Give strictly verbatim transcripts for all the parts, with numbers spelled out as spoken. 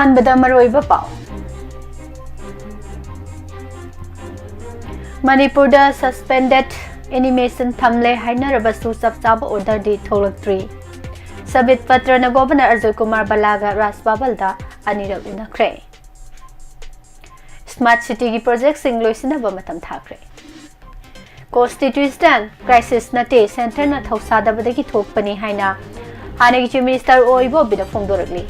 ꯑꯍꯥꯟꯕꯗ ꯃꯔꯨꯑꯣꯏꯕ ꯄꯥꯎ꯫ ꯃꯅꯤꯄꯨꯔꯗ suspended animation ꯊꯝꯂꯦ ꯍꯥꯏꯅꯔꯕꯁꯨ ꯆꯞ ꯆꯥꯕ orderꯗꯤ ꯊꯣꯛꯂꯛꯇ꯭ꯔꯤ꯫ ꯁꯕꯤꯠ ꯄꯇ꯭ꯔꯅ ꯒꯣꯕꯔꯅꯔ ꯑꯖꯣꯏ ꯀꯨꯃꯥꯔ ꯕꯂꯥꯒ ꯔꯥꯖ ꯕꯥꯕꯜꯗ ꯑꯅꯤꯔꯛ ꯎꯅꯈ꯭ꯔꯦ꯫ Smart cityꯒꯤ projectꯁꯤꯡ ꯂꯣꯏꯁꯤꯟꯅꯕ ꯃꯇꯝ ꯊꯥꯈ꯭ꯔꯦ꯫ Constitutional crisis ꯅꯠꯇꯦ, centreꯅ ꯊꯧꯁꯥꯗꯕꯗꯒꯤ ꯊꯣꯛꯄꯅꯤ ꯍꯥꯏꯅ ꯍꯥꯟꯅꯒꯤ Chief Minister ꯑꯣ ꯏꯕꯣꯕꯤꯅ ꯐꯣꯡꯗꯣꯔꯛꯂꯤ꯫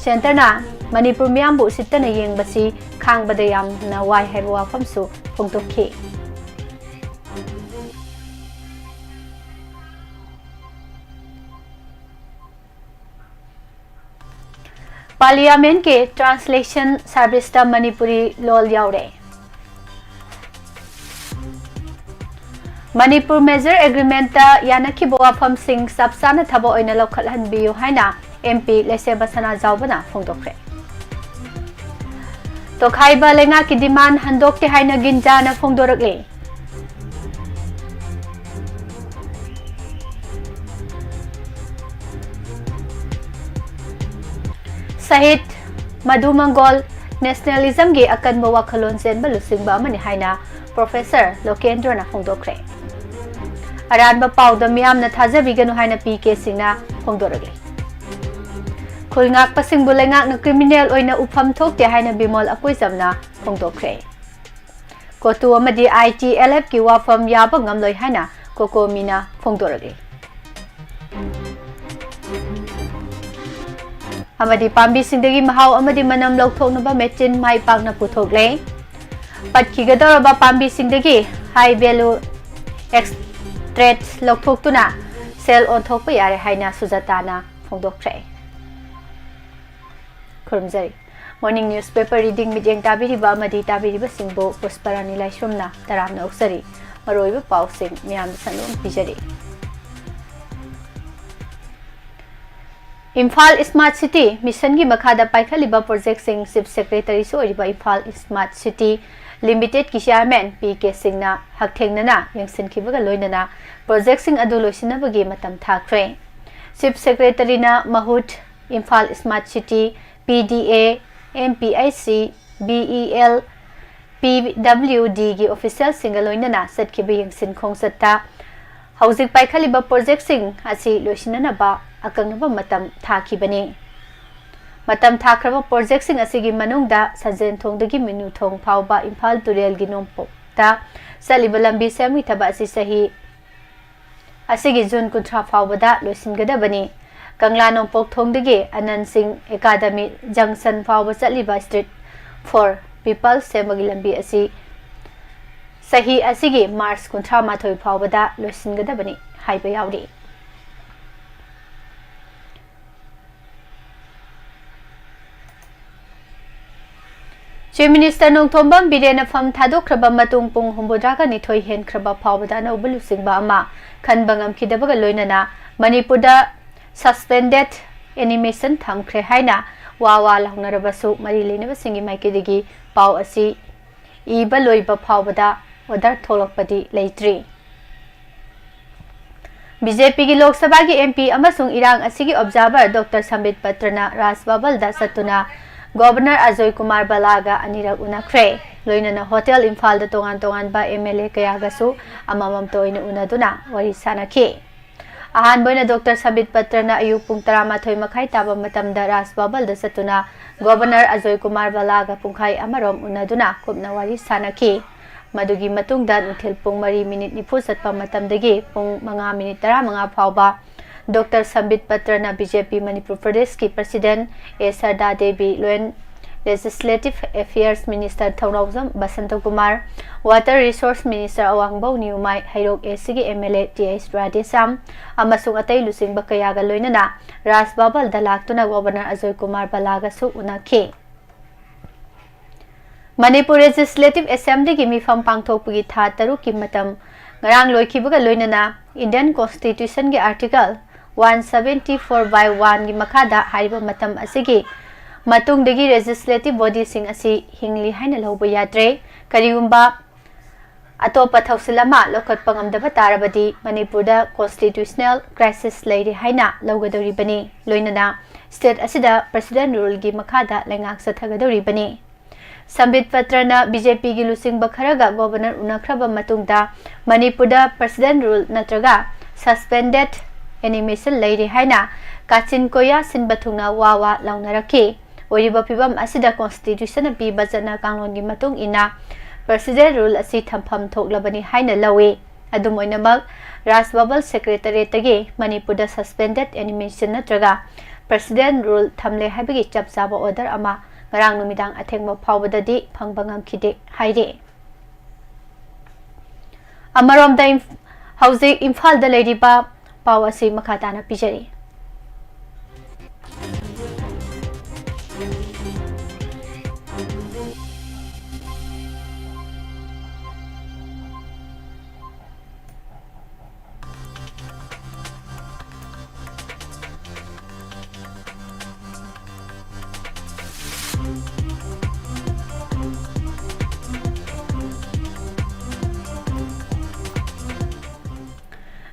Centreꯅ ꯃꯅꯤꯄꯨꯔ ꯃꯤꯌꯥꯝꯕꯨ ꯎꯁꯤꯠꯇꯅ ꯌꯦꯡꯕꯁꯤ ꯈꯥꯡꯕꯗ ꯌꯥꯝꯅ ꯋꯥꯏ ꯍꯥꯏꯕ ꯋꯥꯐꯝꯁꯨ ꯐꯣꯡꯗꯣꯛꯈꯤ꯫ Parliamentꯀꯤ translation serviceꯇ ꯃꯅꯤꯄꯨꯔꯤ ꯂꯣꯜ ꯌꯥꯎꯔꯦ꯫ ꯃꯅꯤꯄꯨꯔ merger agreementꯇ ꯌꯥꯅꯈꯤꯕ ꯋꯥꯐꯝꯁꯤꯡ ꯆꯞ ꯆꯥꯅ ꯊꯕꯛ ꯑꯣꯏꯅ ꯂꯧꯈꯠꯍꯟꯕꯤꯌꯨ ꯍꯥꯏꯅ MP ꯂꯩꯁꯦꯝꯕ ꯁꯅꯥꯖꯥꯎꯕꯅ ꯐꯣꯡꯗꯣꯛꯈ꯭ꯔꯦ꯫ ꯇꯣꯈꯥꯏꯕ ꯂꯩꯉꯥꯛꯀꯤ demand ꯍꯟꯗꯣꯛꯇꯦ ꯍꯥꯏꯅ ꯒꯤꯟꯖꯥꯅ ꯐꯣꯡꯗꯣꯔꯛꯂꯤ꯫ ꯁꯍꯤꯗ ꯃꯙꯨ ꯃꯪꯒꯣꯜ nationalismꯒꯤ ꯑꯀꯟꯕ ꯋꯥꯈꯜꯂꯣꯟ ꯆꯦꯟꯕ ꯂꯨꯆꯤꯡꯕ ꯑꯃꯅꯤ ꯍꯥꯏꯅ Professor ꯂꯣꯀꯦꯟꯗ꯭ꯔꯣꯅ ꯐꯣꯡꯗꯣꯛꯈ꯭ꯔꯦ꯫ ꯑꯔꯥꯟꯕ ꯄꯥꯎꯗ ꯃꯤꯌꯥꯝꯅ ꯊꯥꯖꯕꯤꯒꯅꯨ ꯍꯥꯏꯅ ꯄꯤ ꯀꯦ ꯁꯤꯡꯅ ꯐꯣꯡꯗꯣꯔꯛꯂꯤ꯫ ꯈꯨꯜ ꯉꯥꯛꯄꯁꯤꯡꯕꯨ ꯂꯩꯉꯥꯛꯅ criminal ꯑꯣꯏꯅ ꯎꯐꯝ ꯊꯣꯛꯇꯦ ꯍꯥꯏꯅ ꯕꯤꯃꯣꯜ ꯑꯀꯣꯏꯖꯝꯅ ꯐꯣꯡꯗꯣꯛꯈ꯭ꯔꯦ꯫ ꯀꯣꯇꯨ ꯑꯃꯗꯤ ITLFꯀꯤ ꯋꯥꯐꯝ ꯌꯥꯕ ꯉꯝꯂꯣꯏ ꯍꯥꯏꯅ ꯀꯣꯀꯣꯃꯤꯅ ꯐꯣꯡꯗꯣꯔꯛꯂꯤ꯫ ꯑꯃꯗꯤ ꯄꯥꯝꯕꯤꯁꯤꯡꯗꯒꯤ ꯃꯍꯥꯎ ꯑꯃꯗꯤ ꯃꯅꯝ ꯂꯧꯊꯣꯛꯅꯕ machine ꯃꯥꯏ ꯄꯥꯛꯅ ꯄꯨꯊꯣꯛꯂꯦ꯫ ꯄꯠꯈꯤꯒꯗꯧꯔꯕ ꯄꯥꯝꯕꯤꯁꯤꯡꯗꯒꯤ high value extract ꯂꯧꯊꯣꯛꯇꯨꯅ ꯁꯦꯜ ꯑꯣꯟꯊꯣꯛꯄ ꯌꯥꯔꯦ ꯍꯥꯏꯅ ꯁꯨꯖꯥꯇꯥꯅ ꯐꯣꯡꯗꯣꯛꯈ꯭ꯔꯦ꯫ ꯈꯨꯔꯨꯝꯖꯔꯤ꯫ Morning newspaper reading ꯃꯤꯠꯌꯦꯡ ꯇꯥꯕꯤꯔꯤꯕ ꯑꯃꯗꯤ ꯇꯥꯕꯤꯔꯤꯕꯁꯤꯡꯕꯨ ꯄꯨꯁꯄꯔꯥꯅꯤ ꯂꯥꯏꯁ꯭ꯔꯝꯅ ꯇꯔꯥꯝꯅ ꯑꯣꯛꯆꯔꯤ꯫ ꯃꯔꯨꯑꯣꯏꯕ ꯄꯥꯎꯁꯤꯡ ꯃꯤꯌꯥꯝꯗ ꯁꯟꯗꯣꯛꯅ ꯄꯤꯖꯔꯤ꯫ ꯏꯝꯐꯥꯜ Smart City Missionꯒꯤ ꯃꯈꯥꯗ ꯄꯥꯏꯈꯠꯂꯤꯕ projectꯁꯤꯡ Chief Secretaryꯁꯨ ꯑꯣꯏꯔꯤꯕ Imphal Smart City Limitedꯀꯤ Chairman P K ꯁꯤꯡꯅ ꯍꯛꯊꯦꯡꯅꯅ ꯌꯦꯡꯁꯤꯟꯈꯤꯕꯒ ꯂꯣꯏꯅꯅ projectꯁꯤꯡ ꯑꯗꯨ ꯂꯣꯏꯁꯤꯟꯅꯕꯒꯤ ꯃꯇꯝ ꯊꯥꯈ꯭ꯔꯦ꯫ Chief Secretaryꯅ ꯃꯍꯨꯠ Imphal Smart City P D A, M P I C, B E L, P W ꯗꯤꯒꯤ ꯑꯣꯐꯤꯁꯤꯌꯦꯜꯁꯤꯡꯒ ꯂꯣꯏꯅꯅ ꯆꯠꯈꯤꯕ ꯌꯦꯡꯁꯤꯟ ꯈꯣꯡꯆꯠꯇ ꯍꯧꯖꯤꯛ ꯄꯥꯏꯈꯠꯂꯤꯕ ꯄ꯭ꯔꯣꯖꯦꯛꯁꯤꯡ ꯑꯁꯤ ꯂꯣꯏꯁꯤꯟꯅꯅꯕ ꯑꯀꯛꯅꯕ ꯃꯇꯝ ꯊꯥꯈꯤꯕꯅꯤ꯫ ꯃꯇꯝ ꯊꯥꯈ꯭ꯔꯕ ꯄ꯭ꯔꯣꯖꯦꯛꯁꯤꯡ ꯑꯁꯤꯒꯤ ꯃꯅꯨꯡꯗ ꯁꯟꯖꯦꯟꯊꯣꯡꯗꯒꯤ ꯃꯤꯅꯨꯊꯣꯡ ꯐꯥꯎꯕ ꯏꯝꯐꯥꯜ ꯇꯨꯔꯦꯜꯒꯤ ꯅꯣꯡꯄꯣꯛꯇ ꯆꯠꯂꯤꯕ ꯂꯝꯕꯤ ꯁꯦꯝꯕꯒꯤ ꯊꯕꯛ ꯑꯁꯤ ꯆꯍꯤ ꯑꯁꯤꯒꯤ ꯖꯨꯟ ꯀꯨꯟꯊ꯭ꯔꯥ ꯐꯥꯎꯕꯗ ꯂꯣꯏꯁꯤꯟꯒꯗꯕꯅꯤ꯫ ꯀꯪꯂꯥ ꯅꯣꯡꯄꯣꯛ ꯊꯣꯡꯗꯒꯤ ꯑꯅꯟ ꯁꯤꯡ ꯑꯦꯀꯥꯗꯃꯤ ꯖꯪꯁꯟ ꯐꯥꯎꯕ ꯆꯠꯂꯤꯕ ꯁ꯭ꯇ꯭ꯔꯤꯠ ꯐꯣꯔ ꯄꯤꯄꯜꯁ ꯁꯦꯝꯕꯒꯤ ꯂꯝꯕꯤ ꯑꯁꯤ ꯆꯍꯤ ꯑꯁꯤꯒꯤ ꯃꯥꯔꯆ ꯀꯨꯟꯊ꯭ꯔꯥ ꯃꯥꯊꯣꯏ ꯐꯥꯎꯕꯗ ꯂꯣꯏꯁꯤꯟꯒꯗꯕꯅꯤ ꯍꯥꯏꯕ ꯌꯥꯎꯔꯤ꯫ ꯆꯤꯐ ꯃꯤꯅꯤꯁꯇꯔ ꯅꯣꯡꯊꯣꯝꯕꯝ ꯕꯤꯔꯦꯟꯅ ꯐꯝ ꯊꯥꯗꯣꯛꯈ꯭ꯔꯕ ꯃꯇꯨꯡ ꯄꯨꯡ ꯍꯨꯝꯐꯨꯇꯔꯥꯒ ꯅꯤꯊꯣꯏ ꯍꯦꯟꯈ꯭ꯔꯕ ꯐꯥꯎꯕꯗ ꯑꯅꯧꯕ ꯂꯨꯆꯤꯡꯕ ꯑꯃ ꯈꯟꯕ ꯉꯝꯈꯤꯗꯕꯒ ꯂꯣꯏꯅꯅ ꯃꯅꯤꯄꯨꯔꯗ suspended animation ꯊꯝꯈ꯭ꯔꯦ ꯍꯥꯏꯅ ꯋꯥ ꯋꯥ ꯂꯥꯎꯅꯔꯕꯁꯨ ꯃꯔꯤ ꯂꯩꯅꯕꯁꯤꯡꯒꯤ ꯃꯥꯏꯀꯩꯗꯒꯤ ꯄꯥꯎ ꯑꯁꯤ ꯏꯕ ꯂꯣꯏꯕ ꯐꯥꯎꯕꯗ order ꯊꯣꯛꯂꯛꯄꯗꯤ ꯂꯩꯇ꯭ꯔꯤ꯫ ꯕꯤ ꯖꯦ ꯄꯤꯒꯤ ꯂꯣꯛ ꯁꯚꯥꯒꯤ ꯑꯦꯝ ꯄꯤ ꯑꯃꯁꯨꯡ ꯏꯔꯥꯡ ꯑꯁꯤꯒꯤ observer ꯗꯣꯛꯇꯔ ꯁꯝꯕꯤꯠ ꯄꯇ꯭ꯔꯅ ꯔꯥꯖ ꯚꯕꯜꯗ ꯆꯠꯇꯨꯅ ꯒꯣꯚꯔꯅꯔ ꯑꯖꯣꯏ ꯀꯨꯃꯥꯔ ꯕꯂꯥꯒ ꯑꯅꯤꯔꯛ ꯎꯅꯈ꯭ꯔꯦ꯫ ꯂꯣꯏꯅꯅ ꯍꯣꯇꯦꯜ ꯏꯝꯐꯥꯜꯗ ꯇꯣꯉꯥꯟ ꯇꯣꯉꯥꯟꯕ ꯑꯦꯝ ꯑꯦꯜ ꯑꯦ ꯀꯌꯥꯒꯁꯨ ꯑꯃꯃꯝꯇ ꯑꯣꯏꯅ ꯎꯅꯗꯨꯅ ꯋꯥꯔꯤ ꯁꯥꯅꯈꯤ꯫ ꯑꯍꯥꯟꯕ ꯑꯣꯏꯅ ꯗꯣꯛꯇꯔ ꯁꯝꯕꯤꯠ ꯄꯇ꯭ꯔꯅ ꯑꯌꯨꯛ ꯄꯨꯡ ꯇꯔꯥꯃꯥꯊꯣꯏ ꯃꯈꯥꯏ ꯇꯥꯕ ꯃꯇꯝꯗ ꯔꯥꯖ ꯚꯕꯜꯗ ꯆꯠꯇꯨꯅ ꯒꯣꯚꯔꯅꯔ ꯑꯖꯣꯏ ꯀꯨꯃꯥꯔ ꯕꯂꯥꯒ ꯄꯨꯡꯈꯥꯏ ꯑꯃꯔꯣꯝ ꯎꯅꯗꯨꯅ ꯀꯨꯞꯅ ꯋꯥꯔꯤ ꯁꯥꯅꯈꯤ꯫ ꯃꯗꯨꯒꯤ ꯃꯇꯨꯡꯗ ꯅꯨꯡꯊꯤꯜ ꯄꯨꯡ ꯃꯔꯤ ꯃꯤꯅꯤꯠ ꯅꯤꯐꯨ ꯆꯠꯄ ꯃꯇꯝꯗꯒꯤ ꯄꯨꯡ ꯃꯉꯥ ꯃꯤꯅꯤꯠ ꯇꯔꯥꯃꯉꯥ ꯐꯥꯎꯕ ꯗꯣꯛꯇꯔ ꯁꯝꯕꯤꯠ ꯄꯇ꯭ꯔꯅ ꯕꯤ ꯖꯦ ꯄꯤ ꯃꯅꯤꯄꯨꯔ ꯄ꯭ꯔꯗꯦꯁꯀꯤ ꯄ꯭ꯔꯁꯤꯗꯦꯟ ꯑꯦ ꯁꯔꯗꯥ ꯗꯦꯕꯤ, ꯂꯣꯏꯟ legislative affairs minister Thounaojam Basanta Kumar, water resources minister Awangbow Newmai, Heirok ꯑꯦꯁꯤꯒꯤ M L A T H Radheshyam ꯑꯃꯁꯨꯡ ꯑꯇꯩ ꯂꯨꯆꯤꯡꯕ ꯀꯌꯥꯒ ꯂꯣꯏꯅꯅ ꯔꯥꯖ ꯚꯕꯜꯗ ꯂꯥꯛꯇꯨꯅ ꯒꯣꯚꯔꯅꯔ ꯑꯖꯣꯏ ꯀꯨꯃꯥꯔ ꯕꯂꯥꯒꯁꯨ ꯎꯅꯈꯤ꯫ ꯃꯅꯤꯄꯨꯔ ꯂꯦꯖꯤꯁꯂꯦꯇꯤꯚ ꯑꯦꯁꯦꯝꯕ꯭ꯂꯤꯒꯤ ꯃꯤꯐꯝ ꯄꯥꯡꯊꯣꯛꯄꯒꯤ ꯊꯥ ꯇꯔꯨꯛꯀꯤ ꯃꯇꯝ ꯉꯔꯥꯡ ꯂꯣꯏꯈꯤꯕꯒ ꯂꯣꯏꯅꯅ ꯏꯟꯗꯤꯌꯟ ꯀꯣꯟꯁꯇꯤꯇ꯭ꯌꯨꯁꯟꯒꯤ article one seventy four by ꯋꯥꯟꯒꯤ ꯃꯈꯥꯗ ꯍꯥꯏꯔꯤꯕ ꯃꯇꯝ ꯑꯁꯤꯒꯤ ꯃꯇꯨꯡꯗꯒꯤ ꯂꯦꯖꯤꯁꯂꯦꯇꯤꯚ ꯕꯣꯗꯤꯁꯤꯡ ꯑꯁꯤ ꯍꯤꯡꯂꯤ ꯍꯥꯏꯅ ꯂꯧꯕ ꯌꯥꯗ꯭ꯔꯦ꯫ ꯀꯔꯤꯒꯨꯝꯕ ꯑꯇꯣꯞꯄ ꯊꯧꯁꯤꯜ ꯑꯃ ꯂꯧꯈꯠꯄ ꯉꯝꯗꯕ ꯇꯥꯔꯕꯗꯤ ꯃꯅꯤꯄꯨꯔꯗ constitutional crisis ꯂꯩꯔꯦ ꯍꯥꯏꯅ ꯂꯧꯒꯗꯧꯔꯤꯕꯅꯤ꯫ ꯂꯣꯏꯅꯅ state ꯑꯁꯤꯗ President ruleꯒꯤ ꯃꯈꯥꯗ ꯂꯩꯉꯥꯛ ꯆꯠꯊꯒꯗꯧꯔꯤꯕꯅꯤ꯫ ꯁꯝꯕꯤꯠ ꯄꯇ꯭ꯔꯅ BJPꯒꯤ ꯂꯨꯆꯤꯡꯕ ꯈꯔꯒ Governor ꯎꯅꯈ꯭ꯔꯕ ꯃꯇꯨꯡꯗ ꯃꯅꯤꯄꯨꯔꯗ President rule ꯅꯠꯇ꯭ꯔꯒ suspended animation ꯂꯩꯔꯦ ꯍꯥꯏꯅ ꯀꯥꯆꯤꯟ ꯀꯣꯌꯥ ꯁꯤꯟꯕ ꯊꯨꯡꯅ ꯋꯥ ꯋꯥ ꯂꯥꯎꯅꯔꯛꯈꯤ꯫ ꯑꯣꯏꯔꯤꯕ ꯐꯤꯕꯝ ꯑꯁꯤꯗ constitutionꯅ ꯄꯤꯕ ꯆꯠꯅ ꯀꯥꯡꯂꯣꯟꯒꯤ ꯃꯇꯨꯡ ꯏꯟꯅ President rule ꯑꯁꯤ ꯊꯝꯐꯝ ꯊꯣꯛꯂꯕꯅꯤ ꯍꯥꯏꯅ ꯂꯧꯏ꯫ ꯑꯗꯨꯝ ꯑꯣꯏꯅꯃꯛ, Raj Bhavan Secretariatꯇꯒꯤ ꯃꯅꯤꯄꯨꯔꯗ suspended animation ꯅꯠꯇ꯭ꯔꯒ President rule ꯊꯝꯂꯦ ꯍꯥꯏꯕꯒꯤ ꯆꯞ ꯆꯥꯕ order ꯑꯃ ꯉꯔꯥꯡ ꯅꯨꯃꯤꯗꯥꯡ ꯑꯊꯦꯡꯕ ꯐꯥꯎꯕꯗꯗꯤ ꯐꯪꯕ ꯉꯝꯈꯤꯗꯦ ꯍꯥꯏꯔꯤ꯫ ꯑꯃꯔꯣꯝꯗ, ꯏꯝ-, ꯍꯧꯖꯤꯛ ꯏꯝꯐꯥꯜꯗ ꯂꯩꯔꯤꯕ ꯄꯥꯎ ꯑꯁꯤ ꯃꯈꯥ ꯇꯥꯅ ꯄꯤꯖꯔꯤ꯫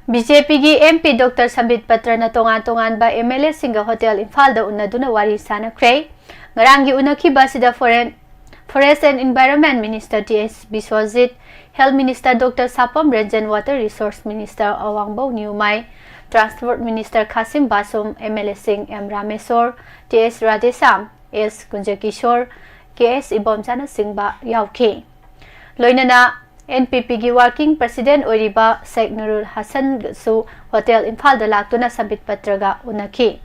BJPꯒꯤ MP Doctor ꯁꯝꯕꯤꯠ ꯄꯇ꯭ꯔꯅ ꯇꯣꯉꯥꯟ ꯇꯣꯉꯥꯟꯕ MLAꯁꯤꯡꯒ Hotel ꯏꯝꯐꯥꯜꯗ ꯎꯅꯗꯨꯅ ꯋꯥꯔꯤ ꯁꯥꯅꯈ꯭ꯔꯦ꯫ ꯉꯔꯥꯡꯒꯤ ꯎꯅꯈꯤꯕ ꯑꯁꯤꯗ Foreign, Forest and Environment Minister T S Biswajit, Health Minister Doctor Sapam Ranjan, Water Resource Minister Awangbow Newmai, Transport Minister Khashim Vashum, MLAꯁꯤꯡ M Rameshwar, T S Radheshyam, S Kunjakishore, K S ꯏꯕꯣꯝꯆꯥꯅꯆꯤꯡꯕ ꯌꯥꯎꯈꯤ꯫ ꯂꯣꯏꯅꯅ NPPꯒꯤ Working President ꯑꯣꯏꯔꯤꯕ ꯁꯦꯈ ꯅꯨꯔꯨꯜ ꯍꯁꯟꯁꯨ Hotel ꯏꯝꯐꯥꯜꯗ ꯂꯥꯛꯇꯨꯅ ꯁꯝꯕꯤꯠ ꯄꯇ꯭ꯔꯒ ꯎꯅꯈꯤ꯫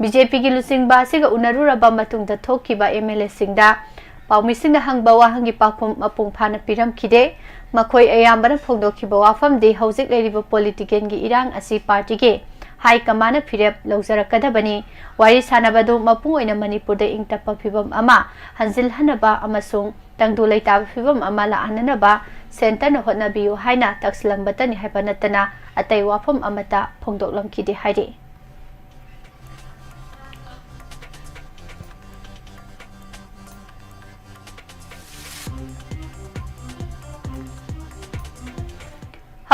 BJPꯒꯤ ꯂꯨꯆꯤꯡꯕ ꯑꯁꯤꯒ ꯎꯅꯔꯨꯔꯕ ꯃꯇꯨꯡꯗ ꯊꯣꯛꯈꯤꯕ MLAꯁꯤꯡꯗ ꯄꯥꯎꯃꯤꯁꯤꯡꯅ ꯍꯪꯕ ꯋꯥꯍꯪꯒꯤ ꯄꯥꯎꯈꯨꯝ ꯃꯄꯨꯡ ꯐꯥꯅ ꯄꯤꯔꯝꯈꯤꯗꯦ꯫ ꯃꯈꯣꯏ ꯑꯌꯥꯝꯕꯅ ꯐꯣꯡꯗꯣꯛꯈꯤꯕ ꯋꯥꯐꯝꯗꯤ ꯍꯧꯖꯤꯛ ꯂꯩꯔꯤꯕ politicalꯒꯤ ꯏꯔꯥꯡ ꯑꯁꯤ partyꯒꯤ high commandꯅ ꯐꯤꯔꯦꯞ ꯂꯧꯖꯔꯛꯀꯗꯕꯅꯤ꯫ ꯋꯥꯔꯤ ꯁꯥꯅꯕ ꯑꯗꯨ ꯃꯄꯨꯡ ꯑꯣꯏꯅ ꯃꯅꯤꯄꯨꯔꯗ ꯏꯪ ꯇꯞꯄ ꯐꯤꯕꯝ ꯑꯃ ꯍꯟꯖꯤꯜꯍꯟꯅꯕ ꯑꯃꯁꯨꯡ ꯇꯪꯗꯨ ꯂꯩꯇꯥꯕ ꯐꯤꯕꯝ ꯑꯃ ꯂꯥꯛꯍꯟꯅꯅꯕ centreꯅ ꯍꯣꯠꯅꯕꯤꯌꯨ ꯍꯥꯏꯅ ꯇꯛꯁꯤꯜꯂꯝꯕꯇꯅꯤ ꯍꯥꯏꯕ ꯅꯠꯇꯅ ꯑꯇꯩ ꯋꯥꯐꯝ ꯑꯃꯠꯇ ꯐꯣꯡꯗꯣꯛꯂꯝꯈꯤꯗꯦ ꯍꯥꯏꯔꯤ꯫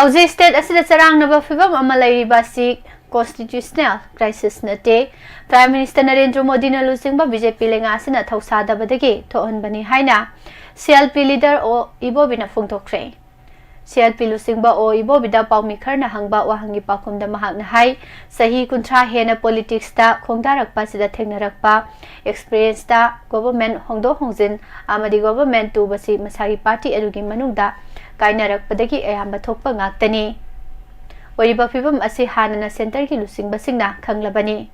ꯍꯧꯖꯤꯛ state ꯑꯁꯤꯗ ꯆꯔꯥꯡꯅꯕ ꯐꯤꯕꯝ ꯑꯃ ꯂꯩꯔꯤꯕ ꯑꯁꯤ constitutional crisis ꯅꯠꯇꯦ꯫ Prime Minister ꯅꯔꯦꯟꯗ꯭ꯔ ꯃꯣꯗꯤꯅ ꯂꯨꯆꯤꯡꯕ B J P ꯂꯩꯉꯥꯛ ꯑꯁꯤꯅ ꯊꯧꯁꯥꯗꯕꯗꯒꯤ ꯊꯣꯛꯍꯟꯕꯅꯤ ꯍꯥꯏꯅ C L P leader ꯑꯣ ꯏꯕꯣꯕꯤꯅ ꯐꯣꯡꯗꯣꯛꯈ꯭ꯔꯦ꯫ C L P ꯂꯨꯆꯤꯡꯕ ꯑꯣ ꯏꯕꯣꯕꯤꯗ ꯄꯥꯎꯃꯤ ꯈꯔꯅ ꯍꯪꯕ ꯋꯥꯍꯪꯒꯤ ꯄꯥꯎꯈꯨꯝꯗ ꯃꯍꯥꯛꯅ ꯍꯥꯏ, ꯆꯍꯤ ꯀꯨꯟꯊ꯭ꯔꯥ ꯍꯦꯟꯅ politics ꯇ ꯈꯣꯡꯗꯥꯔꯛꯄ ꯑꯁꯤꯗ ꯊꯦꯡꯅꯔꯛꯄ experience ꯇ government ꯍꯣꯡꯗꯣꯛ ꯍꯣꯡꯖꯤꯟ ꯑꯃꯗꯤ government ꯇꯨꯕꯁꯤ ꯃꯁꯥꯒꯤ party ꯑꯗꯨꯒꯤ ꯃꯅꯨꯡꯗ ꯀꯥꯏꯅꯔꯛꯄꯗꯒꯤ ꯑꯌꯥꯝꯕ ꯊꯣꯛꯄ ꯉꯥꯛꯇꯅꯤ꯫ ꯑꯣꯏꯔꯤꯕ ꯐꯤꯕꯝ ꯑꯁꯤ ꯍꯥꯟꯅꯅ centre ꯒꯤ ꯂꯨꯆꯤꯡꯕꯁꯤꯡꯅ ꯈꯪꯂꯕꯅꯤ꯫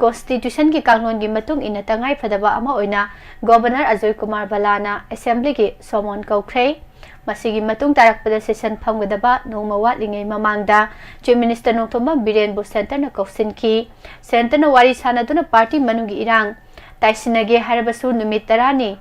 Constitution ꯒꯤ ꯀꯥꯡꯂꯣꯟꯒꯤ ꯃꯇꯨꯡ ꯏꯟꯅ ꯇꯉꯥꯏ ꯐꯗꯕ ꯑꯃ ꯑꯣꯏꯅ Governor ꯑꯖꯣꯏ ꯀꯨꯃꯥꯔ ꯕꯂꯥꯅ Assembly ꯒꯤ summon ꯀꯧꯈ꯭ꯔꯦ꯫ ꯃꯁꯤꯒꯤ ꯃꯇꯨꯡ ꯇꯥꯔꯛꯄꯗ session ꯐꯝꯒꯗꯕ ꯅꯣꯡꯃ ꯋꯥꯠꯂꯤꯉꯩ ꯃꯃꯥꯡꯗ Chief Minister ꯅꯣꯡꯊꯣꯝꯕꯝ ꯕꯤꯔꯦꯟꯕꯨ centre ꯅ ꯀꯧꯁꯤꯟꯈꯤ꯫ Centre ꯅ ꯋꯥꯔꯤ ꯁꯥꯅꯗꯨꯅ party ꯃꯅꯨꯡꯒꯤ ꯏꯔꯥꯡ ꯇꯥꯏꯁꯤꯟꯅꯒꯦ ꯍꯥꯏꯔꯕꯁꯨ ꯅꯨꯃꯤꯠ ꯇꯔꯥꯅꯤ,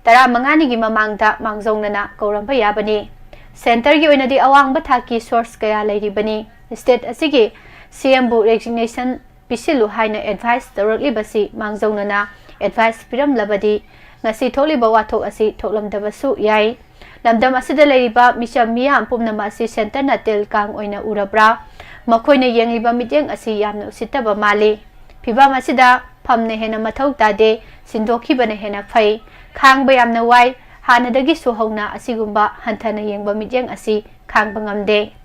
ꯇꯔꯥꯃꯉꯥꯅꯤꯒꯤ ꯃꯃꯥꯡꯗ ꯃꯥꯡꯖꯧꯅꯅ ꯀꯧꯔꯝꯕ ꯌꯥꯕꯅꯤ꯫ Centre ꯒꯤ ꯑꯣꯏꯅꯗꯤ ꯑꯋꯥꯡꯕ ꯊꯥꯛꯀꯤ source ꯀꯌꯥ ꯂꯩꯔꯤꯕꯅꯤ꯫ State ꯑꯁꯤꯒꯤ C M ꯕꯨ resignation ꯄꯤꯁꯤꯜꯂꯨ ꯍꯥꯏꯅ advice ꯇꯧꯔꯛꯂꯤꯕꯁꯤ ꯃꯥꯡꯖꯧꯅꯅ advice ꯄꯤꯔꯝꯂꯕꯗꯤ ꯉꯁꯤ ꯊꯣꯛꯂꯤꯕ ꯋꯥꯊꯣꯛ ꯑꯁꯤ ꯊꯣꯛꯂꯝꯗꯕꯁꯨ ꯌꯥꯏ꯫ ꯂꯝꯗꯝ ꯑꯁꯤꯗ ꯂꯩꯔꯤꯕ ꯃꯤꯆꯝ ꯃꯤꯌꯥꯝ ꯄꯨꯝꯅꯃꯛ ꯑꯁꯤ centre ꯅ ꯇꯤꯜ ꯀꯥꯡ ꯑꯣꯏꯅ ꯎꯔꯕ꯭ꯔꯥ? ꯃꯈꯣꯏꯅ ꯌꯦꯡꯂꯤꯕ ꯃꯤꯠꯌꯦꯡ ꯑꯁꯤ ꯌꯥꯝꯅ ꯎꯁꯤꯠꯇꯕ ꯃꯥꯜꯂꯤ꯫ ꯐꯤꯚꯝ ꯑꯁꯤꯗ ꯐꯝꯅ ꯍꯦꯟꯅ ꯃꯊꯧ ꯇꯥꯗꯦ, ꯁꯤꯟꯗꯣꯛꯈꯤꯕꯅ ꯍꯦꯟꯅ ꯐꯩ꯫ ꯈꯥꯡꯕ ꯌꯥꯝꯅ ꯋꯥꯏ꯫ ꯍꯥꯟꯅꯗꯒꯤꯁꯨ ꯍꯧꯅ ꯑꯁꯤꯒꯨꯝꯕ ꯍꯟꯊꯅ ꯌꯦꯡꯕ ꯃꯤꯠꯌꯦꯡ ꯑꯁꯤ ꯈꯥꯡꯕ ꯉꯝꯗꯦ꯫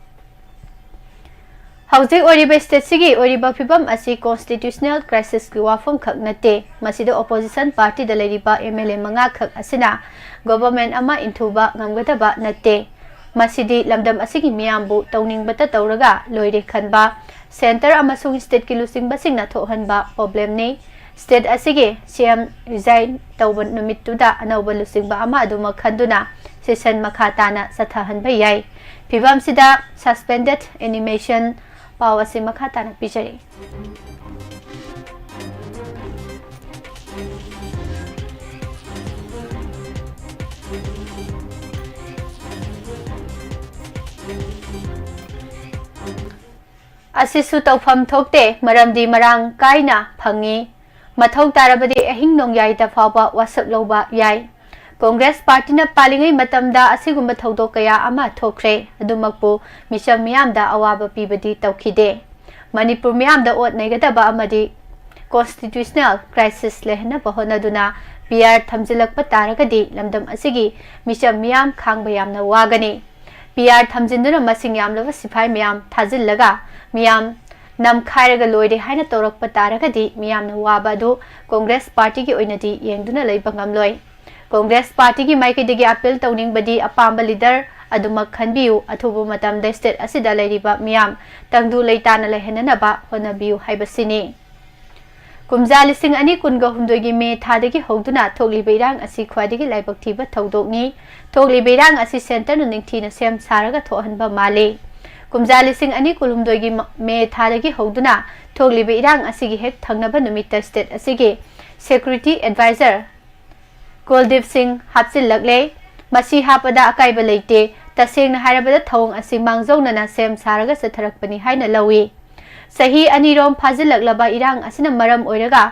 ꯍꯧꯖꯤꯛ ꯑꯣꯏꯔꯤꯕ state ꯁꯤꯒꯤ ꯑꯣꯏꯔꯤꯕ ꯐꯤꯚꯝ ꯑꯁꯤ constitutional crisis ꯀꯤ ꯋꯥꯐꯝ ꯈꯛ ꯅꯠꯇꯦ, ꯃꯁꯤꯗ opposition party ꯗ ꯂꯩꯔꯤꯕ M L A ꯃꯉꯥ ꯈꯛ ꯑꯁꯤꯅ government ꯑꯃ ꯏꯟꯊꯨꯕ ꯉꯝꯒꯗꯕ ꯅꯠꯇꯦ꯫ ꯃꯁꯤꯗꯤ ꯂꯝꯗꯝ ꯑꯁꯤꯒꯤ ꯃꯤꯌꯥꯝꯕꯨ ꯇꯧꯅꯤꯡꯕꯇ ꯇꯧꯔꯒ ꯂꯣꯏꯔꯦ ꯈꯟꯕ centre ꯑꯃꯁꯨꯡ state ꯀꯤ ꯂꯨꯆꯤꯡꯕꯁꯤꯡꯅ ꯊꯣꯛꯍꯟꯕ problem ꯅꯤ꯫ State ꯑꯁꯤꯒꯤ C M resign ꯇꯧꯕ ꯅꯨꯃꯤꯠꯇꯨꯗ ꯑꯅꯧꯕ ꯂꯨꯆꯤꯡꯕ ꯑꯃ ꯑꯗꯨꯃꯛ ꯈꯟꯗꯨꯅ session ꯃꯈꯥ ꯇꯥꯅ ꯆꯠꯊꯍꯟꯕ ꯌꯥꯏ꯫ ꯐꯤꯚꯝꯁꯤꯗ suspended animation꯫ ꯄꯥꯎ ꯑꯁꯤ ꯃꯈꯥ ꯇꯥꯅ ꯄꯤꯖꯔꯤ꯫ ꯑꯁꯤꯁꯨ ꯇꯧꯐꯝ ꯊꯣꯛꯇꯦ, ꯃꯔꯝꯗꯤ ꯃꯔꯥꯡ ꯀꯥꯏꯅ ꯐꯪꯏ꯫ ꯃꯊꯧ ꯇꯥꯔꯕꯗꯤ ꯑꯍꯤꯡ ꯅꯣꯡꯌꯥꯏꯗ ꯐꯥꯎꯕ ꯋꯥꯁꯛ ꯂꯧꯕ ꯌꯥꯏ꯫ ꯀꯣꯡꯒ꯭ꯔꯦꯁ ꯄꯥꯔꯇꯤꯅ ꯄꯥꯜꯂꯤꯉꯩ ꯃꯇꯝꯗ ꯑꯁꯤꯒꯨꯝꯕ ꯊꯧꯗꯣꯛ ꯀꯌꯥ ꯑꯃ ꯊꯣꯛꯈ꯭ꯔꯦ꯫ ꯑꯗꯨꯃꯛꯄꯨ ꯃꯤꯆꯝ ꯃꯤꯌꯥꯝꯗ ꯑꯋꯥꯕ ꯄꯤꯕꯗꯤ ꯇꯧꯈꯤꯗꯦ꯫ ꯃꯅꯤꯄꯨꯔ ꯃꯤꯌꯥꯝꯗ ꯑꯣꯠ ꯅꯩꯒꯗꯕ ꯑꯃꯗꯤ constitutional crisis ꯂꯩꯍꯟꯅꯕ ꯍꯣꯠꯅꯗꯨꯅ PR ꯊꯝꯖꯤꯜꯂꯛꯄ ꯇꯥꯔꯒꯗꯤ ꯂꯝꯗꯝ ꯑꯁꯤꯒꯤ ꯃꯤꯆꯝ ꯃꯤꯌꯥꯝ ꯈꯥꯡꯕ ꯌꯥꯝꯅ ꯋꯥꯒꯅꯤ꯫ PR ꯊꯝꯖꯤꯟꯗꯨꯅ ꯃꯁꯤꯡ ꯌꯥꯝꯂꯕ ꯁꯤꯐꯥꯏ ꯃꯌꯥꯝ ꯊꯥꯖꯤꯜꯂꯒ ꯃꯤꯌꯥꯝ ꯅꯝꯈꯥꯏꯔꯒ ꯂꯣꯏꯔꯦ ꯍꯥꯏꯅ ꯇꯧꯔꯛꯄ ꯇꯥꯔꯒꯗꯤ ꯃꯤꯌꯥꯝꯅ ꯋꯥꯕ ꯑꯗꯨ ꯀꯣꯡꯒ꯭ꯔꯦꯁ ꯄꯥꯔꯇꯤꯒꯤ ꯑꯣꯏꯅꯗꯤ ꯌꯦꯡꯗꯨꯅ ꯂꯩꯕ ꯉꯝꯂꯣꯏ꯫ ꯀꯣꯡꯒ꯭ꯔꯦꯁ ꯄꯥꯔꯇꯤꯒꯤ ꯃꯥꯏꯀꯩꯗꯒꯤ ꯑꯄꯤꯜ ꯇꯧꯅꯤꯡꯕꯗꯤ ꯑꯄꯥꯝꯕ ꯂꯤꯗꯔ ꯑꯗꯨꯃꯛ ꯈꯟꯕꯤꯌꯨ, ꯑꯊꯨꯕ ꯃꯇꯝꯗ ꯁ꯭ꯇꯦꯠ ꯑꯁꯤꯗ ꯂꯩꯔꯤꯕ ꯃꯤꯌꯥꯝ ꯇꯪꯗꯨ ꯂꯩꯇꯥꯅ ꯂꯩꯍꯟꯅꯅꯕ ꯍꯣꯠꯅꯕꯤꯌꯨ ꯍꯥꯏꯕꯁꯤꯅꯤ꯫ ꯀꯨꯝꯖꯥ ꯂꯤꯁꯤꯡ ꯑꯅꯤ ꯀꯨꯟꯒ ꯍꯨꯝꯗꯣꯏꯒꯤ ꯃꯦ ꯊꯥꯗꯒꯤ ꯍꯧꯗꯨꯅ ꯊꯣꯛꯂꯤꯕ ꯏꯔꯥꯡ ꯑꯁꯤ ꯈ꯭ꯋꯥꯏꯗꯒꯤ ꯂꯥꯏꯕꯛ ꯊꯤꯕ ꯊꯧꯗꯣꯛꯅꯤ꯫ ꯊꯣꯛꯂꯤꯕ ꯏꯔꯥꯡ ꯑꯁꯤ ꯁꯦꯟꯇꯔꯅ ꯅꯤꯡꯊꯤꯅ ꯁꯦꯝ ꯁꯥꯔꯒ ꯊꯣꯛꯍꯟꯕ ꯃꯥꯜꯂꯤ꯫ ꯀꯨꯝꯖꯥ ꯂꯤꯁꯤꯡ ꯑꯅꯤ ꯀꯨꯟꯍꯨꯝꯗꯣꯏꯒꯤ ꯃ-, ꯃꯦ ꯊꯥꯗꯒꯤ ꯍꯧꯗꯨꯅ ꯊꯣꯛꯂꯤꯕ ꯏꯔꯥꯡ ꯑꯁꯤꯒꯤ ꯍꯦꯛ ꯊꯪꯅꯕ ꯅꯨꯃꯤꯠꯇ ꯁ꯭ꯇꯦꯠ ꯑꯁꯤꯒꯤ ꯁꯦꯀ꯭ꯌꯨꯔꯤꯇꯤ ꯑꯦꯗꯚꯥꯏꯖꯔ ꯀꯨꯜꯗꯤꯞ ꯁꯤꯡ ꯍꯥꯞꯆꯤꯜꯂꯛꯂꯦ꯫ ꯃꯁꯤ ꯍꯥꯞꯄꯗ ꯑꯀꯥꯏꯕ ꯂꯩꯇꯦ꯫ ꯇꯁꯦꯡꯅ ꯍꯥꯏꯔꯕꯗ ꯊꯧꯑꯣꯡ ꯑꯁꯤ ꯃꯥꯡꯖꯧꯅꯅ ꯁꯦꯝ ꯁꯥꯔꯒ ꯆꯠꯊꯔꯛꯄꯅꯤ ꯍꯥꯏꯅ ꯂꯧꯏ꯫ ꯆꯍꯤ ꯑꯅꯤꯔꯣꯝ ꯐꯥꯖꯤꯜꯂꯛꯂꯕ ꯏꯔꯥꯡ ꯑꯁꯤꯅ ꯃꯔꯝ ꯑꯣꯏꯔꯒ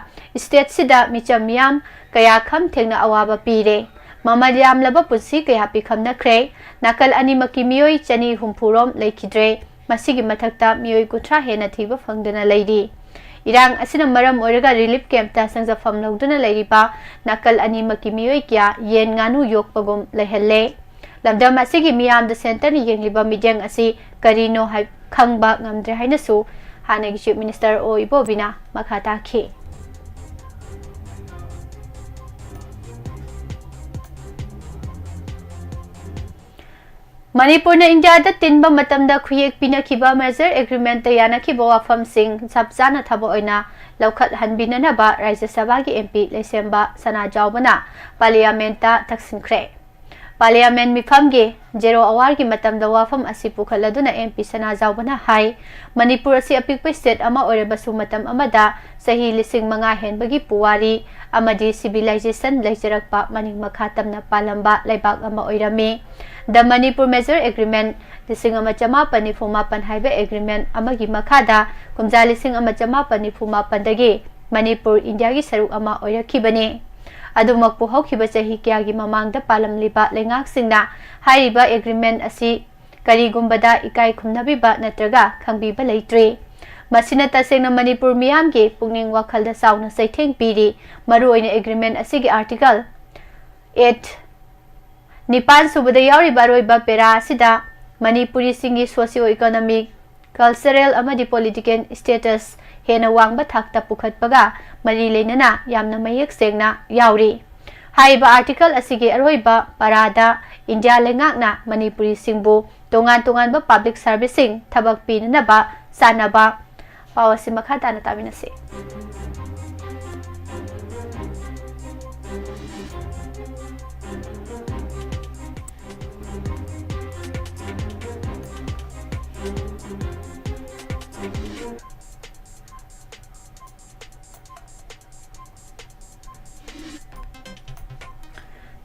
ꯁ꯭ꯇꯦꯠꯁꯤꯗ ꯃꯤꯆꯝ ꯃꯤꯌꯥꯝ ꯀꯌꯥ ꯈꯝ ꯊꯦꯡꯅ ꯑꯋꯥꯕ ꯄꯤꯔꯦ꯫ ꯃꯃꯜ ꯌꯥꯝꯂꯕ ꯄꯨꯟꯁꯤ ꯀꯌꯥ ꯄꯤꯈꯝꯅꯈ꯭ꯔꯦ꯫ ꯅꯥꯀꯜ ꯑꯅꯤꯃꯛꯀꯤ ꯃꯤꯑꯣꯏ ꯆꯅꯤ ꯍꯨꯝꯐꯨꯔꯣꯝ ꯂꯩꯈꯤꯗ꯭ꯔꯦ꯫ ꯃꯁꯤꯒꯤ ꯃꯊꯛꯇ ꯃꯤꯑꯣꯏ ꯀꯨꯟꯊ꯭ꯔꯥ ꯍꯦꯟꯅ ꯊꯤꯕ ꯐꯪꯗꯅ ꯂꯩꯔꯤ꯫ ꯏꯔꯥꯡ ꯑꯁꯤꯅ ꯃꯔꯝ ꯑꯣꯏꯔꯒ ꯔꯤꯂꯤꯐ ꯀꯦꯝꯞꯇ ꯆꯪꯖꯐꯝ ꯂꯧꯗꯨꯅ ꯂꯩꯔꯤꯕ ꯅꯥꯀꯜ ꯑꯅꯤꯃꯛꯀꯤ ꯃꯤꯑꯣꯏ ꯀꯌꯥ ꯌꯦꯟ ꯉꯥꯅꯨ ꯌꯣꯛꯄꯒꯨꯝ ꯂꯩꯍꯜꯂꯦ꯫ ꯂꯝꯗꯝ ꯑꯁꯤꯒꯤ ꯃꯤꯌꯥꯝꯗ ꯁꯦꯟꯇꯔꯅ ꯌꯦꯡꯂꯤꯕ ꯃꯤꯠꯌꯦꯡ ꯑꯁꯤ ꯀꯔꯤꯅꯣ ꯍꯥꯏ-, ꯈꯪꯕ ꯉꯝꯗ꯭ꯔꯦ ꯍꯥꯏꯅꯁꯨ ꯍꯥꯟꯅꯒꯤ ꯆꯤꯐ ꯃꯤꯅꯤꯁꯇꯔ ꯑꯣ ꯏꯕꯣꯕꯤꯅ ꯃꯈꯥ ꯇꯥꯈꯤ꯫ ꯃꯅꯤꯄꯨꯔꯅ ꯏꯟꯗꯤꯌꯥꯗ ꯇꯤꯟꯕ ꯃꯇꯝꯗ ꯈꯨꯌꯦꯛ ꯄꯤꯅꯈꯤꯕ ꯃꯦꯖꯔ ꯑꯦꯒ꯭ꯔꯤꯃꯦꯟꯠꯇ ꯌꯥꯅꯈꯤꯕ ꯋꯥꯐꯝꯁꯤꯡ ꯆꯞ ꯆꯥꯅ ꯊꯕꯛ ꯑꯣꯏꯅ ꯂꯧꯈꯠꯍꯟꯕꯤꯅꯅꯕ ꯔꯥꯖ꯭ꯌ ꯁꯚꯥꯒꯤ MP ꯂꯩꯁꯦꯝꯕ ꯁꯅꯥꯖꯥꯎꯕꯅ ꯄꯥꯔꯂꯤꯌꯥꯃꯦꯟꯠꯇ ꯇꯛꯁꯤꯟꯈ꯭ꯔꯦ꯫ ꯄꯥꯔꯂꯤꯌꯥꯃꯦꯟꯠ ꯃꯤꯐꯝꯒꯤ ꯖꯦꯔꯣ ꯑꯋꯥꯔꯒꯤ ꯃꯇꯝꯗ ꯋꯥꯐꯝ ꯑꯁꯤ ꯄꯨꯈꯠꯂꯗꯨꯅ MP ꯁꯅꯥꯖꯥꯎꯕꯅ ꯍꯥꯏ, ꯃꯅꯤꯄꯨꯔ ꯑꯁꯤ ꯑꯄꯤꯛꯄ ꯁ꯭ꯇꯦꯠ ꯑꯃ ꯑꯣꯏꯔꯕꯁꯨ ꯃꯇꯝ ꯑꯃꯗ ꯆꯍꯤ ꯂꯤꯁꯤꯡ ꯃꯉꯥ ꯍꯦꯟꯕꯒꯤ ꯄꯨꯋꯥꯔꯤ ꯑꯃꯗꯤ ꯁꯤꯚꯤꯂꯥꯏꯖꯦꯁꯟ ꯂꯩꯖꯔꯛꯄ ꯃꯅꯤꯡ ꯃꯈꯥ ꯇꯝꯅ ꯄꯥꯜꯂꯝꯕ ꯂꯩꯕꯥꯛ ꯑꯃ ꯑꯣꯏꯔꯝꯃꯤ꯫ The Manipur Major Agreement ꯂꯤꯁꯤꯡ ꯑꯃ ꯆꯃꯥꯄꯟ ꯅꯤꯐꯨ ꯃꯥꯄꯟ ꯍꯥꯏꯕ ꯑꯦꯒ꯭ꯔꯤꯃꯦꯟꯠ ꯑꯃꯒꯤ ꯃꯈꯥꯗ ꯀꯨꯝꯖꯥ ꯂꯤꯁꯤꯡ ꯑꯃ ꯆꯃꯥꯄꯟ ꯅꯤꯐꯨ ꯃꯥꯄꯟꯗꯒꯤ ꯃꯅꯤꯄꯨꯔ ꯏꯟꯗꯤꯌꯥꯒꯤ ꯁꯔꯨꯛ ꯑꯃ ꯑꯣꯏꯔꯛꯈꯤꯕꯅꯤ꯫ ꯑꯗꯨꯃꯛꯄꯨ ꯍꯧꯈꯤꯕ ꯆꯍꯤ ꯀꯌꯥꯒꯤ ꯃꯃꯥꯡꯗ ꯄꯥꯜꯂꯝꯂꯤꯕ ꯂꯩꯉꯥꯛꯁꯤꯡꯅ ꯍꯥꯏꯔꯤꯕ ꯑꯦꯒ꯭ꯔꯤꯃꯦꯟ ꯑꯁꯤ ꯀꯔꯤꯒꯨꯝꯕꯗ ꯏꯀꯥꯏ ꯈꯨꯝꯅꯕꯤꯕ ꯅꯠꯇ꯭ꯔꯒ ꯈꯪꯕꯤꯕ ꯂꯩꯇ꯭ꯔꯤ꯫ ꯃꯁꯤꯅ ꯇꯁꯦꯡꯅ ꯃꯅꯤꯄꯨꯔ ꯃꯤꯌꯥꯝꯒꯤ ꯄꯨꯛꯅꯤꯡ ꯋꯥꯈꯜꯗ ꯆꯥꯎꯅ ꯆꯩꯊꯦꯡ ꯄꯤꯔꯤ꯫ ꯃꯔꯨꯑꯣꯏꯅ ꯑꯦꯒ꯭ꯔꯤꯃꯦꯟ ꯑꯁꯤꯒꯤ ꯑꯥꯔꯇꯤꯀꯜ ꯑꯦꯠ, ꯅꯤꯄꯥꯟ ꯁꯨꯕꯗ ꯌꯥꯎꯔꯤꯕ ꯑꯔꯣꯏꯕ ꯄꯦꯔꯥ ꯑꯁꯤꯗ ꯃꯅꯤꯄꯨꯔꯤꯁꯤꯡꯒꯤ socio economic, cultural ꯑꯃꯗꯤ political status ꯍꯦꯟꯅ ꯋꯥꯡꯕ ꯊꯥꯛꯇ ꯄꯨꯈꯠꯄꯒ ꯃꯔꯤ ꯂꯩꯅꯅ ꯌꯥꯝꯅ ꯃꯌꯦꯛ ꯁꯦꯡꯅ ꯌꯥꯎꯔꯤ꯫ ꯍꯥꯏꯔꯤꯕ ꯑꯥꯔꯇꯤꯀꯜ ꯑꯁꯤꯒꯤ ꯑꯔꯣꯏꯕ ꯄꯔꯥꯗ ꯏꯟꯗꯤꯌꯥ ꯂꯩꯉꯥꯛꯅ ꯃꯅꯤꯄꯨꯔꯤꯁꯤꯡꯕꯨ ꯇꯣꯉꯥꯟ ꯇꯣꯉꯥꯟꯕ public serviceꯁꯤꯡ ꯊꯕꯛ ꯄꯤꯅꯅꯕ ꯆꯥꯟꯅꯕ꯫ ꯄꯥꯎ ꯑꯁꯤ ꯃꯈꯥ ꯇꯥꯅ ꯇꯥꯃꯤꯟꯅꯁꯤ꯫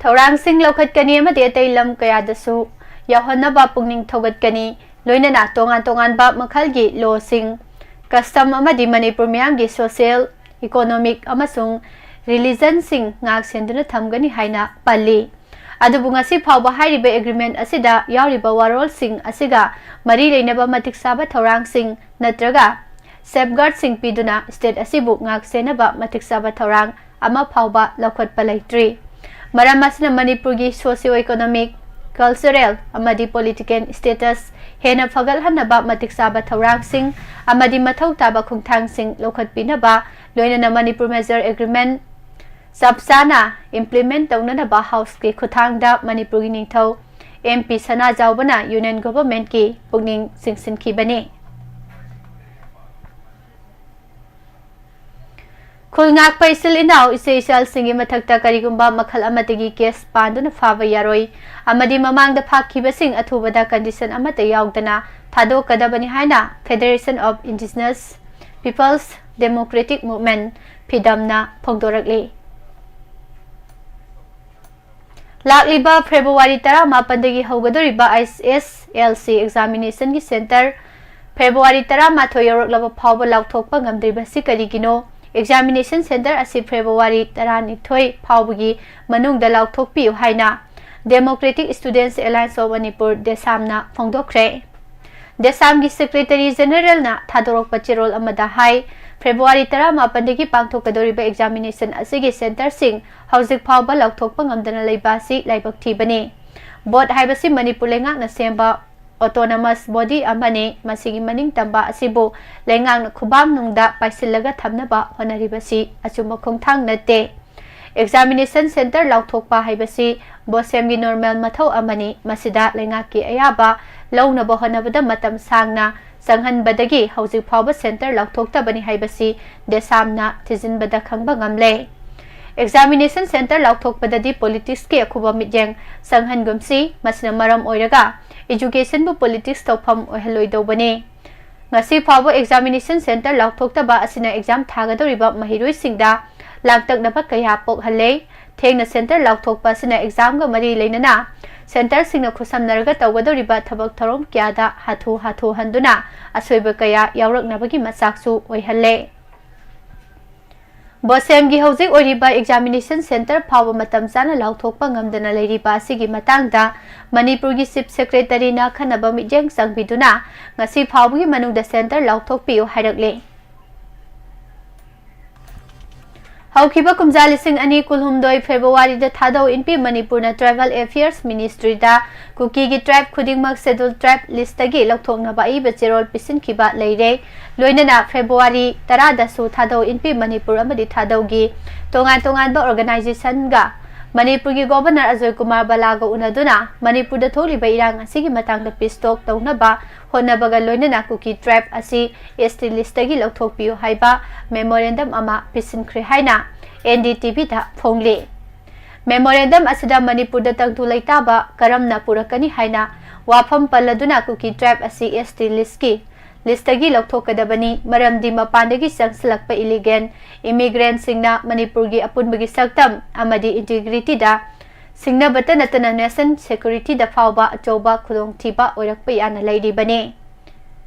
ꯊꯧꯔꯥꯡꯁꯤꯡ ꯂꯧꯈꯠꯀꯅꯤ ꯑꯃꯗꯤ ꯑꯇꯩ ꯂꯝ ꯀꯌꯥꯗꯁꯨ ꯌꯧꯍꯟꯅꯕ ꯄꯨꯛꯅꯤꯡ ꯊꯧꯒꯠꯀꯅꯤ꯫ ꯂꯣꯏꯅꯅ ꯇꯣꯉꯥꯟ ꯇꯣꯉꯥꯟꯕ ꯃꯈꯜꯒꯤ lawꯁꯤꯡ, custom ꯑꯃꯗꯤ ꯃꯅꯤꯄꯨꯔ ꯃꯤꯌꯥꯝꯒꯤ social, economic ꯑꯃꯁꯨꯡ religionꯁꯤꯡ ꯉꯥꯛ ꯁꯦꯟꯗꯨꯅ ꯊꯝꯒꯅꯤ ꯍꯥꯏꯅ ꯄꯜꯂꯤ꯫ ꯑꯗꯨꯕꯨ ꯉꯁꯤ ꯐꯥꯎꯕ ꯍꯥꯏꯔꯤꯕ ꯑꯦꯒ꯭ꯔꯤꯃꯦꯟ ꯑꯁꯤꯗ ꯌꯥꯎꯔꯤꯕ ꯋꯥꯔꯣꯜꯁꯤꯡ ꯑꯁꯤꯒ ꯃꯔꯤ ꯂꯩꯅꯕ ꯃꯇꯤꯛ ꯆꯥꯕ ꯊꯧꯔꯥꯡꯁꯤꯡ ꯅꯠꯇ꯭ꯔꯒ safeguardꯁꯤꯡ ꯄꯤꯗꯨꯅ state ꯑꯁꯤꯕꯨ ꯉꯥꯛ ꯁꯦꯟꯅꯕ ꯃꯇꯤꯛ ꯆꯥꯕ ꯊꯧꯔꯥꯡ ꯑꯃ ꯐꯥꯎꯕ ꯂꯧꯈꯠꯄ ꯂꯩꯇ꯭ꯔꯤ꯫ ꯃꯔꯝ ꯑꯁꯤꯅ ꯃꯅꯤꯄꯨꯔꯒꯤ socio economic, cultural ꯑꯃꯗꯤ political status ꯍꯦꯟꯅ ꯐꯒꯠꯍꯟꯅꯕ ꯃꯇꯤꯛ ꯆꯥꯕ ꯊꯧꯔꯥꯡꯁꯤꯡ ꯑꯃꯗꯤ ꯃꯊꯧ ꯇꯥꯕ ꯈꯣꯡꯊꯥꯡꯁꯤꯡ ꯂꯧꯈꯠꯄꯤꯅꯕ, ꯂꯣꯏꯅꯅ ꯃꯅꯤꯄꯨꯔ merger agreement ꯆꯞ ꯆꯥꯅ implement ꯇꯧꯅꯅꯕ Houseꯀꯤ ꯈꯨꯠꯊꯥꯡꯗ ꯃꯅꯤꯄꯨꯔꯒꯤ ꯅꯤꯡꯊꯧ ꯑꯦꯝ ꯄꯤ ꯁꯅꯥꯖꯥꯎꯕꯅ Union Governmentꯀꯤ ꯄꯨꯛꯅꯤꯡ ꯆꯤꯡꯁꯤꯟꯈꯤꯕꯅꯤ꯫ ꯈꯨꯜ ꯉꯥꯛꯄ ꯏꯆꯤꯜ ꯏꯅꯥꯎ ꯏꯆꯦ ꯏꯆꯜꯁꯤꯡꯒꯤ ꯃꯊꯛꯇ ꯀꯔꯤꯒꯨꯝꯕ ꯃꯈꯜ ꯑꯃꯠꯇꯒꯤ case ꯄꯥꯟꯗꯨꯅ ꯐꯥꯕ ꯌꯥꯔꯣꯏ ꯑꯃꯗꯤ ꯃꯃꯥꯡꯗ ꯐꯥꯈꯤꯕꯁꯤꯡ ꯑꯊꯨꯕꯗ condition ꯑꯃꯠꯇ ꯌꯥꯎꯗꯅ ꯊꯥꯗꯣꯛꯀꯗꯕꯅꯤ ꯍꯥꯏꯅ Federation of Indigenous Peoples Democratic Movement, ꯐꯤꯗꯝꯅ ꯐꯣꯡꯗꯣꯔꯛꯂꯤ꯫ ꯂꯥꯛꯂꯤꯕ February ꯇꯔꯥꯃꯥꯄꯟꯗꯒꯤ ꯍꯧꯒꯗꯧꯔꯤꯕ H S S L C examinationꯒꯤ centre February ꯇꯔꯥꯃꯥꯊꯣꯏ ꯌꯧꯔꯛꯂꯕ ꯐꯥꯎꯕ ꯂꯥꯎꯊꯣꯛꯄ ꯉꯝꯗ꯭ꯔꯤꯕꯁꯤ ꯀꯔꯤꯒꯤꯅꯣ? Examination Center ꯑꯁꯤ February ꯇꯔꯥꯅꯤꯊꯣꯏ ꯐꯥꯎꯕꯒꯤ ꯃꯅꯨꯡꯗ ꯂꯥꯎꯊꯣꯛꯄꯤꯌꯨ ꯍꯥꯏꯅ Democratic Students Alliance of Manipur, ꯗꯦꯁꯥꯝꯅ ꯐꯣꯡꯗꯣꯛꯈ꯭ꯔꯦ꯫ ꯗꯦꯁꯥꯝꯒꯤ Secretary Generalꯅ ꯊꯥꯗꯣꯔꯛꯄ ꯆꯦꯔꯣꯜ ꯑꯃꯗ ꯍꯥꯏ, February ꯇꯔꯥꯃꯥꯄꯟꯗꯒꯤ ꯄꯥꯡꯊꯣꯛꯀꯗꯧꯔꯤꯕ examination ꯑꯁꯤꯒꯤ centreꯁꯤꯡ ꯍꯧꯖꯤꯛ ꯐꯥꯎꯕ ꯂꯥꯎꯊꯣꯛꯄ ꯉꯝꯗꯅ ꯂꯩꯕ ꯑꯁꯤ ꯂꯥꯏꯕꯛ ꯊꯤꯕꯅꯤ꯫ Board ꯍꯥꯏꯕꯁꯤ ꯃꯅꯤꯄꯨꯔ ꯂꯩꯉꯥꯛꯅ ꯁꯦꯝꯕ autonomous body ꯑꯃꯅꯤ꯫ ꯃꯁꯤꯒꯤ ꯃꯅꯤꯡ ꯇꯝꯕ ꯑꯁꯤꯕꯨ ꯂꯩꯉꯥꯛꯅ ꯈꯨꯕꯥꯝꯅꯨꯡꯗ ꯄꯥꯏꯁꯤꯜꯂꯒ ꯊꯝꯅꯕ ꯍꯣꯠꯅꯔꯤꯕꯁꯤ ꯑꯆꯨꯝꯕ ꯈꯣꯡꯊꯥꯡ ꯅꯠꯇꯦ꯫ Examination center ꯂꯥꯎꯊꯣꯛꯄ ꯍꯥꯏꯕꯁꯤ BOSEMꯒꯤ normal ꯃꯊꯧ ꯑꯃꯅꯤ꯫ ꯃꯁꯤꯗ ꯂꯩꯉꯥꯛꯀꯤ ꯑꯌꯥꯕ ꯂꯧꯅꯕ ꯍꯣꯠꯅꯕꯗ ꯃꯇꯝ ꯁꯥꯡꯅ ꯆꯪꯍꯟꯕꯗꯒꯤ ꯍꯧꯖꯤꯛ ꯐꯥꯎꯕ center ꯂꯥꯎꯊꯣꯛꯇꯕꯅꯤ ꯍꯥꯏꯕꯁꯤ ꯗꯦꯁꯥꯝꯅ ꯊꯤꯖꯤꯟꯕꯗ ꯈꯪꯕ ꯉꯝꯂꯦ꯫ Examination center ꯂꯥꯎꯊꯣꯛꯄꯗꯗꯤ politicsꯀꯤ ꯑꯈꯨꯕ ꯃꯤꯠꯌꯦꯡ ꯆꯪꯍꯟꯒꯨꯝꯁꯤ꯫ ꯃꯁꯤꯅ ꯃꯔꯝ ꯑꯣꯏꯔꯒ educationꯕꯨ politics ꯇꯧꯐꯝ ꯑꯣꯏꯍꯜꯂꯣꯏꯗꯧꯕꯅꯤ꯫ ꯉꯁꯤ ꯐꯥꯎꯕ examination center ꯂꯥꯎꯊꯣꯛꯇꯕ ꯑꯁꯤꯅ exam ꯊꯥꯒꯗꯧꯔꯤꯕ ꯃꯍꯩꯔꯣꯏꯁꯤꯡꯗ ꯂꯥꯡꯇꯛꯅꯕ ꯀꯌꯥ ꯄꯣꯛꯍꯜꯂꯦ꯫ ꯊꯦꯡꯅ center ꯂꯥꯎꯊꯣꯛꯄ ꯑꯁꯤꯅ examꯒ ꯃꯔꯤ ꯂꯩꯅꯅ centreꯁꯤꯡꯅ ꯈꯨꯠꯁꯝꯅꯔꯒ ꯇꯧꯒꯗꯧꯔꯤꯕ ꯊꯕꯛ ꯊꯧꯔꯝ ꯀꯌꯥꯗ ꯍꯥꯊꯨ ꯍꯥꯊꯨ ꯍꯟꯗꯨꯅ ꯑꯁꯣꯏꯕ ꯀꯌꯥ ꯌꯥꯎꯔꯛꯅꯕꯒꯤ ꯃꯆꯥꯛꯁꯨ ꯑꯣꯏꯍꯜꯂꯦ꯫ BOSEMꯒꯤ ꯍꯧꯖꯤꯛ ꯑꯣꯏꯔꯤꯕ examination center ꯐꯥꯎꯕ ꯃꯇꯝ ꯆꯥꯅ ꯂꯥꯎꯊꯣꯛꯄ ꯉꯝꯗꯅ ꯂꯩꯔꯤꯕ ꯑꯁꯤꯒꯤ ꯃꯇꯥꯡꯗ ꯃꯅꯤꯄꯨꯔꯒꯤ Chief Secretaryꯅ ꯑꯈꯟꯅꯕ ꯃꯤꯠꯌꯦꯡ ꯆꯪꯕꯤꯗꯨꯅ ꯉꯁꯤ ꯐꯥꯎꯕꯒꯤ ꯃꯅꯨꯡꯗ center ꯂꯥꯎꯊꯣꯛꯄꯤꯌꯨ ꯍꯥꯏꯔꯛꯂꯦ꯫ ꯍꯧꯈꯤꯕ ꯀꯨꯝꯖꯥ ꯂꯤꯁꯤꯡ ꯑꯅꯤ ꯀꯨꯟꯍꯨꯝꯗꯣꯏ Februaryꯗ ꯊꯥꯗꯧ ꯏꯟꯄꯤ ꯃꯅꯤꯄꯨꯔꯅ Tribal Affairs Ministryꯗ ꯀꯨꯀꯤꯒꯤ tribe ꯈꯨꯗꯤꯡꯃꯛ Scheduled Tribe listꯇꯒꯤ ꯂꯧꯊꯣꯛꯅꯕ ꯑꯏꯕ ꯆꯦꯔꯣꯜ ꯄꯤꯁꯤꯟꯈꯤꯕ ꯂꯩꯔꯦ꯫ ꯂꯣꯏꯅꯅ February ꯇꯔꯥꯗꯁꯨ ꯊꯥꯗꯧ ꯏꯟꯄꯤ ꯃꯅꯤꯄꯨꯔ ꯑꯃꯗꯤ ꯊꯥꯗꯧꯒꯤ ꯇꯣꯉꯥꯟ ꯇꯣꯉꯥꯟꯕ organizationꯒ ꯃꯅꯤꯄꯨꯔꯒꯤ Governor ꯑꯖꯣꯏ ꯀꯨꯃꯥꯔ ꯕꯂꯥꯒ ꯎꯅꯗꯨꯅ ꯃꯅꯤꯄꯨꯔꯗ ꯊꯣꯛꯂꯤꯕ ꯏꯔꯥꯡ ꯑꯁꯤꯒꯤ ꯃꯇꯥꯡꯗ peace talk ꯇꯧꯅꯕ ꯍꯣꯠꯅꯕꯒ ꯂꯣꯏꯅꯅ ꯀꯨꯀꯤ tribe ꯑꯁꯤ ST listꯇꯒꯤ ꯂꯧꯊꯣꯛꯄꯤꯌꯨ ꯍꯥꯏꯕ memorandum ꯑꯃ ꯄꯤꯁꯤꯟꯈ꯭ꯔꯦ ꯍꯥꯏꯅ NDTVꯗ ꯐꯣꯡꯂꯤ꯫ Memorandum ꯑꯁꯤꯗ ꯃꯅꯤꯄꯨꯔꯗ ꯇꯪꯗꯨ ꯂꯩꯇꯥꯕ ꯀꯔꯝꯅ ꯄꯨꯔꯛꯀꯅꯤ ꯍꯥꯏꯅ ꯋꯥꯐꯝ ꯄꯜꯂꯗꯨꯅ ꯀꯨꯀꯤ tribe ꯑꯁꯤ ST listꯀꯤ listꯇꯒꯤ ꯂꯧꯊꯣꯛꯀꯗꯕꯅꯤ, ꯃꯔꯝꯗꯤ ꯃꯄꯥꯟꯗꯒꯤ ꯆꯪꯁꯤꯜꯂꯛꯄ illegal immigrantꯁꯤꯡꯅ ꯃꯅꯤꯄꯨꯔꯒꯤ ꯑꯄꯨꯟꯕꯒꯤ ꯁꯛꯇꯝ ꯑꯃꯗꯤ integrityꯗ ꯁꯤꯡꯅꯕꯇ ꯅꯠꯇꯅ nation securityꯗ ꯐꯥꯎꯕ ꯑꯆꯧꯕ ꯈꯨꯗꯣꯡꯊꯤꯕ ꯑꯣꯏꯔꯛꯄ ꯌꯥꯅ ꯂꯩꯔꯤꯕꯅꯤ꯫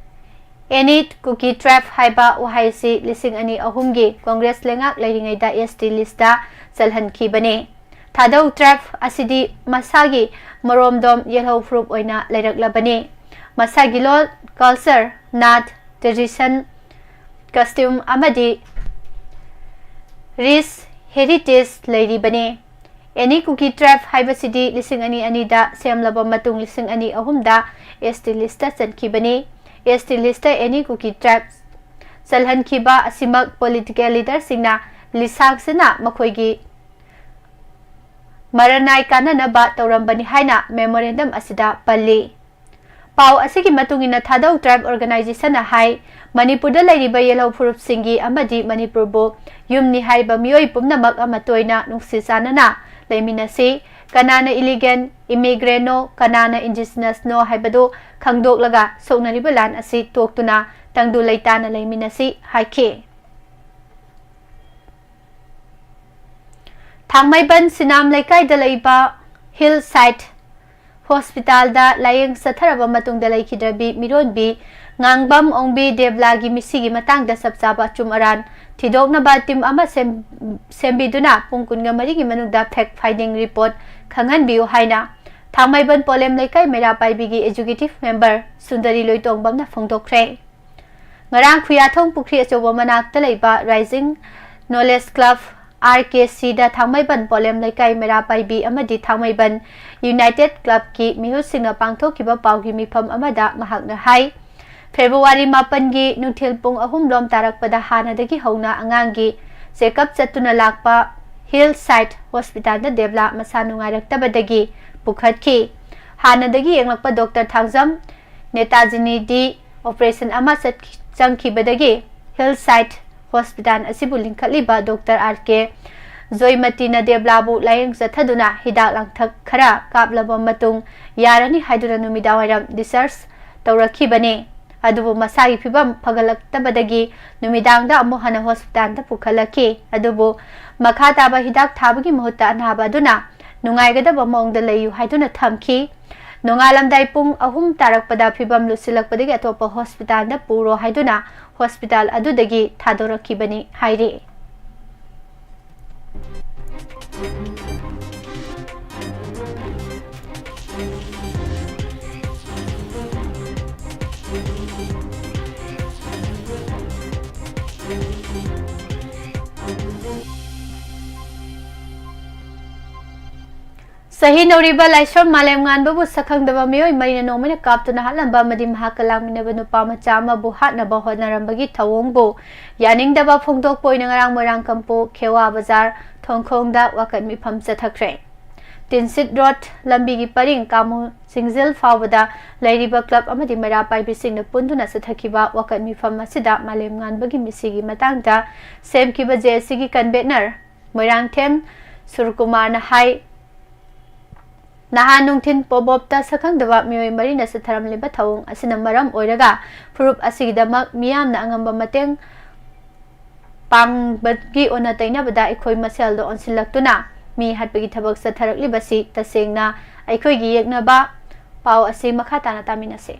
Any Kuki tribe ꯍꯥꯏꯕ ꯋꯥꯍꯩꯁꯤ ꯂꯤꯁꯤꯡ ꯑꯅꯤ ꯑꯍꯨꯝꯒꯤ ꯀꯣꯡꯒ꯭ꯔꯦꯁ ꯂꯩꯉꯥꯛ ꯂꯩꯔꯤꯉꯩꯗ S T listꯇ ꯆꯜꯍꯟꯈꯤꯕꯅꯤ꯫ ꯊꯥꯗꯧ tribe ꯑꯁꯤꯗꯤ ꯃꯁꯥꯒꯤ ꯃꯔꯣꯝꯗꯣꯝ ꯌꯦꯜꯍꯧ ꯐꯨꯔꯨꯞ ꯑꯣꯏꯅ ꯂꯩꯔꯛꯂꯕꯅꯤ꯫ ꯃꯁꯥꯒꯤ ꯂꯣꯟ, culture, ꯅꯥꯠ, tradition, costume ꯑꯃꯗꯤ rich heritage ꯂꯩꯔꯤꯕꯅꯤ꯫ Any Kuki tribe ꯍꯥꯏꯕꯁꯤꯗꯤ ꯂꯤꯁꯤꯡ ꯑꯅꯤ ꯑꯅꯤꯗ ꯁꯦꯝꯂꯕ ꯃꯇꯨꯡ ꯂꯤꯁꯤꯡ ꯑꯅꯤ ꯑꯍꯨꯝꯗ S T listꯇ ꯆꯟꯈꯤꯕꯅꯤ꯫ S T listꯇ Any Kuki tribe ꯆꯜꯍꯟꯈꯤꯕ ꯑꯁꯤꯃꯛ political leaderꯁꯤꯡꯅ ꯂꯤꯁꯥꯛꯁꯤꯅ ꯃꯈꯣꯏꯒꯤ ꯃꯔꯅꯥꯏ ꯀꯥꯟꯅꯅꯕ ꯇꯧꯔꯝꯕꯅꯤ ꯍꯥꯏꯅ memorandum ꯑꯁꯤꯗ ꯄꯜꯂꯤ꯫ ꯄꯥꯎ ꯑꯁꯤꯒꯤ ꯃꯇꯨꯡ ꯏꯟꯅ ꯊꯥꯗꯧ tribe organizationꯅ ꯍꯥꯏ, ꯃꯅꯤꯄꯨꯔꯗ ꯂꯩꯔꯤꯕ ꯌꯦꯜꯍꯧ ꯐꯨꯔꯨꯞꯁꯤꯡꯒꯤ ꯑꯃꯗꯤ ꯃꯅꯤꯄꯨꯔꯕꯨ ꯌꯨꯝꯅꯤ ꯍꯥꯏꯕ ꯃꯤꯑꯣꯏ ꯄꯨꯝꯅꯃꯛ ꯑꯃꯠꯇ ꯑꯣꯏꯅ ꯅꯨꯡꯁꯤ ꯆꯥꯟꯅꯅ ꯂꯩꯃꯤꯟꯅꯁꯤ꯫ ꯀꯅꯥꯅ illegal immigrantꯅꯣ, ꯀꯅꯥꯅ indigenousꯅꯣ ꯍꯥꯏꯕꯗꯨ ꯈꯪꯗꯣꯛꯂꯒ ꯁꯣꯛꯅꯔꯤꯕ ꯂꯥꯟ ꯑꯁꯤ ꯇꯣꯛꯇꯨꯅ ꯇꯪꯗꯨ ꯂꯩꯇꯥꯅ ꯂꯩꯃꯤꯟꯅꯁꯤ ꯍꯥꯏꯈꯤ꯫ ꯊꯥꯡꯃꯩꯕꯟ ꯁꯤꯅꯥꯝ ꯂꯩꯀꯥꯏꯗ ꯂꯩꯕ Hillside Hospitalꯗ ꯂꯥꯌꯦꯡ ꯆꯠꯊꯔꯕ ꯃꯇꯨꯡꯗ ꯂꯩꯈꯤꯗ꯭ꯔꯕꯤ ꯃꯤꯔꯣꯟꯕꯤ ꯉꯥꯡꯕꯝ ꯑꯣꯡꯕꯤ ꯗꯦꯕꯂꯥꯒꯤ ꯃꯤꯁꯤꯒꯤ ꯃꯇꯥꯡꯗ ꯆꯞ ꯆꯥꯕ ꯑꯆꯨꯝ ꯑꯔꯥꯟ ꯊꯤꯗꯣꯛꯅꯕ team ꯑꯃ ꯁꯦꯝ-, ꯁꯦꯝꯕꯤꯗꯨꯅ ꯄꯨꯡ ꯀꯨꯟꯒ ꯃꯔꯤꯒꯤ ꯃꯅꯨꯡꯗ fact finding report ꯈꯪꯍꯟꯕꯤꯌꯨ ꯍꯥꯏꯅ ꯊꯥꯡꯃꯩꯕꯟ ꯄꯣꯂꯦꯝ ꯂꯩꯀꯥꯏ ꯃꯩꯔꯥ ꯄꯥꯏꯕꯤꯒꯤ executive member ꯁꯨꯟꯗꯔꯤ ꯂꯣꯏꯇꯣꯡꯕꯝꯅ ꯐꯣꯡꯗꯣꯛꯈ꯭ꯔꯦ꯫ ꯉꯔꯥꯡ ꯈꯨꯌꯥꯊꯣꯡ ꯄꯨꯈ꯭ꯔꯤ ꯑꯆꯧꯕ ꯃꯅꯥꯛꯇ ꯂꯩꯕ Rising Knowledge Club, R K Cꯗ ꯊꯥꯡꯃꯩꯕꯟ ꯄꯣꯂꯦꯝ ꯂꯩꯀꯥꯏ ꯃꯩꯔꯥ ꯄꯥꯏꯕꯤ ꯑꯃꯗꯤ ꯊꯥꯡꯃꯩꯕꯟ United Clubꯀꯤ ꯃꯤꯍꯨꯠꯁꯤꯡꯅ ꯄꯥꯡꯊꯣꯛꯈꯤꯕ ꯄꯥꯎꯒꯤ ꯃꯤꯐꯝ ꯑꯃꯗ ꯃꯍꯥꯛꯅ ꯍꯥꯏ, ꯐꯦꯕ꯭ꯔꯨꯋꯥꯔꯤ ꯃꯥꯄꯟꯒꯤ ꯅꯨꯡꯊꯤꯜ ꯄꯨꯡ ꯑꯍꯨꯝ ꯂꯣꯝ ꯇꯥꯔꯛꯄꯗ ꯍꯥꯟꯅꯗꯒꯤ ꯍꯧꯅ ꯑꯉꯥꯡꯒꯤ checkup ꯆꯠꯇꯨꯅ ꯂꯥꯛꯄ Hillside Hospitalꯗ ꯗꯦꯕꯂꯥ ꯃꯁꯥ ꯅꯨꯡꯉꯥꯏꯔꯛꯇꯕꯗꯒꯤ ꯄꯨꯈꯠꯈꯤ꯫ ꯍꯥꯟꯅꯗꯒꯤ ꯌꯦꯡꯂꯛꯄ Doctor ꯊꯥꯡꯖꯝ ꯅꯦꯇꯥꯖꯤꯅꯤꯗꯤ operation ꯑꯃ ꯆꯠꯈꯤ-, ꯆꯪꯈꯤꯕꯗꯒꯤ Hillside Hospital ꯑꯁꯤꯕꯨ ꯂꯤꯡꯈꯠꯂꯤꯕ Doctor R K ꯖꯣꯏꯃꯇꯤꯅ ꯗꯦꯕꯂꯥꯕꯨ ꯂꯥꯌꯦꯡ ꯆꯠꯊꯗꯨꯅ ꯍꯤꯗꯥꯛ ꯂꯥꯡꯊꯛ ꯈꯔ ꯀꯥꯞꯂꯕ ꯃꯇꯨꯡ ꯌꯥꯔꯅꯤ ꯍꯥꯏꯗꯨꯅ ꯅꯨꯃꯤꯗꯥꯡꯋꯥꯏꯔꯝ discharge ꯇꯧꯔꯛꯈꯤꯕꯅꯤ꯫ ꯑꯗꯨꯕꯨ ꯃꯁꯥꯒꯤ ꯐꯤꯕꯝ ꯐꯒꯠꯂꯛꯇꯕꯗꯒꯤ ꯅꯨꯃꯤꯗꯥꯡꯗ ꯑꯃꯨꯛ ꯍꯟꯅ hospitalꯗ ꯄꯨꯈꯠꯂꯛꯈꯤ꯫ ꯑꯗꯨꯕꯨ ꯃꯈꯥ ꯇꯥꯕ ꯍꯤꯗꯥꯛ ꯊꯥꯕꯒꯤ ꯃꯍꯨꯠꯇ ꯑꯅꯥꯕ ꯑꯗꯨꯅ ꯅꯨꯡꯉꯥꯏꯒꯗꯕ ꯃꯑꯣꯡꯗ ꯂꯩꯌꯨ ꯍꯥꯏꯗꯨꯅ ꯊꯝꯈꯤ꯫ ꯅꯣꯡꯉꯥꯜꯂꯝꯗꯥꯏ ꯄꯨꯡ ꯑꯍꯨꯝ ꯇꯥꯔꯛꯄꯗ ꯐꯤꯕꯝ ꯂꯨꯁꯤꯜꯂꯛꯄꯗꯒꯤ ꯑꯇꯣꯞꯄ ꯍꯣꯁꯄꯤꯇꯥꯜꯗ ꯄꯨꯔꯣ ꯍꯥꯏꯗꯨꯅ ꯍꯣꯁꯄꯤꯇꯥꯜ ꯑꯗꯨꯗꯒꯤ ꯊꯥꯗꯣꯔꯛꯈꯤꯕꯅꯤ ꯍꯥꯏꯔꯤ꯫ ꯆꯍꯤ ꯅꯧꯔꯤꯕ ꯂꯥꯏꯁ꯭ꯔꯝ ꯃꯥꯂꯦꯝꯉꯥꯟꯕꯕꯨ ꯁꯛꯈꯪꯗꯕ ꯃꯤꯑꯣꯏ ꯃꯔꯤꯅ ꯅꯣꯡꯃꯩꯅ ꯀꯥꯞꯇꯨꯅ ꯍꯥꯠꯂꯝꯕ ꯑꯃꯗꯤ ꯃꯍꯥꯛꯀ ꯂꯥꯡꯃꯤꯟꯅꯕ ꯅꯨꯄꯥ ꯃꯆꯥ ꯑꯃꯕꯨ ꯍꯥꯠꯅꯕ ꯍꯣꯠꯅꯔꯝꯕꯒꯤ ꯊꯧꯑꯣꯡꯕꯨ ꯌꯥꯅꯤꯡꯗꯕ ꯐꯣꯡꯗꯣꯛꯄ ꯑꯣꯏꯅ ꯉꯔꯥꯡ ꯃꯣꯏꯔꯥꯡꯀꯝꯄꯣ ꯈꯦꯋꯥ ꯕꯖꯥꯔ ꯊꯣꯡꯈꯣꯡꯗ ꯋꯥꯀꯠ ꯃꯤꯐꯝ ꯆꯠꯊꯈ꯭ꯔꯦ꯫ ꯇꯤꯟꯁꯤꯠ ꯔꯣꯗ ꯂꯝꯕꯤꯒꯤ ꯄꯔꯤꯡ ꯀꯥꯃꯨ ꯁꯤꯡꯖꯤꯜ ꯐꯥꯎꯕꯗ ꯂꯩꯔꯤꯕ ꯀ꯭ꯂꯕ ꯑꯃꯗꯤ ꯃꯩꯔꯥ ꯄꯥꯏꯕꯤꯁꯤꯡꯅ ꯄꯨꯟꯗꯨꯅ ꯆꯠꯊꯈꯤꯕ ꯋꯥꯀꯠ ꯃꯤꯐꯝ ꯑꯁꯤꯗ ꯃꯥꯂꯦꯝꯉꯥꯟꯕꯒꯤ ꯃꯤꯁꯤꯒꯤ ꯃꯇꯥꯡꯗ ꯁꯦꯝꯈꯤꯕ ꯖꯦ ꯑꯦꯁ ꯁꯤꯒꯤ ꯀꯟꯚꯦꯅꯔ ꯃꯣꯏꯔꯥꯡꯊꯦꯝ ꯁꯨꯔꯀꯨꯃꯥꯔꯅ ꯍꯥꯏ, ꯅꯍꯥꯟ ꯅꯨꯡꯊꯤꯜ ꯄꯣꯕꯣꯞꯇ ꯁꯛꯈꯪꯗꯕ ꯃꯤꯑꯣꯏ ꯃꯔꯤꯅ ꯆꯠꯊꯔꯝꯂꯤꯕ ꯊꯧꯑꯣꯡ ꯑꯁꯤꯅ ꯃꯔꯝ ꯑꯣꯏꯔꯒ ꯐꯨꯔꯨꯞ ꯑꯁꯤꯒꯤꯗꯃꯛ ꯃꯤꯌꯥꯝꯅ ꯑꯉꯝꯕ ꯃꯇꯦꯡ ꯄꯥꯡꯕꯒꯤ ꯑꯣꯟꯅ ꯇꯩꯅꯕꯗ ꯑꯩꯈꯣꯏ ꯃꯁꯦꯜꯗ ꯑꯣꯟꯁꯤꯜꯂꯛꯇꯨꯅ ꯃꯤ ꯍꯥꯠꯄꯒꯤ ꯊꯕꯛ ꯆꯠꯊꯔꯛꯂꯤꯕꯁꯤ ꯇꯁꯦꯡꯅ ꯑꯩꯈꯣꯏꯒꯤ ꯌꯦꯛꯅꯕ꯫ ꯄꯥꯎ ꯑꯁꯤ ꯃꯈꯥ ꯇꯥꯅ ꯇꯥꯃꯤꯟꯅꯁꯤ꯫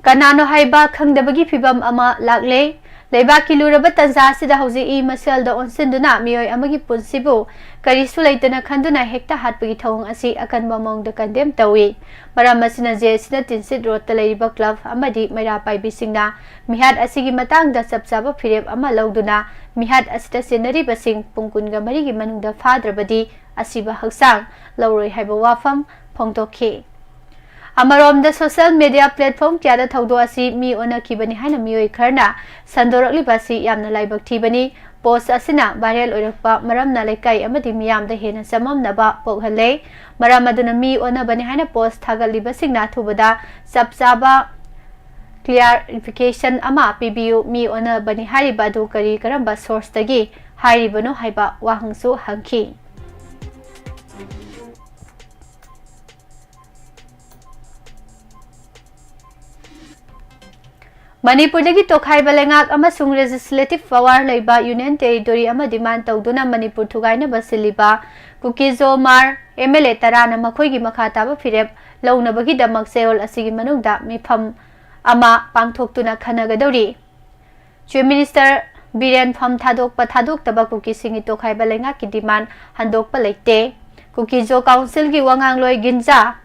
ꯀꯅꯥꯅꯣ ꯍꯥꯏꯕ ꯈꯪꯗꯕꯒꯤ ꯐꯤꯚꯝ ꯑꯃ ꯂꯥꯛꯂꯦ꯫ ꯂꯩꯕꯥꯛꯀꯤ ꯂꯨꯔꯕ ꯇꯟꯖꯥ ꯑꯁꯤꯗ ꯍꯧꯖꯤꯛ ꯏ ꯃꯁꯦꯜꯗ ꯑꯣꯟꯁꯤꯟꯗꯨꯅ ꯃꯤꯑꯣꯏ ꯑꯃꯒꯤ ꯄꯨꯟꯁꯤꯕꯨ ꯀꯔꯤꯁꯨ ꯂꯩꯇꯅ ꯈꯟꯗꯨꯅ ꯍꯦꯛꯇ ꯍꯥꯠꯄꯒꯤ ꯊꯧꯑꯣꯡ ꯑꯁꯤ ꯑꯀꯟꯕ ꯃꯑꯣꯡꯗ ꯀꯟꯗꯦꯝ ꯇꯧꯏ꯫ ꯃꯔꯝ ꯑꯁꯤꯅ ꯖꯦ ꯑꯦꯁ ꯁꯤꯅ ꯇꯤꯟꯁꯤꯠ ꯔꯣꯗꯇ ꯂꯩꯔꯤꯕ ꯀ꯭ꯂꯕ ꯑꯃꯗꯤ ꯃꯩꯔꯥ ꯄꯥꯏꯕꯤꯁꯤꯡꯅ ꯃꯤꯍꯥꯠ ꯑꯁꯤꯒꯤ ꯃꯇꯥꯡꯗ ꯆꯞ ꯆꯥꯕ ꯐꯤꯔꯦꯞ ꯑꯃ ꯂꯧꯗꯨꯅ ꯃꯤꯍꯥꯠ ꯑꯁꯤꯗ ꯆꯦꯟꯅꯔꯤꯕꯁꯤꯡ ꯄꯨꯡ ꯀꯨꯟꯒ ꯃꯔꯤꯒꯤ ꯃꯅꯨꯡꯗ ꯐꯥꯗ꯭ꯔꯕꯗꯤ ꯑꯁꯤꯕ ꯍꯛꯆꯥꯡ ꯂꯧꯔꯣꯏ ꯍꯥꯏꯕ ꯋꯥꯐꯝ ꯐꯣꯡꯗꯣꯛꯈꯤ꯫ ꯑꯃꯔꯣꯝꯗ, ꯁꯣꯁꯤꯌꯦꯜ ꯃꯤꯗꯤꯌꯥ ꯄ꯭ꯂꯦꯠꯐꯣꯔꯝ ꯀꯌꯥꯗ ꯊꯧꯗꯣꯛ ꯑꯁꯤ ꯃꯤ ꯑꯣꯟꯅꯈꯤꯕꯅꯤ ꯍꯥꯏꯅ ꯃꯤꯑꯣꯏ ꯈꯔꯅ ꯁꯟꯗꯣꯔꯛꯂꯤꯕ ꯑꯁꯤ ꯌꯥꯝꯅ ꯂꯥꯏꯕꯛ ꯊꯤꯕꯅꯤ꯫ ꯄꯣꯁ ꯑꯁꯤꯅ ꯚꯥꯏꯔꯦꯜ ꯑꯣꯏꯔꯛꯄ ꯃꯔꯝꯅ ꯂꯩꯀꯥꯏ ꯑꯃꯗꯤ ꯃꯤꯌꯥꯝꯗ ꯍꯦꯟꯅ ꯆꯃꯝꯅꯕ ꯄꯣꯛꯍꯜꯂꯦ꯫ ꯃꯔꯝ ꯑꯗꯨꯅ ꯃꯤ ꯑꯣꯟꯅꯕꯅꯤ ꯍꯥꯏꯅ ꯄꯣꯁ ꯊꯥꯒꯠꯂꯤꯕꯁꯤꯡꯅ ꯑꯊꯨꯕꯗ ꯆꯞ ꯆꯥꯕ ꯀ꯭ꯂꯤꯌꯥꯔꯤꯐꯤꯀꯦꯁꯟ ꯑꯃ ꯄꯤꯕꯤꯌꯨ꯫ ꯃꯤ ꯑꯣꯟꯅꯕꯅꯤ ꯍꯥꯏꯔꯤꯕ ꯑꯗꯨ ꯀꯔꯤ ꯀꯔꯝꯕ ꯁꯣꯔꯁꯇꯒꯤ ꯍꯥꯏꯔꯤꯕꯅꯣ ꯍꯥꯏꯕ ꯋꯥꯍꯪꯁꯨ ꯍꯪꯈꯤ꯫ ꯃꯅꯤꯄꯨꯔꯗꯒꯤ ꯇꯣꯈꯥꯏꯕ ꯂꯩꯉꯥꯛ ꯑꯃꯁꯨꯡ ꯂꯦꯖꯤꯁꯂꯦꯇꯤꯚ ꯄꯋꯥꯔ ꯂꯩꯕ ꯌꯨꯅꯤꯌꯟ ꯇꯦꯔꯤꯇꯣꯔꯤ ꯑꯃ ꯗꯤꯃꯥꯟ ꯇꯧꯗꯨꯅ ꯃꯅꯤꯄꯨꯔ ꯊꯨꯒꯥꯏꯅꯕ ꯁꯤꯜꯂꯤꯕ ꯀꯨꯀꯤꯖꯣ ꯃꯥꯔ ꯑꯦꯝ ꯑꯦꯜ ꯑꯦ ꯇꯔꯥꯅ ꯃꯈꯣꯏꯒꯤ ꯃꯈꯥ ꯇꯥꯕ ꯐꯤꯔꯦꯞ ꯂꯧꯅꯕꯒꯤꯗꯃꯛ ꯆꯌꯣꯜ ꯑꯁꯤꯒꯤ ꯃꯅꯨꯡꯗ ꯃꯤꯐꯝ ꯑꯃ ꯄꯥꯡꯊꯣꯛꯇꯨꯅ ꯈꯟꯅꯒꯗꯧꯔꯤ꯫ ꯆꯤꯐ ꯃꯤꯅꯤꯁꯇꯔ ꯕꯤꯔꯦꯟ ꯐꯝ ꯊꯥꯗꯣꯛꯄ ꯊꯥꯗꯣꯛꯇꯕ ꯀꯨꯀꯤꯁꯤꯡꯒꯤ ꯇꯣꯈꯥꯏꯕ ꯂꯩꯉꯥꯛꯀꯤ ꯗꯤꯃꯥꯟ ꯍꯟꯗꯣꯛꯄ ꯂꯩꯇꯦ꯫ ꯀꯨꯀꯤꯖꯣ ꯀꯥꯎꯟꯁꯤꯜꯒꯤ ꯋꯥꯉꯥꯡꯂꯣꯏ ꯒꯤꯟꯖꯥ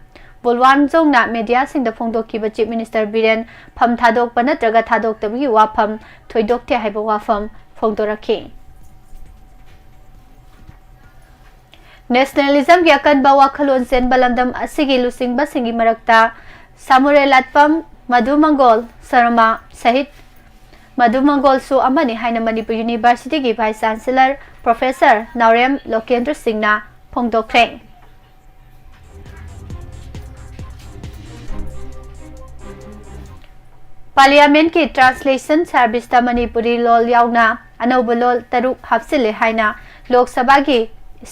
ꯕꯨꯜꯋꯥꯟꯖꯣꯡꯅ ꯃꯦꯗꯤꯌꯥꯁꯤꯡꯗ ꯐꯣꯡꯗꯣꯛꯈꯤꯕ ꯆꯤꯐ ꯃꯤꯅꯤꯁꯇꯔ ꯕꯤꯔꯦꯟ ꯐꯝ ꯊꯥꯗꯣꯛꯄ ꯅꯠꯇ꯭ꯔꯒ ꯊꯥꯗꯣꯛꯇꯕꯒꯤ ꯋꯥꯐꯝ ꯊꯣꯏꯗꯣꯛꯇꯦ ꯍꯥꯏꯕ ꯋꯥꯐꯝ ꯐꯣꯡꯗꯣꯔꯛꯈꯤ꯫ ꯅꯦꯁꯅꯦꯂꯤꯖꯝꯒꯤ ꯑꯀꯟꯕ ꯋꯥꯈꯜꯂꯣꯟ ꯆꯦꯟꯕ ꯂꯝꯗꯝ ꯑꯁꯤꯒꯤ ꯂꯨꯆꯤꯡꯕꯁꯤꯡꯒꯤ ꯃꯔꯛꯇ ꯁꯥꯃꯨꯔꯦ ꯂꯥꯠꯄꯝ ꯃꯙꯨ ꯃꯪꯒꯣꯜ ꯁꯔꯃ, ꯁꯍꯤꯗ ꯃꯙꯨ ꯃꯪꯒꯣꯜꯁꯨ ꯑꯃꯅꯤ ꯍꯥꯏꯅ ꯃꯅꯤꯄꯨꯔ ꯌꯨꯅꯤꯚꯔꯁꯤꯇꯤꯒꯤ ꯚꯥꯏꯁ ꯆꯥꯟꯁꯦꯂꯔ ꯄ꯭ꯔꯣꯐꯦꯁꯔ ꯅꯥꯎꯔꯦꯝ ꯂꯣꯀꯦꯟꯗ꯭ꯔ ꯁꯤꯡꯅ ꯐꯣꯡꯗꯣꯛꯈ꯭ꯔꯦ꯫ ꯄꯥꯔꯂꯤꯌꯥꯃꯦꯟꯠꯀꯤ ꯇ꯭ꯔꯥꯟꯁꯂꯦꯁꯟ ꯁꯥꯔꯚꯤꯁꯇ ꯃꯅꯤꯄꯨꯔꯤ ꯂꯣꯜ ꯌꯥꯎꯅ ꯑꯅꯧꯕ ꯂꯣꯜ ꯇꯔꯨꯛ ꯍꯥꯞꯆꯤꯜꯂꯦ ꯍꯥꯏꯅ ꯂꯣꯛ ꯁꯚꯥꯒꯤ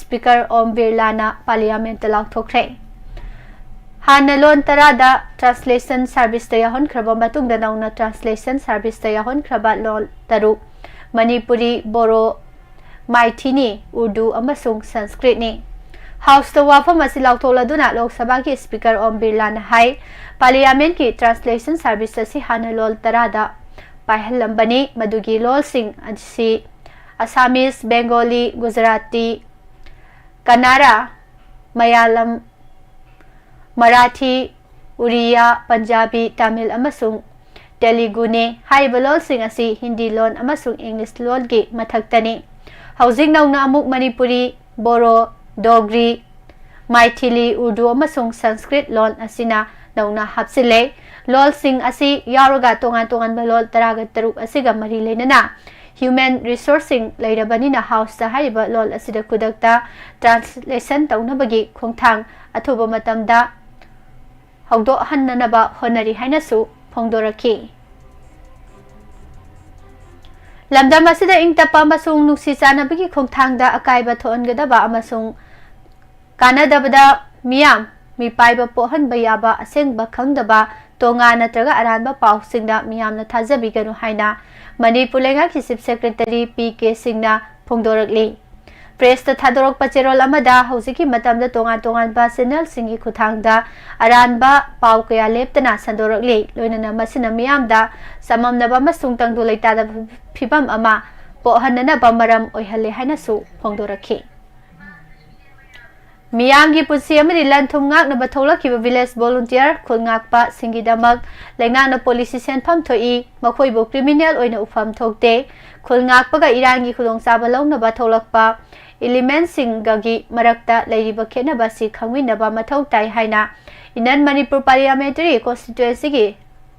ꯁ꯭ꯄꯤꯀꯔ ꯑꯣꯝ ꯕꯤꯔꯂꯥꯅ ꯄꯥꯔꯂꯤꯌꯥꯃꯦꯟꯠꯇ ꯂꯥꯎꯊꯣꯛꯈ꯭ꯔꯦ꯫ ꯍꯥꯟꯅ ꯂꯣꯟ ꯇꯔꯥꯗ ꯇ꯭ꯔꯥꯟꯁꯂꯦꯁꯟ ꯁꯥꯔꯚꯤꯁꯇ ꯌꯥꯎꯍꯟꯈ꯭ꯔꯕ ꯃꯇꯨꯡꯗ ꯅꯧꯅ ꯇ꯭ꯔꯥꯟꯁꯂꯦꯁꯟ ꯁꯥꯔꯚꯤꯁꯇ ꯌꯥꯎꯍꯟꯈ꯭ꯔꯕ ꯂꯣꯟ ꯇꯔꯨꯛ, ꯃꯅꯤꯄꯨꯔꯤ, ꯕꯣꯔꯣ, ꯃꯥꯏꯊꯤꯅꯤ, ꯎꯔꯗꯨ ꯑꯃꯁꯨꯡ ꯁꯪꯁꯀ꯭ꯔꯤꯠꯅꯤ꯫ ꯍꯥꯎꯁꯇ ꯋꯥꯐꯝ ꯑꯁꯤ ꯂꯥꯎꯊꯣꯛꯂꯗꯨꯅ ꯂꯣꯛ ꯁꯚꯥꯒꯤ ꯁ꯭ꯄꯤꯀꯔ ꯑꯣꯝ ꯕꯤꯔꯂꯥꯅ ꯍꯥꯏ, ꯄꯥꯔꯂꯤꯌꯥꯃꯦꯟꯠꯀꯤ ꯇ꯭ꯔꯥꯟꯁꯂꯦꯁꯟ ꯁꯥꯔꯚꯤꯁ ꯑꯁꯤ ꯍꯥꯟꯅ ꯂꯣꯜ ꯇꯔꯥꯗ ꯄꯥꯏꯍꯜꯂꯝꯕꯅꯤ, ꯃꯗꯨꯒꯤ ꯂꯣꯜꯁꯤꯡ ꯑꯁꯤ ꯑꯁꯥꯃꯤꯁ, ꯕꯦꯡꯒꯣꯂꯤ, ꯒꯨꯖꯔꯥꯇꯤ, ꯀꯅꯥꯔꯥ, ꯃꯌꯥꯂꯝ, ꯃꯔꯥꯊꯤ, ꯎꯔꯤꯌꯥ, ꯄꯟꯖꯥꯕꯤ, ꯇꯥꯃꯤꯜ ꯑꯃꯁꯨꯡ ꯇꯦꯂꯨꯒꯨꯅꯤ꯫ ꯍꯥꯏꯔꯤꯕ ꯂꯣꯜꯁꯤꯡ ꯑꯁꯤ ꯍꯤꯟꯗꯤ ꯂꯣꯟ ꯑꯃꯁꯨꯡ ꯏꯪꯂꯤꯁ ꯂꯣꯟꯒꯤ ꯃꯊꯛꯇꯅꯤ꯫ ꯍꯧꯖꯤꯛ ꯅꯧꯅ ꯑꯃꯨꯛ ꯃꯅꯤꯄꯨꯔꯤ, ꯕꯣꯔꯣ, ꯗꯣꯒ꯭ꯔꯤ, ꯃꯥꯏꯊꯤꯂꯤ, ꯎꯔꯗꯨ ꯑꯃꯁꯨꯡ ꯁꯪꯁꯀ꯭ꯔꯤꯠ ꯂꯣꯟ ꯑꯁꯤꯅ ꯅꯧꯅ ꯍꯥꯞꯆꯤꯜꯂꯦ꯫ ꯂꯣꯜꯁꯤꯡ ꯑꯁꯤ ꯌꯥꯎꯔꯒ ꯇꯣꯉꯥꯟ ꯇꯣꯉꯥꯟꯕ ꯂꯣꯜ ꯇꯔꯥꯒ ꯇꯔꯨꯛ ꯑꯁꯤꯒ ꯃꯔꯤ ꯂꯩꯅꯅ ꯍ꯭ꯌꯨꯃꯦꯟ ꯔꯤꯁꯣꯔꯁꯁꯤꯡ ꯂꯩꯔꯕꯅꯤꯅ ꯍꯥꯎꯁꯇ ꯍꯥꯏꯔꯤꯕ ꯂꯣꯜ ꯑꯁꯤꯗ ꯈꯨꯗꯛꯇ ꯇ꯭ꯔꯥꯟꯁꯂꯦꯁꯟ ꯇꯧꯅꯕꯒꯤ ꯈꯣꯡꯊꯥꯡ ꯑꯊꯨꯕ ꯃꯇꯝꯗ ꯍꯧꯗꯣꯛꯍꯟꯅꯅꯕ ꯍꯣꯠꯅꯔꯤ ꯍꯥꯏꯅꯁꯨ ꯐꯣꯡꯗꯣꯔꯛꯈꯤ꯫ ꯂꯝꯗꯝ ꯑꯁꯤꯗ ꯏꯪ ꯇꯞꯄ ꯑꯃꯁꯨꯡ ꯅꯨꯡꯁꯤ ꯆꯥꯟꯅꯕꯒꯤ ꯈꯣꯡꯊꯥꯡꯗ ꯑꯀꯥꯏꯕ ꯊꯣꯛꯍꯟꯒꯗꯕ ꯑꯃꯁꯨꯡ ꯀꯥꯟꯅꯗꯕꯗ ꯃꯤꯌꯥꯝ ꯃꯤꯄꯥꯏꯕ ꯄꯣꯛꯍꯟꯕ ꯌꯥꯕ ꯑꯁꯦꯡꯕ ꯈꯪꯗꯕ ꯇꯣꯉꯥ ꯅꯠꯇ꯭ꯔꯒ ꯑꯔꯥꯟꯕ ꯄꯥꯎꯁꯤꯡꯗ ꯃꯤꯌꯥꯝꯅ ꯊꯥꯖꯕꯤꯒꯅꯨ ꯍꯥꯏꯅ ꯃꯅꯤꯄꯨꯔ ꯂꯩꯉꯥꯛꯀꯤ Chief Secretary ꯄꯤ ꯀꯦ ꯁꯤꯡꯅ ꯐꯣꯡꯗꯣꯔꯛꯂꯤ꯫ Press ꯇ ꯊꯥꯗꯣꯔꯛꯄ ꯆꯦꯔꯣꯜ ꯑꯃꯗ ꯍꯧꯖꯤꯛꯀꯤ ꯃꯇꯝꯗ ꯇꯣꯉꯥꯟ ꯇꯣꯉꯥꯟꯕ channel ꯁꯤꯡꯒꯤ ꯈꯨꯠꯊꯥꯡꯗ ꯑꯔꯥꯟꯕ ꯄꯥꯎ ꯀꯌꯥ ꯂꯦꯞꯇꯅ ꯁꯟꯗꯣꯔꯛꯂꯤ꯫ ꯂꯣꯏꯅꯅ ꯃꯁꯤꯅ ꯃꯤꯌꯥꯝꯗ ꯆꯃꯝꯅꯕ ꯑꯃꯁꯨꯡ ꯇꯪꯗꯨ ꯂꯩꯇꯥꯗꯕ ꯐꯤꯕꯝ ꯑꯃ ꯄꯣꯛꯍꯟꯅꯅꯕ ꯃꯔꯝ ꯑꯣꯏꯍꯜꯂꯦ ꯍꯥꯏꯅꯁꯨ ꯐꯣꯡꯗꯣꯔꯛꯈꯤ꯫ ꯃꯤꯌꯥꯝꯒꯤ ꯄꯨꯟꯁꯤ ꯑꯃꯗꯤ ꯂꯟ ꯊꯨꯝ ꯉꯥꯛꯅꯕ ꯊꯣꯛꯂꯛꯈꯤꯕ Village Volunteer ꯈꯨꯜ ꯉꯥꯛꯄ ꯁꯤꯡꯒꯤꯗꯃꯛ ꯂꯩꯉꯥꯛꯅ policy ꯁꯦꯟꯐꯝ ꯊꯣꯛꯏ, ꯃꯈꯣꯏꯕꯨ criminal ꯑꯣꯏꯅ ꯎꯐꯝ ꯊꯣꯛꯇꯦ꯫ ꯈꯨꯜ ꯉꯥꯛꯄꯒ ꯏꯔꯥꯡꯒꯤ ꯈꯨꯗꯣꯡꯆꯥꯕ ꯂꯧꯅꯕ ꯊꯣꯛꯂꯛꯄ element ꯁꯤꯡꯒꯒꯤ ꯃꯔꯛꯇ ꯂꯩꯔꯤꯕ ꯈꯦꯠꯅꯕ ꯑꯁꯤ ꯈꯪꯃꯤꯟꯅꯕ ꯃꯊꯧ ꯇꯥꯏ ꯍꯥꯏꯅ Indian Manipur Parliamentary Constituency ꯒꯤ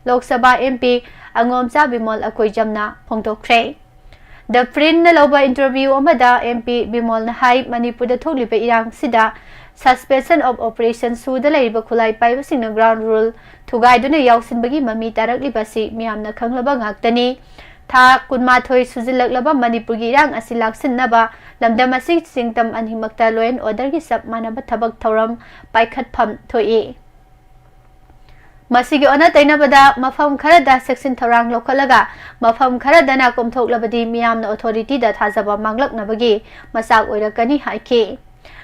Lok Sabha M P ꯑꯉꯣꯝꯆꯥ Bimol ꯑꯀꯣꯏꯖꯝꯅ ꯐꯣꯡꯗꯣꯛꯈ꯭ꯔꯦ꯫ The Print ꯅ ꯂꯧꯕ interview ꯑꯃꯗ M P ꯕꯤꯃꯣꯜꯅ ꯍꯥꯏ, ꯃꯅꯤꯄꯨꯔꯗ ꯊꯣꯛꯂꯤꯕ ꯏꯔꯥꯡꯁꯤꯗ Suspension of Operation ꯁꯨꯗ ꯂꯩꯔꯤꯕ ꯈꯨꯠꯂꯥꯏ ꯄꯥꯏꯕꯁꯤꯡꯅ ground rule ꯊꯨꯒꯥꯏꯗꯨꯅ ꯌꯥꯎꯁꯤꯟꯕꯒꯤ ꯃꯃꯤ ꯇꯥꯔꯛꯂꯤꯕ ꯑꯁꯤ ꯃꯤꯌꯥꯝꯅ ꯈꯪꯂꯕ ꯉꯥꯛꯇꯅꯤ꯫ ꯊꯥ ꯀꯨꯟꯃꯥꯊꯣꯏ ꯁꯨꯖꯤꯜꯂꯛꯂꯕ ꯃꯅꯤꯄꯨꯔꯒꯤ ꯏꯔꯥꯡ ꯑꯁꯤ ꯂꯥꯛꯁꯤꯟꯅꯕ ꯂꯝꯗꯝ ꯑꯁꯤ ꯁꯤꯡꯇꯝ ꯑꯅꯤꯃꯛꯇ law and order ꯒꯤ ꯆꯞ ꯃꯥꯟꯅꯕ ꯊꯕꯛ ꯊꯧꯔꯝ ꯄꯥꯏꯈꯠꯐꯝ ꯊꯣꯛꯏ꯫ ꯃꯁꯤꯒꯤ ꯑꯣꯟꯅ ꯇꯩꯅꯕꯗ ꯃꯐꯝ ꯈꯔꯗ ꯆꯦꯛꯁꯤꯟ ꯊꯧꯔꯥꯡ ꯂꯧꯈꯠꯂꯒ ꯃꯐꯝ ꯈꯔꯗꯅ ꯀꯣꯝꯊꯣꯛꯂꯕꯗꯤ ꯃꯤꯌꯥꯝꯅ authority ꯗ ꯊꯥꯖꯕ ꯃꯥꯡꯂꯛꯅꯕꯒꯤ ꯃꯆꯥꯛ ꯑꯣꯏꯔꯛꯀꯅꯤ ꯍꯥꯏꯈꯤ꯫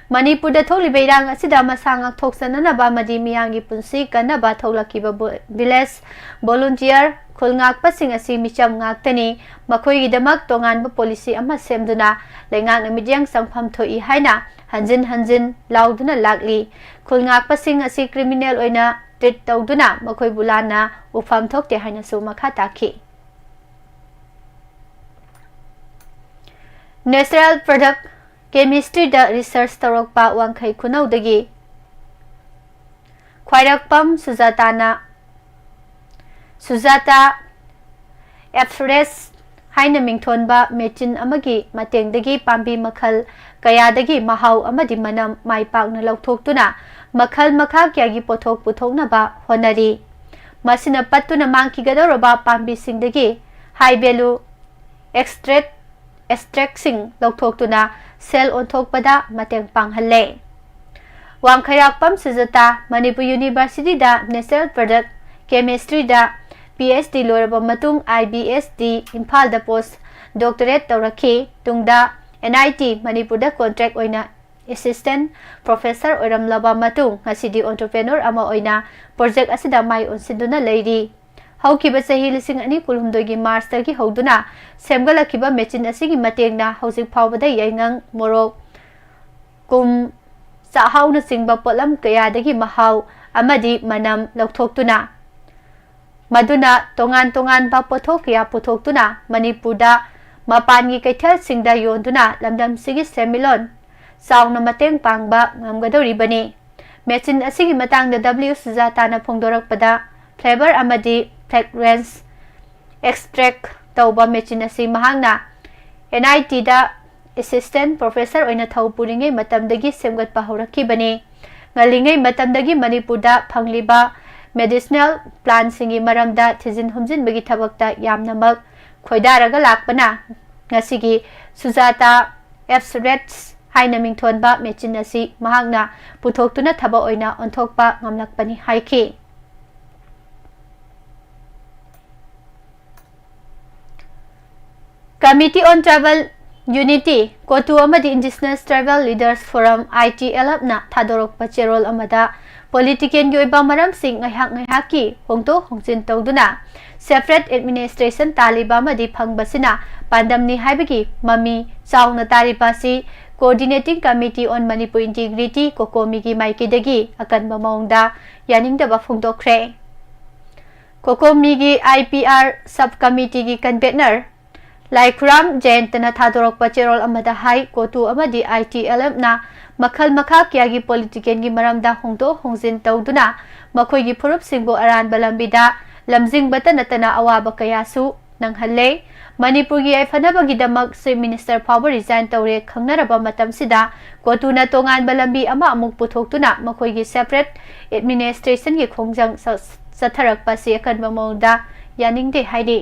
ꯃꯅꯤꯄꯨꯔꯗ ꯊꯣꯛꯂꯤꯕ ꯏꯔꯥꯡ ꯑꯁꯤꯗ ꯃꯁꯥ ꯉꯥꯛꯊꯣꯛꯆꯅꯅꯕ ꯑꯃꯗꯤ ꯃꯤꯌꯥꯝꯒꯤ ꯄꯨꯟꯁꯤ ꯀꯟꯅꯕ ꯊꯣꯛꯂꯛꯈꯤꯕ ꯕꯣ-, Village Volunteer ꯈꯨꯜ ꯉꯥꯛꯄꯁꯤꯡ ꯑꯁꯤ ꯃꯤꯆꯝ ꯉꯥꯛꯇꯅꯤ꯫ ꯃꯈꯣꯏꯒꯤꯗꯃꯛ ꯇꯣꯉꯥꯟꯕ policy ꯑꯃ ꯁꯦꯝꯗꯨꯅ ꯂꯩꯉꯥꯛꯅ ꯃꯤꯠꯌꯦꯡ ꯆꯪꯐꯝ ꯊꯣꯛꯏ ꯍꯥꯏꯅ ꯍꯟꯖꯤꯟ ꯍꯟꯖꯤꯟ ꯂꯥꯎꯗꯨꯅ ꯂꯥꯛꯂꯤ꯫ ꯈꯨꯜ ꯉꯥꯛꯄꯁꯤꯡ ꯑꯁꯤ criminal ꯑꯣꯏꯅ treat ꯇꯧꯗꯨꯅ ꯃꯈꯣꯏꯕꯨ ꯂꯥꯟꯅ ꯎꯐꯝ ꯊꯣꯛꯇꯦ ꯍꯥꯏꯅꯁꯨ ꯃꯈꯥ ꯇꯥꯈꯤ꯫ Natural Product Chemistry ꯗ research ꯇꯧꯔꯛꯄ ꯋꯥꯡꯈꯩ ꯈꯨꯅꯧꯗꯒꯤ ꯈ꯭ꯋꯥꯏꯔꯥꯛꯄꯝ ꯁꯨꯖꯥꯇꯥꯅ, ꯁꯨꯖꯥꯇꯥ ꯑꯦꯞꯁꯨꯔꯦꯁ ꯍꯥꯏꯅ ꯃꯤꯡꯊꯣꯟꯕ machine ꯑꯃꯒꯤ ꯃꯇꯦꯡꯗꯒꯤ ꯄꯥꯝꯕꯤ ꯃꯈꯜ ꯀꯌꯥꯗꯒꯤ ꯃꯍꯥꯎ ꯑꯃꯗꯤ ꯃꯅꯝ ꯃꯥꯏ ꯄꯥꯛꯅ ꯂꯧꯊꯣꯛꯇꯨꯅ ꯃꯈꯜ ꯃꯈꯥ ꯀꯌꯥꯒꯤ ꯄꯣꯠꯊꯣꯛ ꯄꯨꯊꯣꯛꯅꯕ ꯍꯣꯠꯅꯔꯤ꯫ ꯃꯁꯤꯅ ꯄꯠꯇꯨꯅ ꯃꯥꯡꯈꯤꯒꯗꯧꯔꯕ ꯄꯥꯝꯕꯤꯁꯤꯡꯗꯒꯤ high value extract extractꯁꯤꯡ ꯂꯧꯊꯣꯛꯇꯨꯅ ꯁꯦꯜ ꯑꯣꯟꯊꯣꯛꯄꯗ ꯃꯇꯦꯡ ꯄꯥꯡꯍꯜꯂꯦ꯫ ꯋꯥꯡꯈꯩꯔꯥꯛꯄꯝ ꯁꯨꯖꯥꯇꯥ ꯃꯅꯤꯄꯨꯔ ꯌꯨꯅꯤꯚꯔꯁꯤꯇꯤꯗ natural product chemistryꯗ PhD ꯂꯣꯏꯔꯕ ꯃꯇꯨꯡ IBSD ꯏꯝꯐꯥꯜꯗ post doctorate ꯇꯧꯔꯛꯈꯤ꯫ ꯇꯨꯡꯗ NIT ꯃꯅꯤꯄꯨꯔꯗ contract ꯑꯣꯏꯅ assistant professor ꯑꯣꯏꯔꯝꯂꯕ ꯃꯇꯨꯡ ꯉꯁꯤꯗꯤ entrepreneur ꯑꯃ ꯑꯣꯏꯅ project ꯑꯁꯤꯗ ꯃꯥꯏ ꯑꯣꯟꯁꯤꯟꯗꯨꯅ ꯂꯩꯔꯤ꯫ ꯍꯧꯈꯤꯕ ꯆꯍꯤ ꯂꯤꯁꯤꯡ ꯑꯅꯤ ꯀꯨꯟꯍꯨꯝꯗꯣꯏꯒꯤ Marchꯇꯒꯤ ꯍꯧꯗꯨꯅ ꯁꯦꯝꯒꯠꯂꯛꯈꯤꯕ machine ꯑꯁꯤꯒꯤ ꯃꯇꯦꯡꯅ ꯍꯧꯖꯤꯛ ꯐꯥꯎꯕꯗ ꯌꯥꯏꯉꯪ, ꯃꯣꯔꯣꯛ, ꯀꯨꯝ, ꯆꯥꯛꯍꯥꯎꯅꯆꯤꯡꯕ ꯄꯣꯠꯂꯝ ꯀꯌꯥꯗꯒꯤ ꯃꯍꯥꯎ ꯑꯃꯗꯤ ꯃꯅꯝ ꯂꯧꯊꯣꯛꯇꯨꯅ, ꯃꯗꯨꯅ ꯇꯣꯉꯥꯟ ꯇꯣꯉꯥꯟꯕ ꯄꯣꯠꯊꯣꯛ ꯀꯌꯥ ꯄꯨꯊꯣꯛꯇꯨꯅ ꯃꯅꯤꯄꯨꯔꯗ ꯃꯄꯥꯟꯒꯤ ꯀꯩꯊꯦꯜꯁꯤꯡꯗ ꯌꯣꯟꯗꯨꯅ ꯂꯝꯗꯝꯁꯤꯒꯤ ꯁꯦꯟꯃꯤꯠꯂꯣꯟ ꯆꯥꯎꯅ ꯃꯇꯦꯡ ꯄꯥꯡꯕ ꯉꯝꯒꯗꯧꯔꯤꯕꯅꯤ꯫ Machine ꯑꯁꯤꯒꯤ ꯃꯇꯥꯡꯗ W ꯁꯨꯖꯥꯇꯥꯅ ꯐꯣꯡꯗꯣꯔꯛꯄꯗ, flavour ꯑꯃꯗꯤ fragrance extract ꯇꯧꯕ machine ꯑꯁꯤ ꯃꯍꯥꯛꯅ NITꯗ assistant professor ꯑꯣꯏꯅ ꯊꯧ ꯄꯨꯔꯤꯉꯩ ꯃꯇꯝꯗꯒꯤ ꯁꯦꯝꯒꯠꯄ ꯍꯧꯔꯛꯈꯤꯕꯅꯤ꯫ ꯉꯜꯂꯤꯉꯩ ꯃꯇꯝꯗꯒꯤ ꯃꯅꯤꯄꯨꯔꯗ ꯐꯪꯂꯤꯕ medicinal plantꯁꯤꯡꯒꯤ ꯃꯔꯝꯗ ꯊꯤꯖꯤꯟ ꯍꯨꯝꯖꯤꯟꯕꯒꯤ ꯊꯕꯛꯇ ꯌꯥꯝꯅꯃꯛ ꯈꯣꯏꯗꯥꯔꯒ ꯂꯥꯛꯄꯅ ꯉꯁꯤꯒꯤ ꯁꯨꯖꯥꯇꯥ F Reds ꯍꯥꯏꯅ ꯃꯤꯡꯊꯣꯟꯕ machine ꯑꯁꯤ ꯃꯍꯥꯛꯅ ꯄꯨꯊꯣꯛꯇꯨꯅ ꯊꯕꯛ ꯑꯣꯏꯅ ꯑꯣꯟꯊꯣꯛꯄ ꯉꯝꯂꯛꯄꯅꯤ ꯍꯥꯏꯈꯤ꯫ Committee on Tribal Unity, COTU ꯑꯃꯗꯤ Indigenous Tribal Leaders Forum, ITLFꯅ ꯊꯥꯗꯣꯔꯛꯄ ꯆꯦꯔꯣꯜ ꯑꯃꯗ politicalꯒꯤ ꯑꯣꯏꯕ ꯃꯔꯝꯁꯤꯡ ꯉꯥꯏꯍꯥꯛ ꯉꯥꯏꯍꯥꯛꯀꯤ ꯍꯣꯡꯗꯣꯛ ꯍꯣꯡꯖꯤꯟ ꯇꯧꯗꯨꯅ separate administration ꯇꯥꯜꯂꯤꯕ ꯑꯃꯗꯤ ꯐꯪꯕꯁꯤꯅ ꯄꯥꯟꯗꯝꯅꯤ ꯍꯥꯏꯕꯒꯤ ꯃꯃꯤ ꯆꯥꯎꯅ ꯇꯥꯔꯤꯕ ꯑꯁꯤ Coordinating Committee on Manipur Integrity, COCOMIꯒꯤ ꯃꯥꯏꯀꯩꯗꯒꯤ ꯑꯀꯟꯕ ꯃꯑꯣꯡꯗ ꯌꯥꯅꯤꯡꯗꯕ ꯐꯣꯡꯗꯣꯛꯈ꯭ꯔꯦ꯫ COCOMIꯒꯤ IPR sub committeeꯒꯤ convener ꯂꯥꯏꯈꯨꯔꯥꯝ ꯖꯌꯟꯇꯅ ꯊꯥꯗꯣꯔꯛꯄ ꯆꯦꯔꯣꯜ ꯑꯃꯗ ꯍꯥꯏ, COTU ꯑꯃꯗꯤ ITLFꯅ ꯃꯈꯜ ꯃꯈꯥ ꯀꯌꯥꯒꯤ politicalꯒꯤ ꯃꯔꯝꯗ ꯍꯣꯡꯗꯣꯛ ꯍꯣꯡꯖꯤꯟ ꯇꯧꯗꯨꯅ ꯃꯈꯣꯏꯒꯤ ꯐꯨꯔꯨꯞꯁꯤꯡꯕꯨ ꯑꯔꯥꯟꯕ ꯂꯝꯕꯤꯗ ꯂꯝꯖꯤꯡꯕꯇ ꯅꯠꯇꯅ ꯑꯋꯥꯕ ꯀꯌꯥꯁꯨ ꯅꯪꯍꯜꯂꯦ꯫ ꯃꯅꯤꯄꯨꯔꯒꯤ ꯌꯥꯏꯐꯅꯕꯒꯤꯗꯃꯛ Chief Minister ꯐꯥꯎꯕ resign ꯇꯧꯔꯦ꯫ ꯈꯪꯅꯔꯕ ꯃꯇꯝꯁꯤꯗ COTUꯅ ꯇꯣꯉꯥꯟꯕ ꯂꯝꯕꯤ ꯑꯃ ꯑꯃꯨꯛ ꯄꯨꯊꯣꯛꯇꯨꯅ ꯃꯈꯣꯏꯒꯤ separate administrationꯒꯤ ꯈꯣꯡꯖꯪ ꯆ-, ꯆꯠꯊꯔꯛꯄ ꯑꯁꯤ ꯑꯀꯟꯕ ꯃꯑꯣꯡꯗ ꯌꯥꯅꯤꯡꯗꯦ ꯍꯥꯏꯔꯤ꯫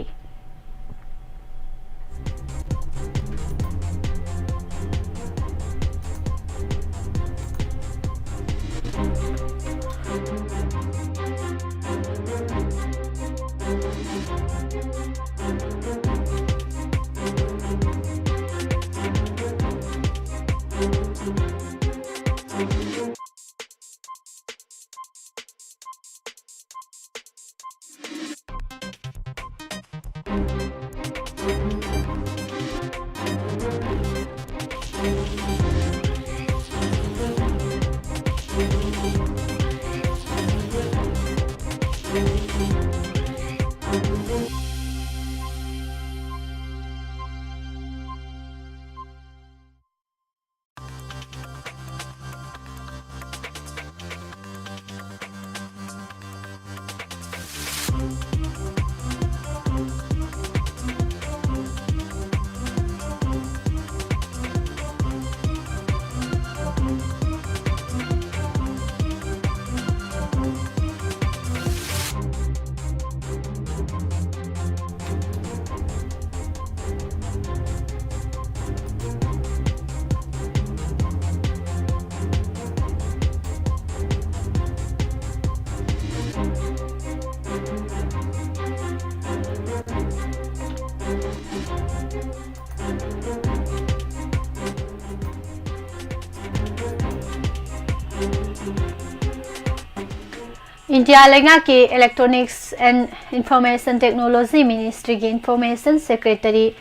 ꯏꯟꯗꯤꯌꯥ ꯂꯩꯉꯥꯛꯀꯤ Electronics and Information Technology Ministryꯒꯤ Information Secretary,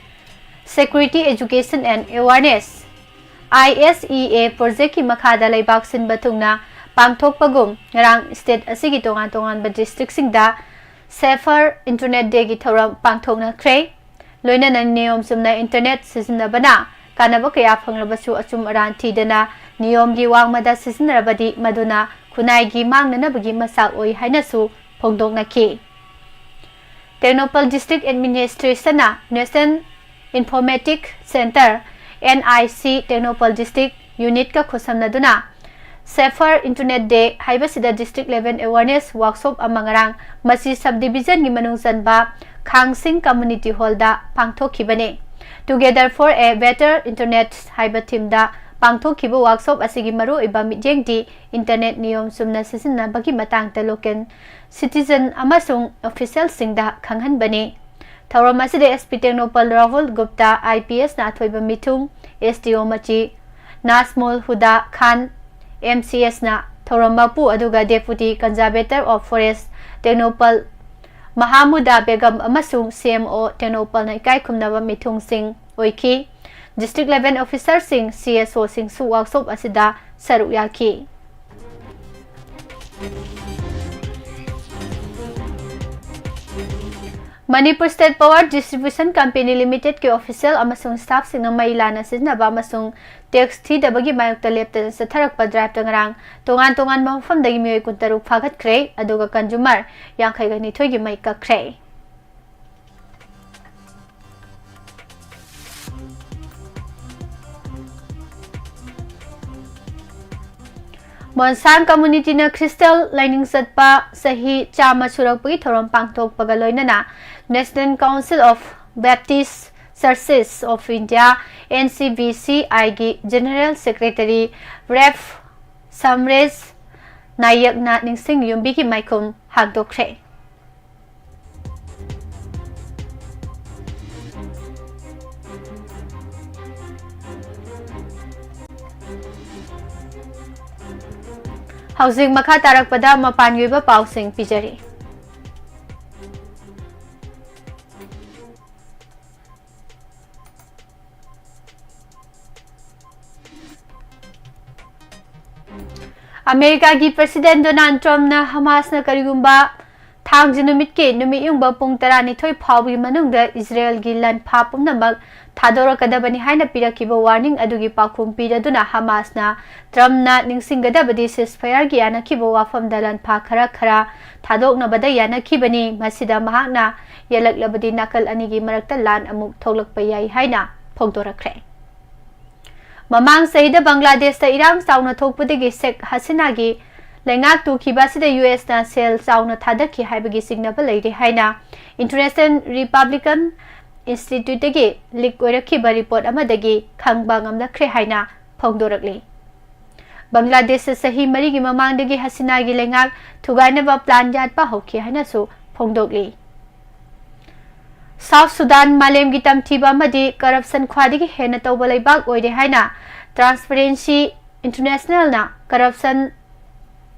Security Education and Awareness, I S E A projectꯀꯤ ꯃꯈꯥꯗ ꯂꯩꯕꯥꯛ ꯁꯤꯟꯕ ꯊꯨꯡꯅ ꯄꯥꯡꯊꯣꯛꯄꯒꯨꯝ ꯉꯔꯥꯡ state ꯑꯁꯤꯒꯤ ꯇꯣꯉꯥꯟ ꯇꯣꯉꯥꯟꯕ districtꯁꯤꯡꯗ Safer Internet Dayꯒꯤ ꯊꯧꯔꯝ ꯄꯥꯡꯊꯣꯛꯅꯈ꯭ꯔꯦ꯫ ꯂꯣꯏꯅꯅ ꯅꯤꯌꯣꯝ ꯆꯨꯝꯅ internet ꯁꯤꯖꯤꯟꯅꯕꯅ ꯀꯥꯟꯅꯕ ꯀꯌꯥ ꯐꯪꯂꯕꯁꯨ, ꯑꯆꯨꯝ ꯑꯔꯥꯟ ꯊꯤꯗꯅ ꯅꯤꯌꯣꯝꯒꯤ ꯋꯥꯡꯃꯗ ꯁꯤꯖꯤꯟꯅꯔꯕꯗꯤ ꯃꯗꯨꯅ ꯈꯨꯟꯅꯥꯏꯒꯤ ꯃꯥꯡꯅꯅꯕꯒꯤ ꯃꯆꯥꯛ ꯑꯣꯏ ꯍꯥꯏꯅꯁꯨ ꯐꯣꯡꯗꯣꯛꯅꯈꯤ꯫ Tengnoupal District Administrationꯅ National Informatic Centre, N I C, Tengnoupal District Unitꯀ ꯈꯨꯠꯁꯝꯅꯗꯨꯅ Safer Internet Day ꯍꯥꯏꯕꯁꯤꯗ district level awareness workshop ꯑꯃ ꯉꯔꯥꯡ ꯃꯁꯤ sub division ꯒꯤ ꯃꯅꯨꯡ ꯆꯟꯕ ꯈꯥꯡꯁꯤꯡ Community Hall the ꯄꯥꯡꯊꯣꯛꯈꯤꯕꯅꯤ꯫ Together for a Better Internet ꯍꯥꯏꯕ theme ꯗ ꯄꯥꯡꯊꯣꯛꯈꯤꯕ workshop ꯑꯁꯤꯒꯤ ꯃꯔꯨꯑꯣꯏꯕ ꯃꯤꯠꯌꯦꯡꯗꯤ internet ꯅꯤꯌꯣꯝ ꯆꯨꯝꯅ ꯁꯤꯖꯤꯟꯅꯕꯒꯤ ꯃꯇꯥꯡꯗ local citizen ꯑꯃꯁꯨꯡ official ꯁꯤꯡꯗ ꯈꯪꯍꯟꯕꯅꯤ꯫ ꯊꯧꯔꯝ ꯑꯁꯤꯗ S P Tengnoupal Rahul Gupta I P S ꯅ ꯑꯊꯣꯏꯕ ꯃꯤꯊꯨꯡ, S D O ꯃꯆꯤ ꯅꯥꯖꯃꯨꯜ ꯍꯨꯗꯥ ꯈꯥꯟ, M C S ꯅ ꯊꯧꯔꯝ ꯃꯄꯨ, ꯑꯗꯨꯒ Deputy Conservator of Forest Tengnoupal ꯃꯍꯥꯃꯨꯗꯥ Begum ꯑꯃꯁꯨꯡ C M O ꯇꯦꯡꯅꯧꯄꯜꯅ ꯏꯀꯥꯏ ꯈꯨꯝꯅꯕ ꯃꯤꯊꯨꯡꯁꯤꯡ ꯑꯣꯏꯈꯤ꯫ District level officer ꯁꯤꯡ, C S O ꯁꯤꯡꯁꯨ workshop ꯑꯁꯤꯗ ꯁꯔꯨꯛ ꯌꯥꯈꯤ꯫ Manipur State Power Distribution Company Limited ꯀꯤ official ꯑꯃꯁꯨꯡ staff ꯁꯤꯡꯅ ꯃꯩ ꯂꯥꯟꯅ ꯁꯤꯖꯤꯟꯅꯕ ꯑꯃꯁꯨꯡ tax ꯊꯤꯗꯕꯒꯤ ꯃꯥꯌꯣꯛꯇ ꯂꯦꯞꯇꯅ ꯆꯠꯊꯔꯛꯄ drive ꯇ ꯉꯔꯥꯡ ꯇꯣꯉꯥꯟ ꯇꯣꯉꯥꯟꯕ ꯃꯐꯝꯗꯒꯤ ꯃꯤꯑꯣꯏ ꯀꯨꯟꯇꯔꯨꯛ ꯐꯥꯒꯠꯈ꯭ꯔꯦ, ꯑꯗꯨꯒ consumer ꯌꯥꯡꯈꯩꯒ ꯅꯤꯊꯣꯏꯒꯤ ꯃꯩ ꯀꯛꯈ꯭ꯔꯦ꯫ ꯃꯣꯟꯁꯥꯡ community ꯅ ꯈ꯭ꯔꯤꯁꯇꯦꯜ ꯂꯥꯏꯅꯤꯡ ꯆꯠꯄ ꯆꯍꯤ ꯆꯥꯝꯃ ꯁꯨꯔꯛꯄꯒꯤ ꯊꯧꯔꯝ ꯄꯥꯡꯊꯣꯛꯄꯒ ꯂꯣꯏꯅꯅ National Council of Baptist Churches of India, N C B C I ꯒꯤ General Secretary Rev ꯁꯝꯔꯦꯁ ꯅꯥꯌꯛꯅ ꯅꯤꯡꯁꯤꯡ ꯌꯨꯝꯕꯤꯒꯤ ꯃꯥꯏꯈꯨꯝ ꯍꯥꯡꯗꯣꯛꯈ꯭ꯔꯦ꯫ ꯍꯧꯖꯤꯛ ꯃꯈꯥ ꯇꯥꯔꯛꯄꯗ ꯃꯄꯥꯟꯒꯤ ꯑꯣꯏꯕ ꯄꯥꯎꯁꯤꯡ ꯄꯤꯖꯔꯤ꯫ ꯑꯃꯦꯔꯤꯀꯥꯒꯤ President Donald Trump ꯅ ꯍꯃꯥꯁꯅ ꯀꯔꯤꯒꯨꯝꯕ ꯊꯥꯡꯖ ꯅꯨꯃꯤꯠꯀꯤ ꯅꯨꯃꯤꯠ ꯌꯨꯡꯕ ꯄꯨꯡ ꯇꯔꯥꯅꯤꯊꯣꯏ ꯐꯥꯎꯕꯒꯤ ꯃꯅꯨꯡꯗ ꯏꯖꯔꯦꯜꯒꯤ ꯂꯥꯟꯐꯥ ꯄꯨꯝꯅꯃꯛ ꯊꯥꯗꯣꯔꯛꯀꯗꯕꯅꯤ ꯍꯥꯏꯅ ꯄꯤꯔꯛꯈꯤꯕ warning ꯑꯗꯨꯒꯤ ꯄꯥꯎꯈꯨꯝ ꯄꯤꯔꯗꯨꯅ ꯍꯃꯥꯁꯅ Trump ꯅ ꯅꯤꯡꯁꯤꯡꯒꯗꯕꯗꯤ ceasefire ꯒꯤ ꯌꯥꯅꯈꯤꯕ ꯋꯥꯐꯝꯗ ꯂꯥꯟꯐꯥ ꯈꯔ ꯈꯔ ꯊꯥꯗꯣꯛꯅꯕꯗ ꯌꯥꯅꯈꯤꯕꯅꯤ꯫ ꯃꯁꯤꯗ ꯃꯍꯥꯛꯅ ꯌꯦꯜꯂꯛꯂꯕꯗꯤ ꯅꯥꯀꯜ ꯑꯅꯤꯒꯤ ꯃꯔꯛꯇ ꯂꯥꯟ ꯑꯃꯨꯛ ꯊꯣꯛꯂꯛꯄ ꯌꯥꯏ ꯍꯥꯏꯅ ꯐꯣꯡꯗꯣꯔꯛꯈ꯭ꯔꯦ꯫ ꯃꯃꯥꯡ ꯆꯍꯤꯗ ꯕꯪꯒ꯭ꯂꯥꯗꯦꯁꯇ ꯏꯔꯥꯡ ꯆꯥꯎꯅ ꯊꯣꯛꯄꯗꯒꯤ ꯁꯦꯈ ꯍꯁꯤꯅꯥꯒꯤ ꯂꯩꯉꯥꯛ ꯇꯨꯈꯤꯕ ꯑꯁꯤꯗ ꯌꯨ ꯑꯦꯁꯅ ꯁꯦꯜ ꯆꯥꯎꯅ ꯊꯥꯗꯈꯤ ꯍꯥꯏꯕꯒꯤ ꯆꯤꯡꯅꯕ ꯂꯩꯔꯦ ꯍꯥꯏꯅ International Republican Instituteꯇꯒꯤ ꯂꯤꯛ ꯑꯣꯏꯔꯛꯈꯤꯕ ꯔꯤꯄꯣꯔꯠ ꯑꯃꯗꯒꯤ ꯈꯪꯕ ꯉꯝꯂꯛꯈ꯭ꯔꯦ ꯍꯥꯏꯅ ꯐꯣꯡꯗꯣꯔꯛꯂꯤ꯫ ꯕꯪꯒ꯭ꯂꯥꯗꯦꯁꯇ ꯆꯍꯤ ꯃꯔꯤꯒꯤ ꯃꯃꯥꯡꯗꯒꯤ ꯍꯁꯤꯅꯥꯒꯤ ꯂꯩꯉꯥꯛ ꯊꯨꯒꯥꯏꯅꯕ ꯄ꯭ꯂꯥꯟ ꯌꯥꯠꯄ ꯍꯧꯈꯤ ꯍꯥꯏꯅꯁꯨ ꯐꯣꯡꯗꯣꯛꯂꯤ꯫ ꯁꯥꯎꯊ ꯁꯨꯗꯥꯟ ꯃꯥꯂꯦꯝꯒꯤ ꯇꯝꯊꯤꯕ ꯑꯃꯗꯤ ꯀꯔꯞꯁꯟ ꯈ꯭ꯋꯥꯏꯗꯒꯤ ꯍꯦꯟꯅ ꯇꯧꯕ ꯂꯩꯕꯥꯛ ꯑꯣꯏꯔꯦ ꯍꯥꯏꯅ Transparency Internationalꯅ Corruption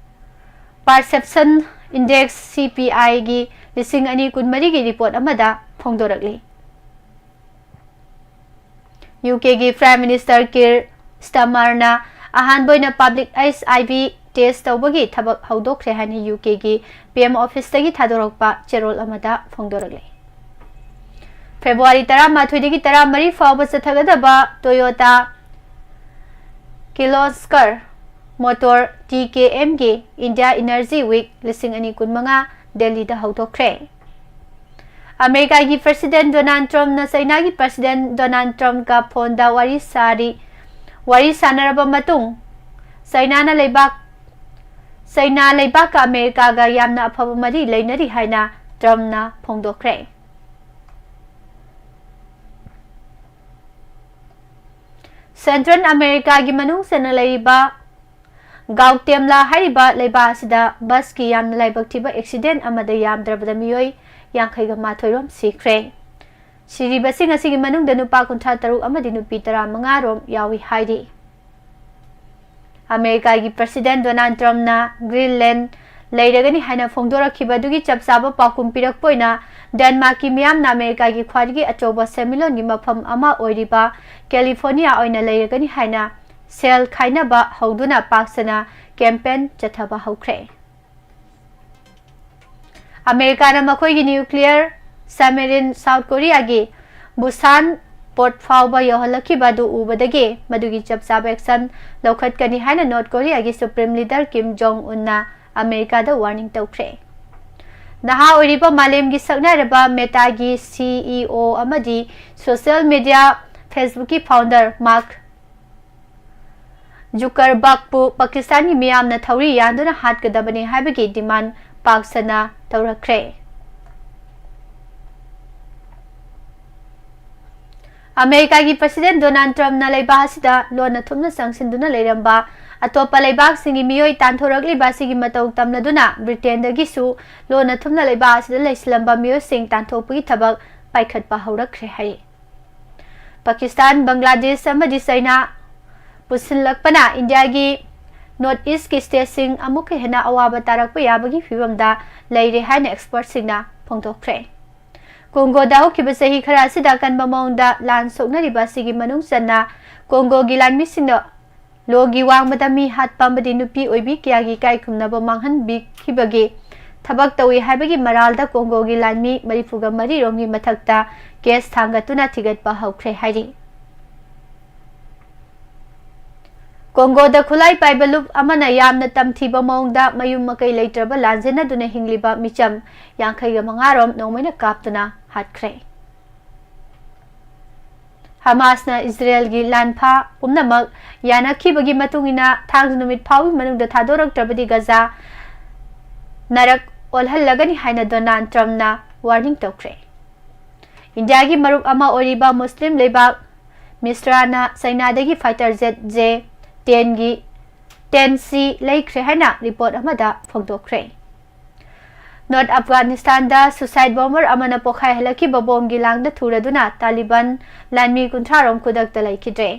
Perception Index, C P I, ꯒꯤ ꯂꯤꯁꯤꯡ ꯑꯅꯤ ꯀꯨꯟꯃꯔꯤꯒꯤ ꯔꯤꯄꯣꯔꯠ ꯑꯃꯗ ꯐꯣꯡꯗꯣꯔꯛꯂꯤ꯫ ꯌꯨ ꯀꯦꯒꯤ Prime Minister Keir Starmerꯅ ꯑꯍꯥꯟꯕ ꯑꯣꯏꯅ ꯄꯕ꯭ꯂꯤꯛ ꯑꯩꯆ ꯑꯥꯏ ꯚꯤ ꯇꯦꯁ ꯇꯧꯕꯒꯤ ꯊꯕꯛ ꯍꯧꯗꯣꯛꯈ꯭ꯔꯦ ꯍꯥꯏꯅ ꯌꯨ ꯀꯦꯒꯤ ꯄꯤ ꯑꯦꯝ ꯑꯣꯐꯤꯁꯇꯒꯤ ꯊꯥꯗꯣꯔꯛꯄ ꯆꯦꯔꯣꯜ ꯑꯃꯗ ꯐꯣꯡꯗꯣꯔꯛꯂꯤ꯫ ꯐꯦꯕ꯭ꯔꯨꯋꯥꯔꯤ ꯇꯔꯥꯃꯥꯊꯣꯏꯗꯒꯤ ꯇꯔꯥꯃꯔꯤ ꯐꯥꯎꯕ ꯆꯠꯊꯒꯗꯕ Toyota Kirloskar Motor, T K M, ꯒꯤ India Energy Week ꯂꯤꯁꯤꯡ ꯑꯅꯤ ꯀꯨꯟꯃꯉꯥ ꯗꯦꯜꯂꯤꯗ ꯍꯧꯗꯣꯛꯈ꯭ꯔꯦ꯫ ꯑꯃꯦꯔꯤꯀꯥꯒꯤ President Donald Trumpꯅ ꯆꯩꯅꯥꯒꯤ President Donald Trumpꯀ ꯐꯣꯟꯗ ꯋꯥꯔꯤ ꯁꯥꯔꯤ, ꯋꯥꯔꯤ ꯁꯥꯟꯅꯔꯕ ꯃꯇꯨꯡ, ꯆꯩꯅꯥꯅ ꯂꯩꯕꯥꯛ, ꯆꯩꯅꯥ ꯂꯩꯕꯥꯛꯀ ꯑꯃꯦꯔꯤꯀꯥꯒ ꯌꯥꯝꯅ ꯑꯐꯕ ꯃꯔꯤ ꯂꯩꯅꯔꯤ ꯍꯥꯏꯅ ꯇ꯭ꯔꯝꯞꯅ ꯐꯣꯡꯗꯣꯛꯈ꯭ꯔꯦ꯫ ꯁꯦꯟꯇ꯭ꯔꯦꯜ ꯑꯃꯦꯔꯤꯀꯥꯒꯤ ꯃꯅꯨꯡ ꯆꯟꯅ ꯂꯩꯔꯤꯕ ꯒꯥꯎꯇꯦꯝꯂꯥ ꯍꯥꯏꯔꯤꯕ ꯂꯩꯕꯥꯛ ꯑꯁꯤꯗ ꯕꯁꯀꯤ ꯌꯥꯝꯅ ꯂꯥꯏꯕꯛ ꯊꯤꯕ ꯑꯦꯛꯁꯤꯗꯦꯟ ꯑꯃꯗ ꯌꯥꯝꯗ꯭ꯔꯕꯗ ꯃꯤꯑꯣꯏ ꯌꯥꯡꯈꯩꯒ ꯃꯥꯊꯣꯏ ꯔꯣꯝ ꯁꯤꯈ꯭ꯔꯦ꯫ ꯁꯤꯔꯤꯕꯁꯤꯡ ꯑꯁꯤꯒꯤ ꯃꯅꯨꯡꯗ ꯅꯨꯄꯥ ꯀꯨꯟꯊ꯭ꯔꯥ ꯇꯔꯨꯛ ꯑꯃꯗꯤ ꯅꯨꯄꯤ ꯇꯔꯥꯃꯉꯥ ꯔꯣꯝ ꯌꯥꯎꯏ ꯍꯥꯏꯔꯤ꯫ ꯑꯃꯦꯔꯤꯀꯥꯒꯤ President Donald Trumpꯅ Greenland ꯂꯩꯔꯒꯅꯤ ꯍꯥꯏꯅ ꯐꯣꯡꯗꯣꯔꯛꯈꯤꯕ ꯑꯗꯨꯒꯤ ꯆꯞ ꯆꯥꯕ ꯄꯥꯎꯈꯨꯝ ꯄꯤꯔꯛꯄ ꯑꯣꯏꯅ, ꯗꯦꯟꯃꯥꯔꯛꯀꯤ ꯃꯤꯌꯥꯝꯅ ꯑꯃꯦꯔꯤꯀꯥꯒꯤ ꯈ꯭ꯋꯥꯏꯗꯒꯤ ꯑꯆꯧꯕ ꯁꯦꯟꯃꯤꯠꯂꯣꯟꯒꯤ ꯃꯐꯝ ꯑꯃ ꯑꯣꯏꯔꯤꯕ ꯀꯦꯂꯤꯐꯣꯔꯅꯤꯌꯥ ꯑꯣꯏꯅ ꯂꯩꯔꯒꯅꯤ ꯍꯥꯏꯅ ꯁꯦꯜ ꯈꯥꯏꯅꯕ ꯍꯧꯗꯨꯅ ꯄꯥꯛ ꯁꯟꯅ ꯀꯦꯝꯄꯦꯟ ꯆꯠꯊꯕ ꯍꯧꯈ꯭ꯔꯦ꯫ ꯑꯃꯦꯔꯤꯀꯥꯅ ꯃꯈꯣꯏꯒꯤ nuclear submarine ꯁꯥꯎꯊ ꯀꯣꯔꯤꯌꯥꯒꯤ ꯕꯨꯁꯥꯟ ꯄꯣꯔꯠ ꯐꯥꯎꯕ ꯌꯧꯍꯜꯂꯛꯈꯤꯕ ꯑꯗꯨ ꯎꯕꯗꯒꯤ ꯃꯗꯨꯒꯤ ꯆꯞ ꯆꯥꯕ action ꯂꯧꯈꯠꯀꯅꯤ ꯍꯥꯏꯅ ꯅꯣꯔꯊ ꯀꯣꯔꯤꯌꯥꯒꯤ Supreme Leader ꯀꯤꯝ ꯖꯣꯡ ꯎꯟꯅ ꯑꯃꯦꯔꯤꯀꯥꯗ warning ꯇꯧꯈ꯭ꯔꯦ꯫ ꯅꯍꯥ ꯑꯣꯏꯔꯤꯕ ꯃꯥꯂꯦꯝꯒꯤ ꯁꯛꯅꯥꯏꯔꯕ Metaꯒꯤ C E O ꯑꯃꯗꯤ social media Facebookꯀꯤ founder Mark ꯖꯨꯀꯔꯕꯔꯒꯄꯨ ꯄꯥꯀꯤꯁꯇꯥꯟꯒꯤ ꯃꯤꯌꯥꯝꯅ ꯊꯧꯔꯤ ꯌꯥꯟꯗꯨꯅ ꯍꯥꯠꯀꯗꯕꯅꯤ ꯍꯥꯏꯕꯒꯤ demand ꯄꯥꯛ ꯁꯟꯅ ꯇꯧꯔꯛꯈ꯭ꯔꯦ꯫ ꯑꯃꯦꯔꯤꯀꯥꯒꯤ President Donald Trumpꯅ ꯂꯩꯕꯥꯛ ꯑꯁꯤꯗ ꯂꯣꯟꯅ ꯊꯨꯞꯅ ꯆꯪꯁꯤꯟꯗꯨꯅ ꯂꯩꯔꯝꯕ ꯑꯇꯣꯞꯄ ꯂꯩꯕꯥꯛꯁꯤꯡꯒꯤ ꯃꯤꯑꯣꯏ ꯇꯥꯟꯊꯣꯔꯛꯂꯤꯕ ꯑꯁꯤꯒꯤ ꯃꯇꯧ ꯇꯝꯂꯗꯨꯅ ꯕ꯭ꯔꯤꯇꯦꯟꯗꯒꯤꯁꯨ ꯂꯣꯟꯅ ꯊꯨꯞꯅ ꯂꯩꯕꯥꯛ ꯑꯁꯤꯗ ꯂꯩꯁꯤꯜꯂꯝꯕ ꯃꯤꯑꯣꯏꯁꯤꯡ ꯇꯥꯟꯊꯣꯛꯄꯒꯤ ꯊꯕꯛ ꯄꯥꯏꯈꯠꯄ ꯍꯧꯔꯛꯈ꯭ꯔꯦ ꯍꯥꯏꯔꯤ꯫ ꯄꯥꯀꯤꯁꯇꯥꯟ, ꯕꯪꯒ꯭ꯂꯥꯗꯦꯁ ꯑꯃꯗꯤ ꯆꯩꯅꯥ ꯄꯨꯟꯁꯤꯜꯂꯛꯄꯅ ꯏꯟꯗꯤꯌꯥꯒꯤ North Eastꯀꯤ stateꯁꯤꯡ ꯑꯃꯨꯛꯀ ꯍꯦꯟꯅ ꯑꯋꯥꯕ ꯇꯥꯔꯛꯄ ꯌꯥꯕꯒꯤ ꯐꯤꯕꯝꯗ ꯂꯩꯔꯦ ꯍꯥꯏꯅ expertꯁꯤꯡꯅ ꯐꯣꯡꯗꯣꯛꯈ꯭ꯔꯦ꯫ ꯀꯣꯡꯒꯣꯗ ꯍꯧꯈꯤꯕ ꯆꯍꯤ ꯈꯔ ꯑꯁꯤꯗ ꯑꯀꯟꯕ ꯃꯑꯣꯡꯗ ꯂꯥꯟ ꯁꯣꯛꯅꯔꯤꯕ ꯑꯁꯤꯒꯤ ꯃꯅꯨꯡ ꯆꯟꯅ ꯀꯣꯡꯒꯣꯒꯤ ꯂꯥꯟꯃꯤꯁꯤꯡꯅ ꯂꯣꯒꯤ ꯋꯥꯡꯃꯗ ꯃꯤ ꯍꯥꯠꯄ ꯑꯃꯗꯤ ꯅꯨꯄꯤ ꯑꯣꯏꯕꯤ ꯀꯌꯥꯒꯤ ꯏꯀꯥꯏ ꯈꯨꯝꯅꯕ ꯃꯥꯡꯍꯟꯕꯤꯈꯤꯕꯒꯤ ꯊꯕꯛ ꯇꯧꯏ ꯍꯥꯏꯕꯒꯤ ꯃꯔꯥꯜꯗ ꯀꯣꯡꯒꯣꯒꯤ ꯂꯥꯟꯃꯤ ꯃꯔꯤꯐꯨꯒ ꯃꯔꯤ ꯔꯣꯝꯒꯤ ꯃꯊꯛꯇ case ꯊꯥꯡꯒꯠꯇꯨꯅ ꯊꯤꯒꯠꯄ ꯍꯧꯈ꯭ꯔꯦ ꯍꯥꯏꯔꯤ꯫ ꯀꯣꯡꯒꯣꯗ ꯈꯨꯠꯂꯥꯏ ꯄꯥꯏꯕ ꯂꯨꯞ ꯑꯃꯅ ꯌꯥꯝꯅ ꯇꯝꯊꯤꯕ ꯃꯑꯣꯡꯗ ꯃꯌꯨꯝ ꯃꯀꯩ ꯂꯩꯇ꯭ꯔꯕ ꯂꯥꯟꯖꯦꯟꯅꯗꯨꯅ ꯍꯤꯡꯂꯤꯕ ꯃꯤꯆꯝ ꯌꯥꯡꯈꯩꯒ ꯃꯉꯥ ꯔꯣꯝ ꯅꯣꯡꯃꯩꯅ ꯀꯥꯞꯇꯨꯅ ꯍꯥꯠꯈ꯭ꯔꯦ꯫ ꯍꯃꯥꯁꯅ ꯏꯖꯔꯦꯜꯒꯤ ꯂꯥꯟꯐꯥ ꯄꯨꯝꯅꯃꯛ ꯌꯥꯅꯈꯤꯕꯒꯤ ꯃꯇꯨꯡ ꯏꯟꯅ ꯊꯥꯡꯖ ꯅꯨꯃꯤꯠ ꯐꯥꯎꯕꯒꯤ ꯃꯅꯨꯡꯗ ꯊꯥꯗꯣꯔꯛꯇ꯭ꯔꯕꯗꯤ ꯒꯖꯥ ꯅꯔꯛ ꯑꯣꯜꯍꯜꯂꯒꯅꯤ ꯍꯥꯏꯅ ꯗꯣꯅꯥꯜꯗ ꯇ꯭ꯔꯝꯞꯅ warning ꯇꯧꯈ꯭ꯔꯦ꯫ ꯏꯟꯗꯤꯌꯥꯒꯤ ꯃꯔꯨꯞ ꯑꯃ ꯑꯣꯏꯔꯤꯕ ꯃꯨꯁꯂꯤꯝ ꯂꯩꯕꯥꯛ ꯃꯤꯁ꯭ꯔꯥꯅ ꯆꯩꯅꯥꯗꯒꯤ fighter jet J ten ꯒꯤ ten C ꯂꯩꯈ꯭ꯔꯦ ꯍꯥꯏꯅ report ꯑꯃꯗ ꯐꯣꯡꯗꯣꯛꯈ꯭ꯔꯦ꯫ North Afghanistanꯗ suicide bomber ꯑꯃꯅ ꯄꯣꯈꯥꯏꯍꯜꯂꯛꯈꯤꯕ ꯕꯣꯝꯒꯤ ꯂꯥꯡꯗ ꯊꯨꯔꯗꯨꯅ ꯇꯥꯂꯤꯕꯥꯟ ꯂꯥꯟꯃꯤ ꯀꯨꯟꯊ꯭ꯔꯥ ꯔꯣꯝ ꯈꯨꯗꯛꯇ ꯂꯩꯈꯤꯗ꯭ꯔꯦ꯫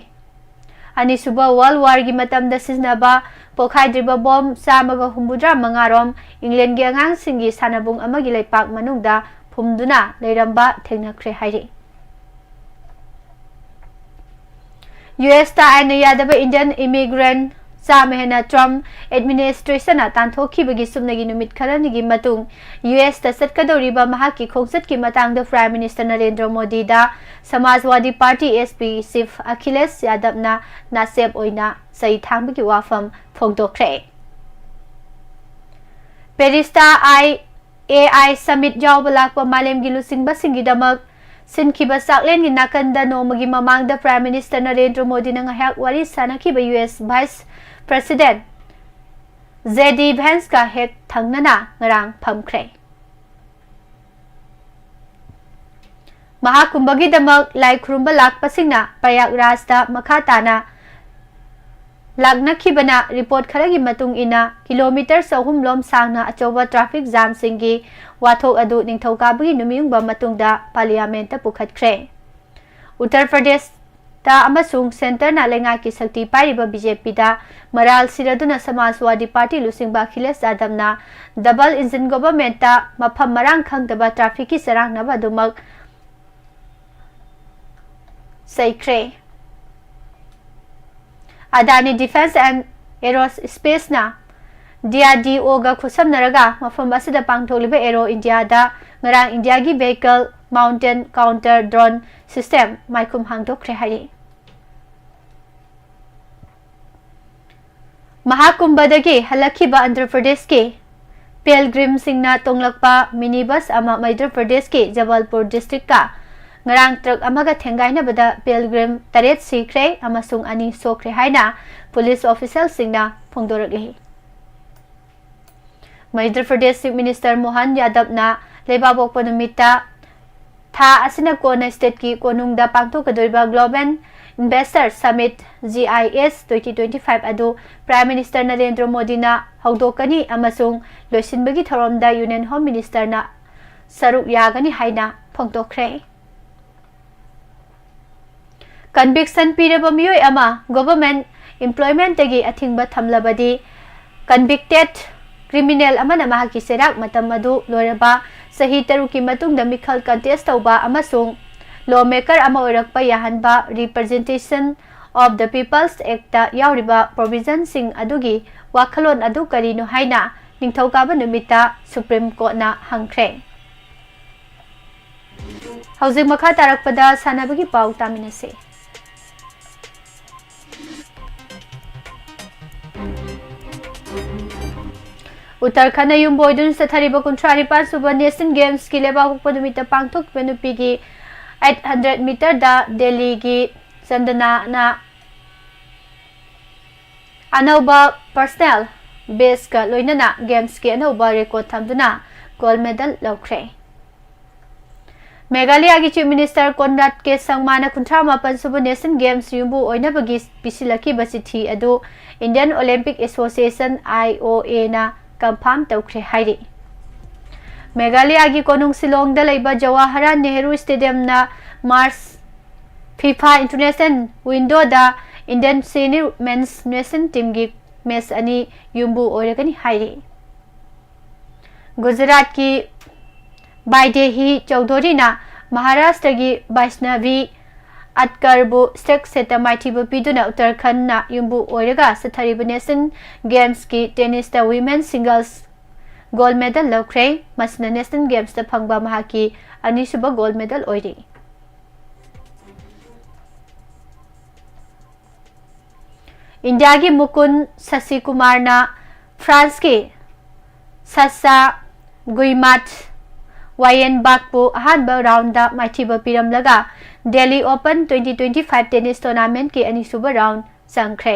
ꯑꯅꯤꯁꯨꯕ World Warꯒꯤ ꯃꯇꯝꯗ ꯁꯤꯖꯤꯟꯅꯕ ꯄꯣꯈꯥꯏꯗ꯭ꯔꯤꯕ ꯕꯣꯝ ꯆꯥꯝꯃꯒ ꯍꯨꯝꯐꯨꯇꯔꯥ ꯃꯉꯥ ꯔꯣꯝ ꯏꯪꯂꯦꯟꯒꯤ ꯑꯉꯥꯡꯁꯤꯡꯒꯤ ꯁꯥꯟꯅꯕꯨꯡ ꯑꯃꯒꯤ ꯂꯩꯄꯥꯛ ꯃꯅꯨꯡꯗ ꯐꯨꯝꯗꯨꯅ ꯂꯩꯔꯝꯕ ꯊꯦꯡꯅꯈ꯭ꯔꯦ ꯍꯥꯏꯔꯤ꯫ USꯇ ꯑꯥꯏꯟꯅ ꯌꯥꯗꯕ Indian immigrant ꯆꯥꯝꯃ ꯍꯦꯟꯅ Trump administrationꯅ ꯇꯥꯟꯊꯣꯛꯈꯤꯕꯒꯤ ꯁꯨꯞꯅꯒꯤ ꯅꯨꯃꯤꯠ ꯈꯔꯅꯤꯒꯤ ꯃꯇꯨꯡ USꯇ ꯆꯠꯀꯗꯧꯔꯤꯕ ꯃꯍꯥꯛꯀꯤ ꯈꯣꯡꯆꯠꯀꯤ ꯃꯇꯥꯡꯗ Prime Minister Narendra ꯃꯣꯗꯤꯗ Samajwadi Party, S P, chief Akhilesh ꯌꯥꯗꯕꯅ ꯅꯥꯆꯦꯞ ꯑꯣꯏꯅ ꯆꯩ ꯊꯥꯡꯕꯒꯤ ꯋꯥꯐꯝ ꯐꯣꯡꯗꯣꯛꯈ꯭ꯔꯦ꯫ Parisꯇ I A I summit ꯌꯥꯎꯕ ꯂꯥꯛꯄ ꯃꯥꯂꯦꯝꯒꯤ ꯂꯨꯆꯤꯡꯕꯁꯤꯡꯒꯤꯗꯃꯛ ꯁꯤꯟꯈꯤꯕ ꯆꯥꯛꯂꯦꯟꯒꯤ ꯅꯥꯀꯟꯗ ꯅꯣꯡꯃꯒꯤ ꯃꯃꯥꯡꯗ Prime Minister ꯅꯔꯦꯟꯗ꯭ꯔ ꯃꯣꯗꯤꯅ ꯉꯥꯏꯍꯥꯛ ꯋꯥꯔꯤ ꯁꯥꯅꯈꯤꯕ U S Vice President J D Vance ꯀ ꯍꯦꯛ ꯊꯪꯅꯅ ꯉꯔꯥꯡ ꯐꯝꯈ꯭ꯔꯦ꯫ ꯃꯍꯥꯀꯨꯝꯚꯒꯤꯗꯃꯛ ꯂꯥꯏ ꯈꯨꯔꯨꯝꯕ ꯂꯥꯛꯄꯁꯤꯡꯅ ꯄ꯭ꯔꯌꯥꯒꯔꯥꯖꯇ ꯃꯈꯥ ꯇꯥꯅ ꯂꯥꯛꯅꯈꯤꯕꯅ report ꯈꯔꯒꯤ ꯃꯇꯨꯡ ꯏꯟꯅ, kilometre ꯆꯍꯨꯝ ꯂꯣꯝ ꯁꯥꯡꯅ ꯑꯆꯧꯕ traffic jamꯁꯤꯡꯒꯤ ꯋꯥꯊꯣꯛ ꯑꯗꯨ ꯅꯤꯡꯊꯧꯀꯥꯕꯒꯤ ꯅꯨꯃꯤꯠ ꯌꯨꯡꯕ ꯃꯇꯨꯡꯗ Parliamentꯇ ꯄꯨꯈꯠꯈ꯭ꯔꯦ꯫ ꯎꯠꯇꯔ ꯄ꯭ꯔꯗꯦꯁꯇ ꯑꯃꯁꯨꯡ centreꯅ ꯂꯩꯉꯥꯛꯀꯤ ꯁꯛꯇꯤ ꯄꯥꯏꯔꯤꯕ BJPꯗ ꯃꯔꯥꯜ ꯁꯤꯔꯗꯨꯅ Samajwadi Party ꯂꯨꯆꯤꯡꯕ ꯑꯈꯤꯂꯦꯁ ꯌꯥꯗꯕꯅ double engine governmentꯇ ꯃꯐꯝ ꯃꯔꯥꯡ ꯈꯪꯗꯕ trafficꯀꯤ ꯆꯔꯥꯡꯅꯕ ꯑꯗꯨꯃꯛ ꯆꯩꯈ꯭ꯔꯦ꯫ Adani Defence and Aerospaceꯅ DRDOꯒ ꯈꯨꯠꯁꯝꯅꯔꯒ ꯃꯐꯝ ꯑꯁꯤꯗ ꯄꯥꯡꯊꯣꯛꯂꯤꯕ Aero Indiaꯗ ꯉꯔꯥꯡ ꯏꯟꯗꯤꯌꯥꯒꯤ vehicle mounted counter drone system ꯃꯥꯏꯈꯨꯝ ꯍꯥꯡꯗꯣꯛꯈ꯭ꯔꯦ ꯍꯥꯏꯔꯤ꯫ ꯃꯍꯥꯀꯨꯝꯚꯗꯒꯤ ꯍꯜꯂꯛꯈꯤꯕ ꯑꯟꯙ꯭ꯔ ꯄ꯭ꯔꯗꯦꯁꯀꯤ pilgrimꯁꯤꯡꯅ ꯇꯣꯡꯂꯛꯄ minibus ꯑꯃ ꯃꯙ꯭ꯌ ꯄ꯭ꯔꯗꯦꯁꯀꯤ ꯖꯕꯜꯄꯨꯔ districtꯀ ꯉꯔꯥꯡ truck ꯑꯃꯒ ꯊꯦꯡꯒꯥꯏꯅꯕꯗ pilgrim ꯇꯔꯦꯠ ꯁꯤꯈ꯭ꯔꯦ ꯑꯃꯁꯨꯡ ꯑꯅꯤ ꯁꯣꯛꯈ꯭ꯔꯦ ꯍꯥꯏꯅ police officialꯁꯤꯡꯅ ꯐꯣꯡꯗꯣꯔꯛꯂꯤ꯫ Madhya Pradesh Chief Minister Mohan ꯌꯥꯗꯕꯅ ꯂꯩꯕꯥꯛꯄꯣꯛꯄ ꯅꯨꯃꯤꯠꯇ ꯊꯥ ꯑꯁꯤꯅ ꯀꯣꯟꯅ stateꯀꯤ ꯀꯣꯅꯨꯡꯗ ꯄꯥꯡꯊꯣꯛꯀꯗꯧꯔꯤꯕ Global Investor Summit, G I S twenty twenty-five ꯑꯗꯨ Prime Minister ꯅꯔꯦꯟꯗ꯭ꯔ ꯃꯣꯗꯤꯅ ꯍꯧꯗꯣꯛꯀꯅꯤ ꯑꯃꯁꯨꯡ ꯂꯣꯏꯁꯤꯟꯕꯒꯤ ꯊꯧꯔꯝꯗ Union Home Ministerꯅ ꯁꯔꯨꯛ ꯌꯥꯒꯅꯤ ꯍꯥꯏꯅ ꯐꯣꯡꯗꯣꯛꯈ꯭ꯔꯦ꯫ Conviction ꯄꯤꯔꯕ ꯃꯤꯑꯣꯏ ꯑꯃ government employmentꯇꯒꯤ ꯑꯊꯤꯡꯕ ꯊꯝꯂꯕꯗꯤ, convicted criminal ꯑꯃꯅ ꯃꯍꯥꯛꯀꯤ ꯆꯩꯔꯥꯛ ꯃꯇꯝ ꯑꯗꯨ ꯂꯣꯏꯔꯕ ꯆꯍꯤ ꯇꯔꯨꯛꯀꯤ ꯃꯇꯨꯡꯗ ꯃꯤꯈꯜ contest ꯇꯧꯕ ꯑꯃꯁꯨꯡ lawmaker ꯑꯃ ꯑꯣꯏꯔꯛꯄ ꯌꯥꯍꯟꯕ Representation of the People's Actꯇ ꯌꯥꯎꯔꯤꯕ provisionꯁꯤꯡ ꯑꯗꯨꯒꯤ ꯋꯥꯈꯜꯂꯣꯟ ꯑꯗꯨ ꯀꯔꯤꯅꯣ ꯍꯥꯏꯅ ꯅꯤꯡꯊꯧꯀꯥꯕ ꯅꯨꯃꯤꯠꯇ Supreme Courtꯅ ꯍꯪꯈ꯭ꯔꯦ꯫ ꯍꯧꯖꯤꯛ ꯃꯈꯥ ꯇꯥꯔꯛꯄꯗ ꯁꯥꯟꯅꯕꯒꯤ ꯄꯥꯎ ꯇꯥꯃꯤꯟꯅꯁꯤ꯫ ꯎꯠꯇꯔꯈꯟꯗ ꯌꯨꯝ ꯑꯣꯏꯗꯨꯅ ꯆꯠꯊꯔꯤꯕ ꯀꯨꯟꯊ꯭ꯔꯥ ꯅꯤꯄꯥꯟ ꯁꯨꯕ Asian Gamesꯀꯤ ꯂꯩꯕꯥꯛꯄꯣꯛꯄ ꯅꯨꯃꯤꯠꯇ ꯄꯥꯡꯊꯣꯛꯈꯤꯕ ꯅꯨꯄꯤꯒꯤ ꯑꯩꯠ ꯍꯟꯗ꯭ꯔꯦꯠ ꯃꯤꯇꯔꯗ ꯗꯦꯜꯂꯤꯒꯤ ꯆꯟꯗꯅꯥꯅ ꯑꯅꯧꯕ ꯄꯔꯁꯅꯦꯜ ꯕꯦꯁꯀ ꯂꯣꯏꯅꯅ ꯒꯦꯝꯁꯀꯤ ꯑꯅꯧꯕ ꯔꯦꯀꯣꯔꯗ ꯊꯝꯗꯨꯅ ꯒꯣꯜꯗ ꯃꯦꯗꯜ ꯂꯧꯈ꯭ꯔꯦ꯫ ꯃꯦꯘꯥꯂꯌꯥꯒꯤ ꯆꯤꯐ ꯃꯤꯅꯤꯁꯇꯔ ꯀꯣꯟꯔꯥꯗ ꯀꯦ ꯁꯪꯃꯥꯅ ꯀꯨꯟꯊ꯭ꯔꯥ ꯃꯥꯄꯟ ꯁꯨꯕ ꯅꯦꯁꯟ ꯒꯦꯝꯁ ꯌꯨꯝꯕꯨ ꯑꯣꯏꯅꯕꯒꯤ ꯄꯤꯁꯤꯜꯂꯛꯈꯤꯕ ꯆꯤꯊꯤ ꯑꯗꯨ Indian Olympic association, I O ꯑꯦꯅ, ꯀꯟꯐꯥꯔꯝ ꯇꯧꯈ꯭ꯔꯦ ꯍꯥꯏꯔꯤ꯫ ꯃꯦꯘꯥꯂꯌꯥꯒꯤ ꯀꯣꯅꯨꯡ ꯁꯤꯂꯣꯡꯗ ꯂꯩꯕ ꯖꯋꯥꯍꯔꯂꯥꯜ ꯅꯦꯍꯔꯨ ꯁ꯭ꯇꯦꯗꯤꯌꯝꯅ ꯃꯥꯔꯆ ꯐꯤꯐꯥ ꯏꯟꯇꯔꯅꯦꯁꯅꯦꯜ ꯋꯤꯟꯗꯣꯗ ꯏꯟꯗꯤꯌꯟ ꯁꯦꯅꯤꯌꯔ ꯃꯦꯟꯁ ꯅꯦꯁꯅꯦꯜ ꯇꯤꯝꯒꯤ ꯃꯦꯆ ꯑꯅꯤ ꯌꯨꯝꯕꯨ ꯑꯣꯏꯔꯒꯅꯤ ꯍꯥꯏꯔꯤ꯫ ꯒꯨꯖꯔꯥꯠꯀꯤ ꯕꯥꯏꯗꯦꯍꯤ ꯆꯧꯙꯨꯔꯤꯅ ꯃꯍꯥꯔꯥꯁꯇ꯭ꯔꯒꯤ ꯕꯩꯁꯅꯚꯤ ꯑꯠꯀꯔꯕꯨ ꯁ꯭ꯇꯦꯛ ꯁꯦꯠꯇ ꯃꯥꯏꯊꯤꯕ ꯄꯤꯗꯨꯅ ꯎꯠꯇꯔꯈꯟꯗꯅ ꯌꯨꯝꯕꯨ ꯑꯣꯏꯔꯒ ꯆꯠꯊꯔꯤꯕ ꯅꯦꯁꯅꯦꯜ ꯒꯦꯝꯁꯀꯤ ꯇꯦꯅꯤꯁꯇ ꯋꯤꯃꯦꯟ ꯁꯤꯡꯒꯜꯁ ꯒꯣꯜꯗ ꯃꯦꯗꯜ ꯂꯧꯈ꯭ꯔꯦ꯫ ꯃꯁꯤꯅ ꯅꯦꯁꯅꯦꯜ ꯒꯦꯝꯁꯇ ꯐꯪꯕ ꯃꯍꯥꯛꯀꯤ ꯑꯅꯤꯁꯨꯕ ꯒꯣꯜꯗ ꯃꯦꯗꯜ ꯑꯣꯏꯔꯤ꯫ ꯏꯟꯗꯤꯌꯥꯒꯤ ꯃꯨꯀꯨꯟ ꯁꯁꯤꯀꯨꯃꯥꯔꯅ ꯐ꯭ꯔꯥꯟꯁꯀꯤ ꯁꯁꯥ ꯒꯨꯏꯃꯥꯠ ꯋꯥꯌꯦꯟꯕꯥꯛꯄꯨ ꯑꯍꯥꯟꯕ ꯔꯥꯎꯟꯗ ꯃꯥꯏꯊꯤꯕ ꯄꯤꯔꯝꯂꯒ Delhi open twenty twenty five tennis ꯇꯣꯔꯅꯥꯃꯦꯟꯠꯀꯤ ꯑꯅꯤꯁꯨꯕ ꯔꯥꯎꯟꯗ ꯆꯪꯈ꯭ꯔꯦ꯫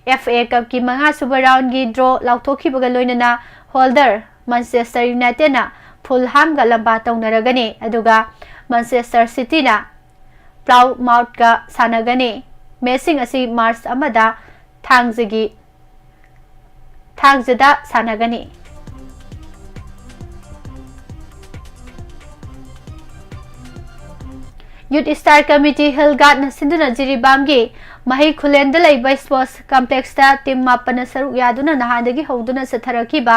ꯑꯦꯐ ꯑꯦ ꯀꯞꯀꯤ ꯃꯉꯥꯁꯨꯕ ꯔꯥꯎꯟꯗꯒꯤ ꯗ꯭ꯔꯣ ꯂꯥꯎꯊꯣꯛꯈꯤꯕꯒ ꯂꯣꯏꯅꯅ ꯍꯣꯜꯗꯔ ꯃꯥꯟꯆꯦꯁꯇꯔ ꯌꯨꯅꯥꯏꯇꯦꯗꯅ ꯐꯨꯜꯍꯥꯝꯒ ꯂꯝꯕꯥ ꯇꯧꯅꯔꯒꯅꯤ, ꯑꯗꯨꯒ ꯃꯥꯟꯆꯦꯁꯇꯔ ꯁꯤꯇꯤꯅ ꯄ꯭ꯂꯥꯎꯃꯥꯎꯠꯀ ꯁꯥꯟꯅꯒꯅꯤ꯫ ꯃꯦꯆꯁꯤꯡ ꯑꯁꯤ ꯃꯥꯔꯆ ꯑꯃꯗ ꯊꯥꯡꯖꯒꯤ ꯊꯥꯡꯖꯗ ꯁꯥꯟꯅꯒꯅꯤ꯫ ꯌꯨꯠ ꯁ꯭ꯇꯥꯔ ꯀꯃꯤꯇꯤ ꯍꯤꯜ ꯒꯥꯔꯗꯅ ꯁꯤꯟꯗꯨꯅ ꯖꯤꯔꯤꯕꯥꯝꯒꯤ ꯃꯍꯩ ꯈꯨꯂꯦꯟꯗ ꯂꯩꯕ ꯁ꯭ꯄꯣꯔꯠꯁ ꯀꯝꯄ꯭ꯂꯦꯛꯁꯇ ꯇꯤꯝ ꯃꯥꯄꯟꯅ ꯁꯔꯨꯛ ꯌꯥꯗꯨꯅ ꯅꯍꯥꯟꯗꯒꯤ ꯍꯧꯗꯨꯅ ꯆꯠꯊꯔꯛꯈꯤꯕ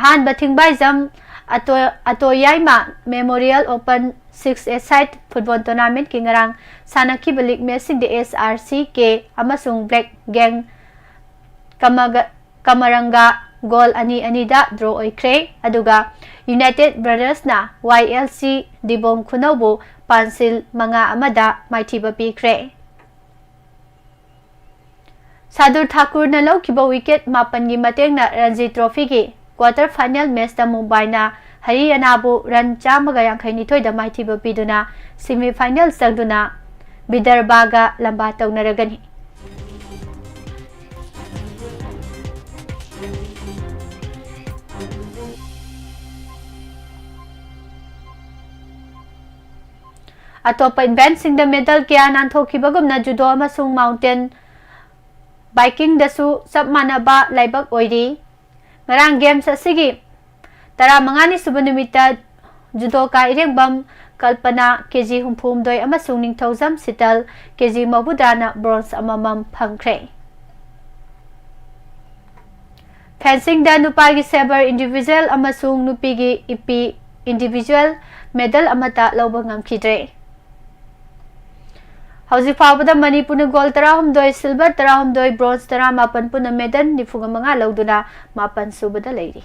ꯑꯍꯥꯟꯕ ꯊꯤꯡꯕꯥꯏꯖꯝ ꯑꯇꯣ-, ꯑꯇꯣꯌꯥꯏꯃ ꯃꯦꯃꯣꯔꯤꯌꯦꯜ ꯑꯣꯄꯟ ꯁꯤꯛꯁ ꯑꯦ ꯁꯥꯏꯠ ꯐꯨꯠꯕꯣꯜ ꯇꯣꯔꯅꯥꯃꯦꯟꯠꯀꯤ ꯉꯔꯥꯡ ꯁꯥꯟꯅꯈꯤꯕ ꯂꯤꯒ ꯃꯦꯆꯁꯤꯡꯗ ꯑꯦꯁ ꯑꯥꯔ ꯁꯤ ꯀꯦ ꯑꯃꯁꯨꯡ ꯕ꯭ꯂꯦꯛ ꯒꯦꯡ ꯀꯃꯒ-, ꯀꯃꯔꯪꯒ ꯒꯣꯜ ꯑꯅꯤ ꯑꯅꯤꯗ ꯗ꯭ꯔꯣ ꯑꯣꯏꯈ꯭ꯔꯦ, ꯑꯗꯨꯒ ꯌꯨꯅꯥꯏꯇꯦꯗ ꯕ꯭ꯔꯗꯔꯁꯅ ꯋꯥꯏ ꯑꯦꯜ ꯁꯤ ꯗꯤꯕꯣꯡ ꯈꯨꯅꯧꯕꯨ ꯄꯥꯟꯁꯤꯜ ꯃꯉꯥ ꯑꯃꯗ ꯃꯥꯏꯊꯤꯕ ꯄꯤꯈ꯭ꯔꯦ꯫ ꯁꯥꯗꯨꯔ ꯊꯥꯀꯨꯔꯅ ꯂꯧꯈꯤꯕ ꯋꯤꯀꯦꯠ ꯃꯥꯄꯟꯒꯤ ꯃꯇꯦꯡꯅ ꯔꯟꯖꯤ ꯇ꯭ꯔꯣꯐꯤꯒꯤ ꯀ꯭ꯋꯥꯇꯔ ꯐꯥꯏꯅꯦꯜ ꯃꯦꯆꯇ ꯃꯨꯝꯕꯥꯏꯅ ꯍꯔꯤꯌꯥꯅꯥꯕꯨ run ꯆꯥꯝꯃꯒ ꯌꯥꯡꯈꯩ ꯅꯤꯊꯣꯏꯗ ꯃꯥꯏꯊꯤꯕ ꯄꯤꯗꯨꯅ semi final ꯆꯪꯗꯨꯅ ꯕꯤꯗꯔꯕꯥꯒ ꯂꯝꯕꯥ ꯇꯧꯅꯔꯒꯅꯤ꯫ ꯑꯇꯣꯞꯄ eventꯁꯤꯡꯗ medal ꯀꯌꯥ ꯅꯥꯟꯊꯣꯛꯈꯤꯕꯒꯨꯝꯅ judo ꯑꯃꯁꯨꯡ mountain bikingꯗꯁꯨ ꯆꯞ ꯃꯥꯟꯅꯕ ꯂꯥꯏꯕꯛ ꯑꯣꯏꯔꯤ꯫ ꯉꯔꯥꯡ games ꯑꯁꯤꯒꯤ ꯇꯔꯥꯃꯉꯥꯅꯤ ꯁꯨꯕ ꯅꯨꯃꯤꯠꯇ judoka ꯏꯔꯦꯡꯕꯝ ꯀꯜꯄꯅꯥ KG ꯍꯨꯝꯐꯨꯍꯨꯝꯗꯣꯏ ꯑꯃꯁꯨꯡ ꯅꯤꯡꯊꯧꯖꯝ ꯁꯤꯇꯜ KG ꯃꯧꯗ꯭ꯔꯥꯅ bronze ꯑꯃꯃꯝ ꯐꯪꯈ꯭ꯔꯦ꯫ Fencingꯗ ꯅꯨꯄꯥꯒꯤ sabre individual ꯑꯃꯁꯨꯡ ꯅꯨꯄꯤꯒꯤ ꯏꯄꯤ individual medal ꯑꯃꯠꯇ ꯂꯧꯕ ꯉꯝꯈꯤꯗ꯭ꯔꯦ꯫ ꯍꯧꯖꯤꯛ ꯐꯥꯎꯕꯗ ꯃꯅꯤꯄꯨꯔꯅ gold ꯇꯔꯥꯍꯨꯝꯗꯣꯏ, silver ꯇꯔꯥꯍꯨꯝꯗꯣꯏ, bronze ꯇꯔꯥꯃꯥꯄꯟ, ꯄꯨꯟꯅ medal ꯅꯤꯐꯨꯒ ꯃꯉꯥ ꯂꯧꯗꯨꯅ ꯃꯥꯄꯟ ꯁꯨꯕꯗ ꯂꯩꯔꯤ꯫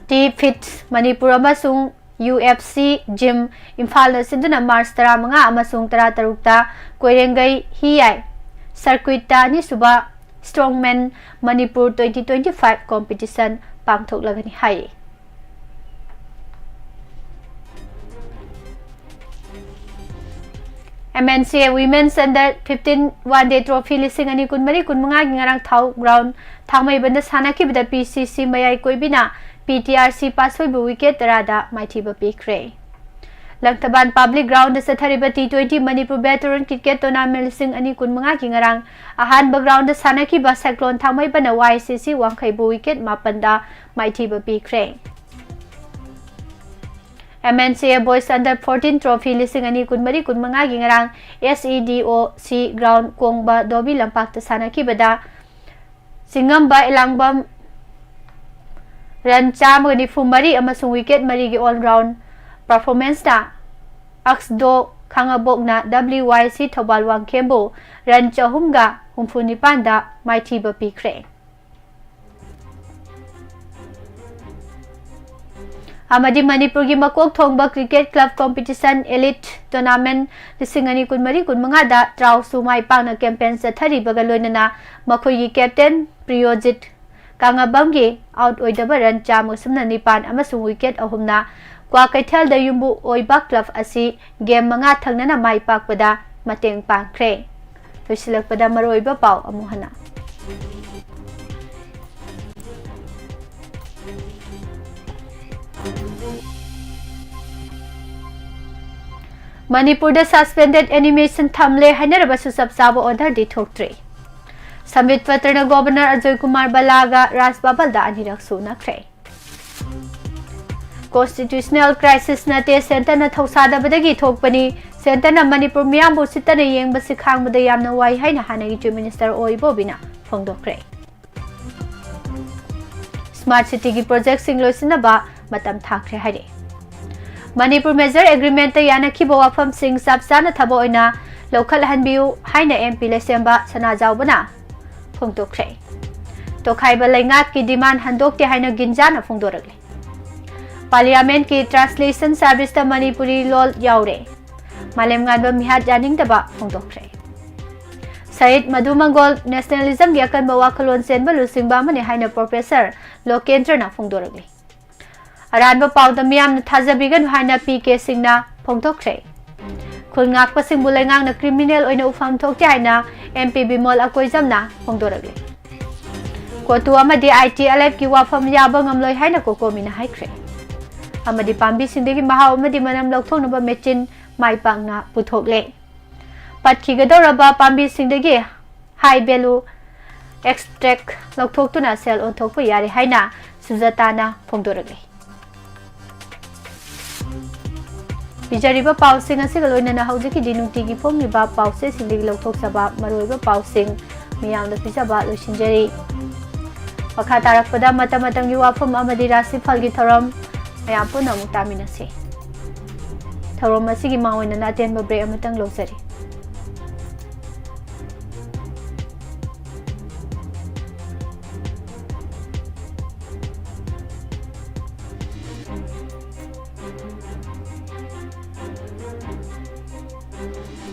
T-FIT ꯃꯅꯤꯄꯨꯔ ꯑꯃꯁꯨꯡ UFC Gym ꯏꯝꯐꯥꯜꯅ ꯁꯤꯟꯗꯨꯅ March ꯇꯔꯥꯃꯉꯥ ꯑꯃꯁꯨꯡ ꯇꯔꯥꯇꯔꯨꯛꯇ ꯀꯣꯏꯔꯦꯡꯒꯩ ꯍꯤꯌꯥꯏ circuitꯇ ꯑꯅꯤꯁꯨꯕ Strongman Manipur twenty twenty-five competition ꯄꯥꯡꯊꯣꯛꯂꯒꯅꯤ ꯍꯥꯏꯔꯤ꯫ MNCA Women's Under fifteen One Day Trophy ꯂꯤꯁꯤꯡ ꯑꯅꯤ ꯀꯨꯟꯃꯔꯤ ꯀꯨꯟꯃꯉꯥꯒꯤ ꯉꯔꯥꯡ ꯊꯥꯎ ground ꯊꯥꯡꯃꯩꯕꯟꯗ ꯁꯥꯟꯅꯈꯤꯕꯗ PCC ꯃꯌꯥꯏ ꯀꯣꯏꯕꯤꯅ PTRC ꯄꯥꯁꯣꯏꯕꯨ wicket ꯇꯔꯥꯗ ꯃꯥꯏꯊꯤꯕ ꯄꯤꯈ꯭ꯔꯦ꯫ ꯂꯪꯊꯕꯥꯜ Public Groundꯗ ꯆꯠꯊꯔꯤꯕ T twenty Manipur Veteran Cricket Tournament ꯂꯤꯁꯤꯡ ꯑꯅꯤ ꯀꯨꯟꯃꯉꯥꯒꯤ ꯉꯔꯥꯡ ꯑꯍꯥꯟꯕ groundꯗ ꯁꯥꯟꯅꯈꯤꯕ Cyclone ꯊꯥꯡꯃꯩꯕꯟꯅ YCC ꯋꯥꯡꯈꯩꯕꯨ wicket ꯃꯥꯄꯟꯗ ꯃꯥꯏꯊꯤꯕ ꯄꯤꯈ꯭ꯔꯦ꯫ MNCA Boys Under fourteen Trophy ꯂꯤꯁꯤꯡ ꯑꯅꯤ ꯀꯨꯟꯃꯔꯤ ꯀꯨꯟꯃꯉꯥꯒꯤ ꯉꯔꯥꯡ SEDOC ground ꯀꯣꯡꯕ ꯗꯣꯕꯤ ꯂꯝꯄꯥꯛꯇ ꯁꯥꯟꯅꯈꯤꯕꯗ ꯆꯤꯡꯉꯝꯕ ꯏꯂꯥꯡꯕꯝ run ꯆꯥꯝꯃꯒ ꯅꯤꯐꯨ ꯃꯔꯤ ꯑꯃꯁꯨꯡ wicket ꯃꯔꯤꯒꯤ all round performanceꯅ ꯑꯛꯁꯗꯣ ꯈꯥꯉꯕꯣꯛꯅ WYC Thoubal ꯋꯥꯡꯈꯦꯝꯕꯨ run ꯆꯍꯨꯝꯒ ꯍꯨꯝꯐꯨ ꯅꯤꯄꯥꯟꯗ ꯃꯥꯏꯊꯤꯕ ꯄꯤꯈ꯭ꯔꯦ꯫ ꯑꯃꯗꯤ ꯃꯅꯤꯄꯨꯔꯒꯤ ꯃꯀꯣꯛ ꯊꯣꯡꯕ cricket club competition Elite Tournament ꯂꯤꯁꯤꯡ ꯑꯅꯤ ꯀꯨꯟꯃꯔꯤ ꯀꯨꯟꯃꯉꯥꯗ ꯇ꯭ꯔꯥꯎꯁꯨ ꯃꯥꯏ ꯄꯥꯛꯅ campaign ꯆꯠꯊꯔꯤꯕꯒ ꯂꯣꯏꯅꯅ ꯃꯈꯣꯏꯒꯤ captain ꯄ꯭ꯔꯤꯌꯣꯖꯤꯠ ꯀꯥꯉꯥꯕꯝꯒꯤ ꯑꯥꯎꯠ ꯑꯣꯏꯗꯕ ꯔꯟ ꯆꯥꯝꯃ ꯁꯨꯞꯅ ꯅꯤꯄꯥꯟ ꯑꯃꯁꯨꯡ ꯋꯤꯀꯦꯠ ꯑꯍꯨꯝꯅ ꯀ꯭ꯋꯥꯀꯩꯊꯦꯜꯗ ꯌꯨꯝꯕꯨ ꯑꯣꯏꯕ ꯀ꯭ꯂꯕ ꯑꯁꯤ ꯒꯦꯝ ꯃꯉꯥ ꯊꯪꯅꯅ ꯃꯥꯏ ꯄꯥꯛꯄꯗ ꯃꯇꯦꯡ ꯄꯥꯡꯈ꯭ꯔꯦ꯫ ꯂꯣꯏꯁꯤꯜꯂꯛꯄꯗ ꯃꯔꯨꯑꯣꯏꯕ ꯄꯥꯎ ꯑꯃꯨꯛ ꯍꯟꯅ꯫ ꯃꯅꯤꯄꯨꯔꯗ suspended animation ꯊꯝꯂꯦ ꯍꯥꯏꯅꯔꯕꯁꯨ ꯆꯞ ꯆꯥꯕ order ꯗꯤ ꯊꯣꯛꯇ꯭ꯔꯤ꯫ ꯁꯝꯕꯤꯠ ꯄꯇ꯭ꯔꯅ Governor ꯑꯖꯣꯏ ꯀꯨꯃꯥꯔ ꯕꯂꯥꯒ ꯔꯥꯖ ꯕꯕꯜꯗ ꯑꯅꯤꯔꯛ ꯁꯨ ꯎꯅꯈ꯭ꯔꯦ꯫ Constitutional crisis ꯅꯠꯇꯦ, centre ꯅ ꯊꯧꯁꯥꯗꯕꯗꯒꯤ ꯊꯣꯛꯄꯅꯤ꯫ Centre ꯅ ꯃꯅꯤꯄꯨꯔ ꯃꯤꯌꯥꯝꯕꯨ ꯎꯁꯤꯠꯇꯅ ꯌꯦꯡꯕꯁꯤ ꯈꯥꯡꯕꯗ ꯌꯥꯝꯅ ꯋꯥꯏ ꯍꯥꯏꯅ ꯍꯥꯟꯅꯒꯤ Chief Minister ꯑꯣ ꯏꯕꯣꯕꯤꯅ ꯐꯣꯡꯗꯣꯛꯈ꯭ꯔꯦ꯫ Smart City ꯒꯤ project ꯁꯤꯡ ꯂꯣꯏꯁꯤꯟꯅꯕ ꯃꯇꯝ ꯊꯥꯈ꯭ꯔꯦ ꯍꯥꯏꯔꯤ꯫ ꯃꯅꯤꯄꯨꯔ Merger Agreement ꯇ ꯌꯥꯅꯈꯤꯕ ꯋꯥꯐꯝꯁꯤꯡ ꯆꯞ ꯆꯥꯅ ꯊꯕꯛ ꯑꯣꯏꯅ ꯂꯧꯈꯠꯍꯟꯕꯤꯌꯨ ꯍꯥꯏꯅ M P ꯂꯩꯁꯦꯝꯕ ꯁꯅꯥꯖꯥꯎꯕꯅ ꯐꯣꯡꯗꯣꯛꯈ꯭ꯔꯦ꯫ ꯇꯣꯈꯥꯏꯕ ꯂꯩꯉꯥꯛꯀꯤ demand ꯍꯟꯗꯣꯛꯇꯦ ꯍꯥꯏꯅ ꯒꯤꯟꯖꯥꯅ ꯐꯣꯡꯗꯣꯔꯛꯂꯤ꯫ Parliament ꯀꯤ translation service ꯇ ꯃꯅꯤꯄꯨꯔꯤ ꯂꯣꯜ ꯌꯥꯎꯔꯦ꯫ ꯃꯥꯂꯦꯝꯉꯥꯟꯕ ꯃꯤꯍꯥꯠ ꯌꯥꯅꯤꯡꯗꯕ ꯐꯣꯡꯗꯣꯛꯈ꯭ꯔꯦ꯫ ꯁꯍꯤꯗ ꯃꯙꯨ ꯃꯪꯒꯣꯜ nationalism ꯒꯤ ꯑꯀꯟꯕ ꯋꯥꯈꯜꯂꯣꯟ ꯆꯦꯟꯕ ꯂꯨꯆꯤꯡꯕ ꯑꯃꯅꯤ ꯍꯥꯏꯅ Professor ꯂꯣꯀꯦꯟꯗ꯭ꯔꯅ ꯐꯣꯡꯗꯣꯔꯛꯂꯤ꯫ ꯑꯔꯥꯟꯕ ꯄꯥꯎꯗ ꯃꯤꯌꯥꯝꯅ ꯊꯥꯖꯕꯤꯒꯅꯨ ꯍꯥꯏꯅ P K ꯁꯤꯡꯅ ꯐꯣꯡꯗꯣꯛꯈ꯭ꯔꯦ꯫ ꯈꯨꯜ ꯉꯥꯛꯄꯁꯤꯡꯕꯨ ꯂꯩꯉꯥꯛꯅ criminal ꯑꯣꯏꯅ ꯎꯐꯝ ꯊꯣꯛꯇꯦ ꯍꯥꯏꯅ M P ꯕꯤꯃꯣꯜ ꯑꯀꯣꯏꯖꯝꯅ ꯐꯣꯡꯗꯣꯔꯛꯂꯤ꯫ ꯀꯣꯇꯨ ꯑꯃꯗꯤ I T L F ꯀꯤ ꯋꯥꯐꯝ ꯌꯥꯕ ꯉꯝꯂꯣꯏ ꯍꯥꯏꯅ ꯀꯣꯀꯣꯃꯤꯅ ꯍꯥꯏꯈ꯭ꯔꯦ꯫ ꯑꯃꯗꯤ ꯄꯥꯝꯕꯤꯁꯤꯡꯗꯒꯤ ꯃꯍꯥꯎ ꯑꯃꯗꯤ ꯃꯅꯝ ꯂꯧꯊꯣꯛꯅꯕ machine ꯃꯥꯏ ꯄꯥꯛꯅ ꯄꯨꯊꯣꯛꯂꯦ꯫ ꯄꯠꯈꯤꯒꯗꯧꯔꯕ ꯄꯥꯝꯕꯤꯁꯤꯡꯗꯒꯤ high value extract ꯂꯧꯊꯣꯛꯇꯨꯅ ꯁꯦꯜ ꯑꯣꯟꯊꯣꯛꯄ ꯌꯥꯔꯦ ꯍꯥꯏꯅ ꯁꯨꯖꯥꯇꯥꯅ ꯐꯣꯡꯗꯣꯔꯛꯂꯤ꯫ ꯄꯤꯖꯔꯤꯕ ꯄꯥꯎꯁꯤꯡ ꯑꯁꯤꯒ ꯂꯣꯏꯅꯅ ꯍꯧꯖꯤꯛꯀꯤꯗꯤ ꯅꯨꯡꯇꯤꯒꯤ ꯐꯣꯡꯂꯤꯕ ꯄꯥꯎꯆꯦꯁꯤꯡꯗꯒꯤ ꯂꯧꯊꯣꯛꯆꯕ ꯃꯔꯨꯑꯣꯏꯕ ꯄꯥꯎꯁꯤꯡ ꯃꯤꯌꯥꯝꯗ ꯄꯤꯖꯕ ꯂꯣꯏꯁꯤꯟꯖꯔꯤ꯫ ꯃꯈꯥ ꯇꯥꯔꯛꯄꯗ ꯃꯇꯝ ꯃꯇꯝꯒꯤ ꯋꯥꯐꯝ ꯑꯃꯗꯤ ꯔꯥꯁꯤꯐꯜꯒꯤ ꯊꯧꯔꯝ ꯃꯌꯥꯝ ꯄꯨꯟꯅ ꯑꯃꯨꯛ ꯇꯥꯃꯤꯟꯅꯁꯤ꯫ ꯊꯧꯔꯝ ꯑꯁꯤꯒꯤ ꯃꯥꯡꯑꯣꯏꯅꯅ ꯑꯇꯦꯟꯕ break ꯑꯃꯇꯪ ꯂꯧꯖꯔꯤ꯫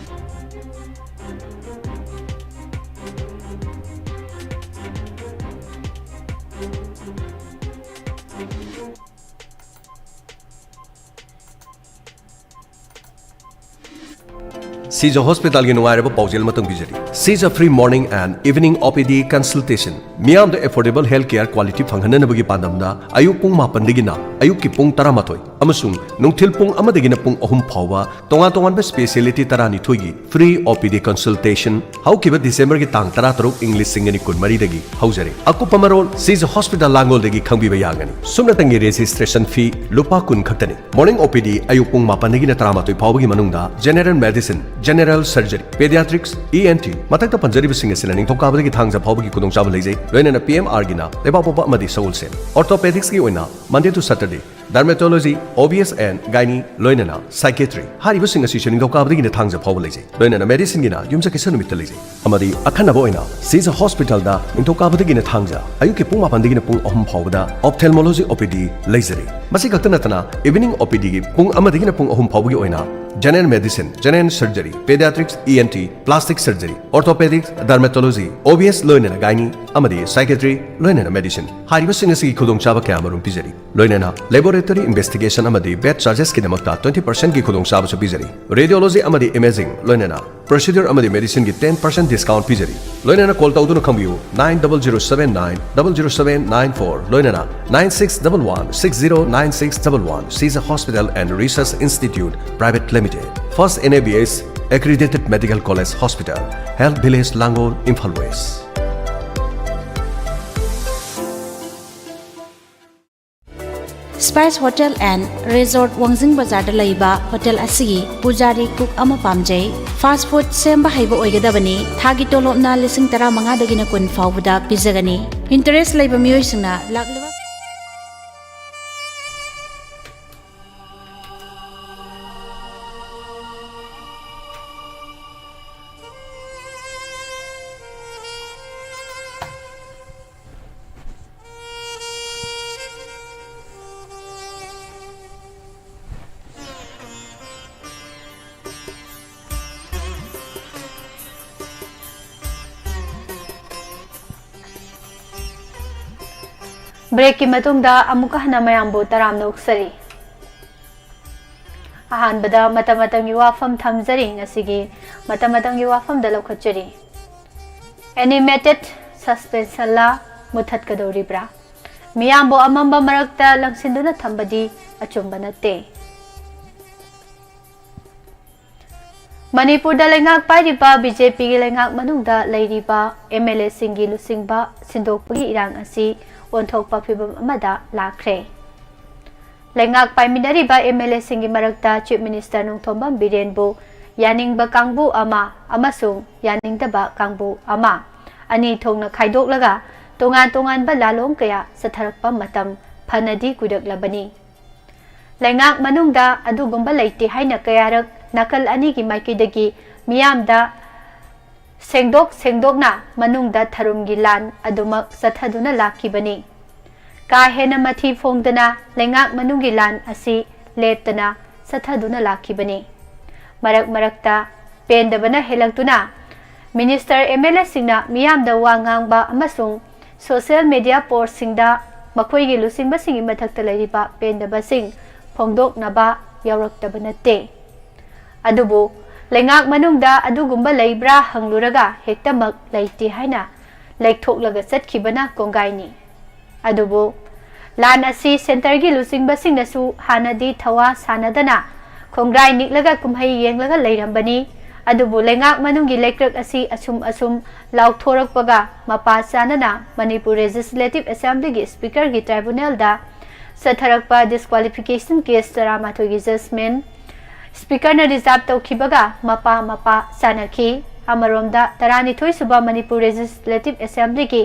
ꯁꯤꯖ ꯍꯣꯁꯄꯤꯇꯥꯜꯒꯤ ꯅꯨꯡꯉꯥꯏꯔꯕ ꯄꯥꯎꯖꯦꯜ ꯑꯃꯇꯪ ꯄꯤꯖꯔꯤ꯫ ꯁꯤꯖ free morning and evening O P D consultation꯫ ꯃꯤꯌꯥꯝꯗ affordable health care quality ꯐꯪꯍꯟꯅꯅꯕꯒꯤ ꯄꯥꯟꯗꯝꯗ ꯑꯌꯨꯛ ꯄꯨꯡ ꯃꯥꯄꯟꯗꯒꯤꯅ ꯑꯌꯨꯛꯀꯤ ꯄꯨꯡ ꯇꯔꯥꯃꯥꯊꯣꯏ ꯑꯃꯁꯨꯡ ꯅꯨꯡꯊꯤꯜ ꯄꯨꯡ ꯑꯃꯗꯒꯤꯅ ꯄꯨꯡ ꯑꯍꯨꯝ ꯐꯥꯎꯕ ꯇꯣꯉꯥꯟ ꯇꯣꯉꯥꯟꯕ speciality ꯇꯔꯥꯅꯤꯊꯣꯏꯒꯤ free O P D consultation ꯍꯧꯈꯤꯕ ꯗꯤꯁꯦꯝꯕꯔꯒꯤ ꯇꯥꯡ ꯇꯔꯥꯇꯔꯨꯛ, ꯏꯪ ꯂꯤꯁꯤꯡ ꯑꯅꯤ ꯀꯨꯟꯃꯔꯤꯗꯒꯤ ꯍꯧꯖꯔꯦ꯫ ꯑꯀꯨꯞꯄ ꯃꯔꯣꯜ ꯁꯤꯖ ꯍꯣꯁꯄꯤꯇꯥꯜ ꯂꯥꯡꯒꯣꯜꯗꯒꯤ ꯈꯪꯕꯤꯕ ꯌꯥꯒꯅꯤ꯫ ꯁꯨꯞꯅꯇꯪꯒꯤ registration fee ꯂꯨꯄꯥ ꯀꯨꯟ ꯈꯛꯇꯅꯤ꯫ Morning O P D ꯑꯌꯨꯛ ꯄꯨꯡ ꯃꯥꯄꯟꯗꯒꯤꯅ ꯇꯔꯥꯃꯥꯊꯣꯏ ꯐꯥꯎꯕꯒꯤ ꯃꯅꯨꯡꯗ general medicine, general surgery, pediatrics, E N T, ꯃꯊꯛꯇ ꯄꯟꯖꯔꯤꯕꯁꯤꯡ ꯑꯁꯤꯅ ꯅꯤꯡꯊꯧꯀꯥꯕꯗꯒꯤ ꯊꯥꯡꯖ ꯐꯥꯎꯕꯒꯤ ꯈꯨꯗꯣꯡꯆꯥꯕ ꯂꯩꯖꯩ꯫ ꯂꯣꯏꯅꯅ P M R ꯒꯤꯅ ꯂꯩꯕꯥꯛꯄꯣꯛꯄ ꯑꯃꯗꯤ ꯁꯒꯣꯜꯁꯦꯟ꯫ Orthopedics ꯀꯤ ꯑꯣꯏꯅ Monday to Saturday, dermatology, O B S and gynae, ꯂꯣꯏꯅꯅ psychiatry꯫ ꯍꯥꯏꯔꯤꯕꯁꯤꯡ ꯑꯁꯤꯁꯨ ꯅꯤꯡꯊꯧꯀꯥꯕꯗꯒꯤꯅ ꯊꯥꯡꯖ ꯐꯥꯎꯕ ꯂꯩꯖꯩ꯫ ꯂꯣꯏꯅꯅ medicine ꯒꯤꯅ ꯌꯨꯝꯁꯀꯩꯁ ꯅꯨꯃꯤꯠꯇ ꯂꯩꯖꯩ꯫ ꯑꯃꯗꯤ ꯑꯈꯟꯅꯕ ꯑꯣꯏꯅ ꯁꯤꯖ ꯍꯣꯁꯄꯤꯇꯥꯜꯗ ꯅꯤꯡꯊꯧꯀꯥꯕꯗꯒꯤꯅ ꯊꯥꯡꯖ ꯑꯌꯨꯛꯀꯤ ꯄꯨꯡ ꯃꯥꯄꯟꯗꯒꯤꯅ ꯄꯨꯡ ꯑꯍꯨꯝ ꯐꯥꯎꯕꯗ ophthalmology O P D ꯂꯩꯖꯔꯤ꯫ ꯃꯁꯤ ꯈꯛꯇ ꯅꯠꯇꯅ evening O P D ꯒꯤ ꯄꯨꯡ ꯑꯃꯗꯒꯤꯅ ꯄꯨꯡ ꯑꯍꯨꯝ ꯐꯥꯎꯕꯒꯤ ꯑꯣꯏꯅ general medicine, general surgery, pediatrics, E N T, plastic surgery, orthopedics, dermatology, O B S ꯂꯣꯏꯅꯅ gynae ꯑꯃꯗꯤ psychiatry ꯂꯣꯏꯅꯅ medicine꯫ ꯍꯥꯏꯔꯤꯕꯁꯤꯡ ꯑꯁꯤꯒꯤ ꯈꯨꯗꯣꯡꯆꯥꯕ ꯀꯌꯥ ꯑꯃꯔꯣꯝ ꯄꯤꯖꯔꯤ꯫ ꯂꯣꯏꯅꯅ laboratory investigation ꯑꯃꯗꯤ bed charges ꯀꯤꯗꯃꯛꯇ twenty percent ꯀꯤ ꯈꯨꯗꯣꯡꯆꯥꯕꯁꯨ ꯄꯤꯖꯔꯤ꯫ Radiology ꯑꯃꯗꯤ imaging, ꯂꯣꯏꯅꯅ procedure ꯑꯃꯗꯤ medicine ꯒꯤ ten percent discount ꯄꯤꯖꯔꯤ꯫ ꯂꯣꯏꯅꯅ call ꯇꯧꯗꯨꯅ ꯈꯪꯕꯤꯌꯨ, nine double zero seven nine double zero seven nine four, ꯂꯣꯏꯅꯅ nine six double one six zero nine six double one꯫ Siza Hospital and Research Institute Private Limited, first N A B S accredited medical college hospital, Health Village Langol, Imphal West. Spice Hotel and Resort ꯋꯥꯡꯖꯤꯡ ꯕꯖꯥꯔꯗ ꯂꯩꯕ hotel ꯑꯁꯤꯒꯤ ꯄꯨꯖꯥꯔꯤ cook ꯑꯃ ꯄꯥꯝꯖꯩ꯫ Fast food ꯁꯦꯝꯕ ꯍꯩꯕ ꯑꯣꯏꯒꯗꯕꯅꯤ꯫ ꯊꯥꯒꯤ ꯇꯣꯂꯣꯞꯅ ꯂꯤꯁꯤꯡ ꯇꯔꯥꯃꯉꯥꯗꯒꯤꯅ ꯀꯨꯟ ꯐꯥꯎꯕꯗ ꯄꯤꯖꯒꯅꯤ꯫ Interest ꯂꯩꯕ ꯃꯤꯑꯣꯏꯁꯤꯡꯅ ꯂꯥꯛꯂꯤꯕ Break ꯀꯤ ꯃꯇꯨꯡꯗ ꯑꯃꯨꯛꯀ ꯍꯟꯅ ꯃꯌꯥꯝꯕꯨ ꯇꯔꯥꯝꯅ ꯑꯣꯛꯆꯔꯤ꯫ ꯑꯍꯥꯟꯕꯗ ꯃꯇꯝ ꯃꯇꯝꯒꯤ ꯋꯥꯐꯝ ꯊꯝꯖꯔꯤ꯫ ꯉꯁꯤꯒꯤ ꯃꯇꯝ ꯃꯇꯝꯒꯤ ꯋꯥꯐꯝꯗ ꯂꯧꯈꯠꯆꯔꯤ꯫ Animated suspension ꯂꯥ ꯃꯨꯊꯠꯀꯗꯧꯔꯤꯕ꯭ꯔꯥ? ꯃꯤꯌꯥꯝꯕꯨ ꯑꯃꯝꯕ ꯃꯔꯛꯇ ꯂꯪꯁꯤꯟꯗꯨꯅ ꯊꯝꯕꯗꯤ ꯑꯆꯨꯝꯕ ꯅꯠꯇꯦ꯫ ꯃꯅꯤꯄꯨꯔꯗ ꯂꯩꯉꯥꯛ ꯄꯥꯏꯔꯤꯕ ꯕꯤ ꯖꯦ ꯄꯤꯒꯤ ꯂꯩꯉꯥꯛ ꯃꯅꯨꯡꯗ ꯂꯩꯔꯤꯕ ꯑꯦꯝ ꯑꯦꯜ ꯑꯦꯁꯤꯡꯒꯤ ꯂꯨꯆꯤꯡꯕ ꯁꯤꯟꯗꯣꯛꯄꯒꯤ ꯏꯔꯥꯡ ꯑꯁꯤ ꯑꯣꯟꯊꯣꯛꯄ ꯐꯤꯚꯝ ꯑꯃꯗ ꯂꯥꯛꯈ꯭ꯔꯦ꯫ ꯂꯩꯉꯥꯛ ꯄꯥꯏꯃꯤꯟꯅꯔꯤꯕ ꯑꯦꯝ ꯑꯦꯜ ꯑꯦꯁꯤꯡꯒꯤ ꯃꯔꯛꯇ ꯆꯤꯐ ꯃꯤꯅꯤꯁꯇꯔ ꯅꯣꯡꯊꯣꯝꯕꯝ ꯕꯤꯔꯦꯟꯕꯨ ꯌꯥꯅꯤꯡꯕ ꯀꯥꯡꯕꯨ ꯑꯃ ꯑꯃꯁꯨꯡ ꯌꯥꯅꯤꯡꯗꯕ ꯀꯥꯡꯕꯨ ꯑꯃ ꯑꯅꯤ ꯊꯣꯛꯅ ꯈꯥꯏꯗꯣꯛꯂꯒ ꯇꯣꯉꯥꯟ ꯇꯣꯉꯥꯟꯕ ꯂꯥꯂꯣꯡ ꯀꯌꯥ ꯆꯠꯊꯔꯛꯄ ꯃꯇꯝ ꯐꯅꯗꯤ ꯀꯨꯏꯔꯛꯂꯕꯅꯤ꯫ ꯂꯩꯉꯥꯛ ꯃꯅꯨꯡꯗ ꯑꯗꯨꯒꯨꯝꯕ ꯂꯩꯇꯦ ꯍꯥꯏꯅ ꯀꯌꯥꯔꯛ ꯅꯥꯀꯜ ꯑꯅꯤꯒꯤ ꯃꯥꯏꯀꯩꯗꯒꯤ ꯃꯤꯌꯥꯝꯗ ꯁꯦꯡꯗꯣꯛ ꯁꯦꯡꯗꯣꯛꯅ ꯃꯅꯨꯡꯗ ꯊꯔꯨꯝꯒꯤ ꯂꯥꯟ ꯑꯗꯨꯃꯛ ꯆꯠꯊꯗꯨꯅ ꯂꯥꯛꯈꯤꯕꯅꯤ꯫ ꯀꯥ ꯍꯦꯟꯅ ꯃꯊꯤ ꯐꯣꯡꯗꯅ ꯂꯩꯉꯥꯛ ꯃꯅꯨꯡꯒꯤ ꯂꯥꯟ ꯑꯁꯤ ꯂꯦꯞꯇꯅ ꯆꯠꯊꯗꯨꯅ ꯂꯥꯛꯈꯤꯕꯅꯤ꯫ ꯃꯔꯛ ꯃꯔꯛꯇ ꯄꯦꯟꯗꯕꯅ ꯍꯦꯜꯂꯛꯇꯨꯅ ꯃꯤꯅꯤꯁꯇꯔ ꯑꯦꯝ ꯑꯦꯜ ꯑꯦꯁꯤꯡꯅ ꯃꯤꯌꯥꯝꯗ ꯋꯥ ꯉꯥꯡꯕ ꯑꯃꯁꯨꯡ ꯁꯣꯁꯤꯌꯦꯜ ꯃꯤꯗꯤꯌꯥ ꯄꯣꯁꯁꯤꯡꯗ ꯃꯈꯣꯏꯒꯤ ꯂꯨꯆꯤꯡꯕꯁꯤꯡꯒꯤ ꯃꯊꯛꯇ ꯂꯩꯔꯤꯕ ꯄꯦꯟꯗꯕꯁꯤꯡ ꯐꯣꯡꯗꯣꯛꯅꯕ ꯌꯥꯎꯔꯛꯇꯕ ꯅꯠꯇꯦ꯫ ꯑꯗꯨꯕꯨ ꯂꯩꯉꯥꯛ ꯃꯅꯨꯡꯗ ꯑꯗꯨꯒꯨꯝꯕ ꯂꯩꯕ꯭ꯔꯥ ꯍꯪꯂꯨꯔꯒ ꯍꯦꯛꯇꯃꯛ ꯂꯩꯇꯦ ꯍꯥꯏꯅ ꯂꯩꯊꯣꯛꯂꯒ ꯆꯠꯈꯤꯕꯅ ꯀꯣꯡꯒꯥꯏꯅꯤ꯫ ꯑꯗꯨꯕꯨ ꯂꯥꯟ ꯑꯁꯤ ꯁꯦꯟꯇꯔꯒꯤ ꯂꯨꯆꯤꯡꯕꯁꯤꯡꯅꯁꯨ ꯍꯥꯟꯅꯗꯤ ꯊꯋꯥ ꯁꯥꯟꯅꯗꯅ ꯈꯣꯡꯒ꯭ꯔꯥꯏ ꯅꯤꯛꯂꯒ ꯀꯨꯝꯍꯩ ꯌꯦꯡꯂꯒ ꯂꯩꯔꯝꯕꯅꯤ꯫ ꯑꯗꯨꯕꯨ ꯂꯩꯉꯥꯛ ꯃꯅꯨꯡꯒꯤ ꯂꯩꯀ꯭ꯔꯛ ꯑꯁꯤ ꯑꯁꯨꯝ ꯑꯁꯨꯝ ꯂꯥꯎꯊꯣꯔꯛꯄꯒ ꯃꯄꯥ ꯆꯥꯅꯅ ꯃꯅꯤꯄꯨꯔ ꯂꯦꯖꯤꯁꯂꯦꯇꯤꯚ ꯑꯦꯁꯦꯝꯕ꯭ꯂꯤꯒꯤ ꯁ꯭ꯄꯤꯀꯔꯒꯤ ꯇ꯭ꯔꯥꯏꯕꯨꯅꯦꯜꯗ ꯆꯠꯊꯔꯛꯄ ꯗꯤꯁꯀ꯭ꯋꯥꯂꯤꯐꯤꯀꯦꯁꯟ ꯀꯦꯁ ꯇꯔꯥꯃꯥꯊꯣꯏꯒꯤ ꯖꯖꯃꯦꯟ ꯁ꯭ꯄꯤꯀꯔꯅ ꯔꯤꯖꯥꯔꯚ ꯇꯧꯈꯤꯕꯒ ꯃꯄꯥ ꯃꯄꯥ ꯆꯥꯅꯈꯤ꯫ ꯑꯃꯔꯣꯝꯗ ꯇꯔꯥꯅꯤꯊꯣꯏ ꯁꯨꯕ ꯃꯅꯤꯄꯨꯔ ꯂꯦꯖꯤꯁꯂꯦꯇꯤꯚ ꯑꯦꯁꯦꯝꯕ꯭ꯂꯤꯒꯤ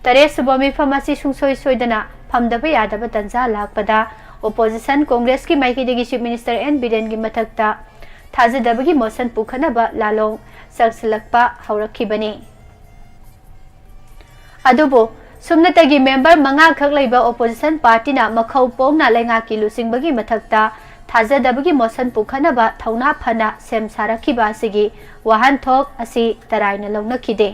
ꯇꯔꯦꯠ ꯁꯨꯕ ꯃꯤꯐꯝ ꯑꯁꯤ ꯁꯨꯡꯁꯣꯏ ꯁꯣꯏꯗꯅ ꯐꯝꯗꯕ ꯌꯥꯗꯕ ꯇꯥꯟꯖꯥ ꯂꯥꯛꯄꯗ ꯑꯣꯄꯣꯖꯤꯁꯟ ꯀꯣꯡꯒ꯭ꯔꯦꯁꯀꯤ ꯃꯥꯏꯀꯩꯗꯒꯤ ꯆꯤꯐ ꯃꯤꯅꯤꯁꯇꯔ ꯑꯦꯟ ꯕꯤꯔꯦꯟꯒꯤ ꯃꯊꯛꯇ ꯊꯥꯖꯗꯕꯒꯤ ꯃꯣꯁꯟ ꯄꯨꯈꯠꯅꯕ ꯂꯥꯂꯣꯡ ꯆꯪꯁꯤꯜꯂꯛꯄ ꯍꯧꯔꯛꯈꯤꯕꯅꯤ꯫ ꯑꯗꯨꯕꯨ ꯁꯨꯞꯅꯇꯒꯤ ꯃꯦꯝꯕꯔ ꯃꯉꯥꯈꯛ ꯂꯩꯕ ꯑꯣꯄꯣꯖꯤꯁꯟ ꯄꯥꯔꯇꯤꯅ ꯃꯈꯧ ꯄꯣꯡꯅ ꯂꯩꯉꯥꯛꯀꯤ ꯂꯨꯆꯤꯡꯕꯒꯤ ꯃꯊꯛꯇ ꯊꯥꯖꯗꯕꯒꯤ ꯃꯣꯁꯟ ꯄꯨꯈꯠꯅꯕ ꯊꯧꯅꯥ ꯐꯅ ꯁꯦꯝ ꯁꯥꯔꯛꯈꯤꯕ ꯑꯁꯤꯒꯤ ꯋꯥꯍꯟꯊꯣꯛ ꯑꯁꯤ ꯇꯔꯥꯏꯅ ꯂꯧꯅꯈꯤꯗꯦ꯫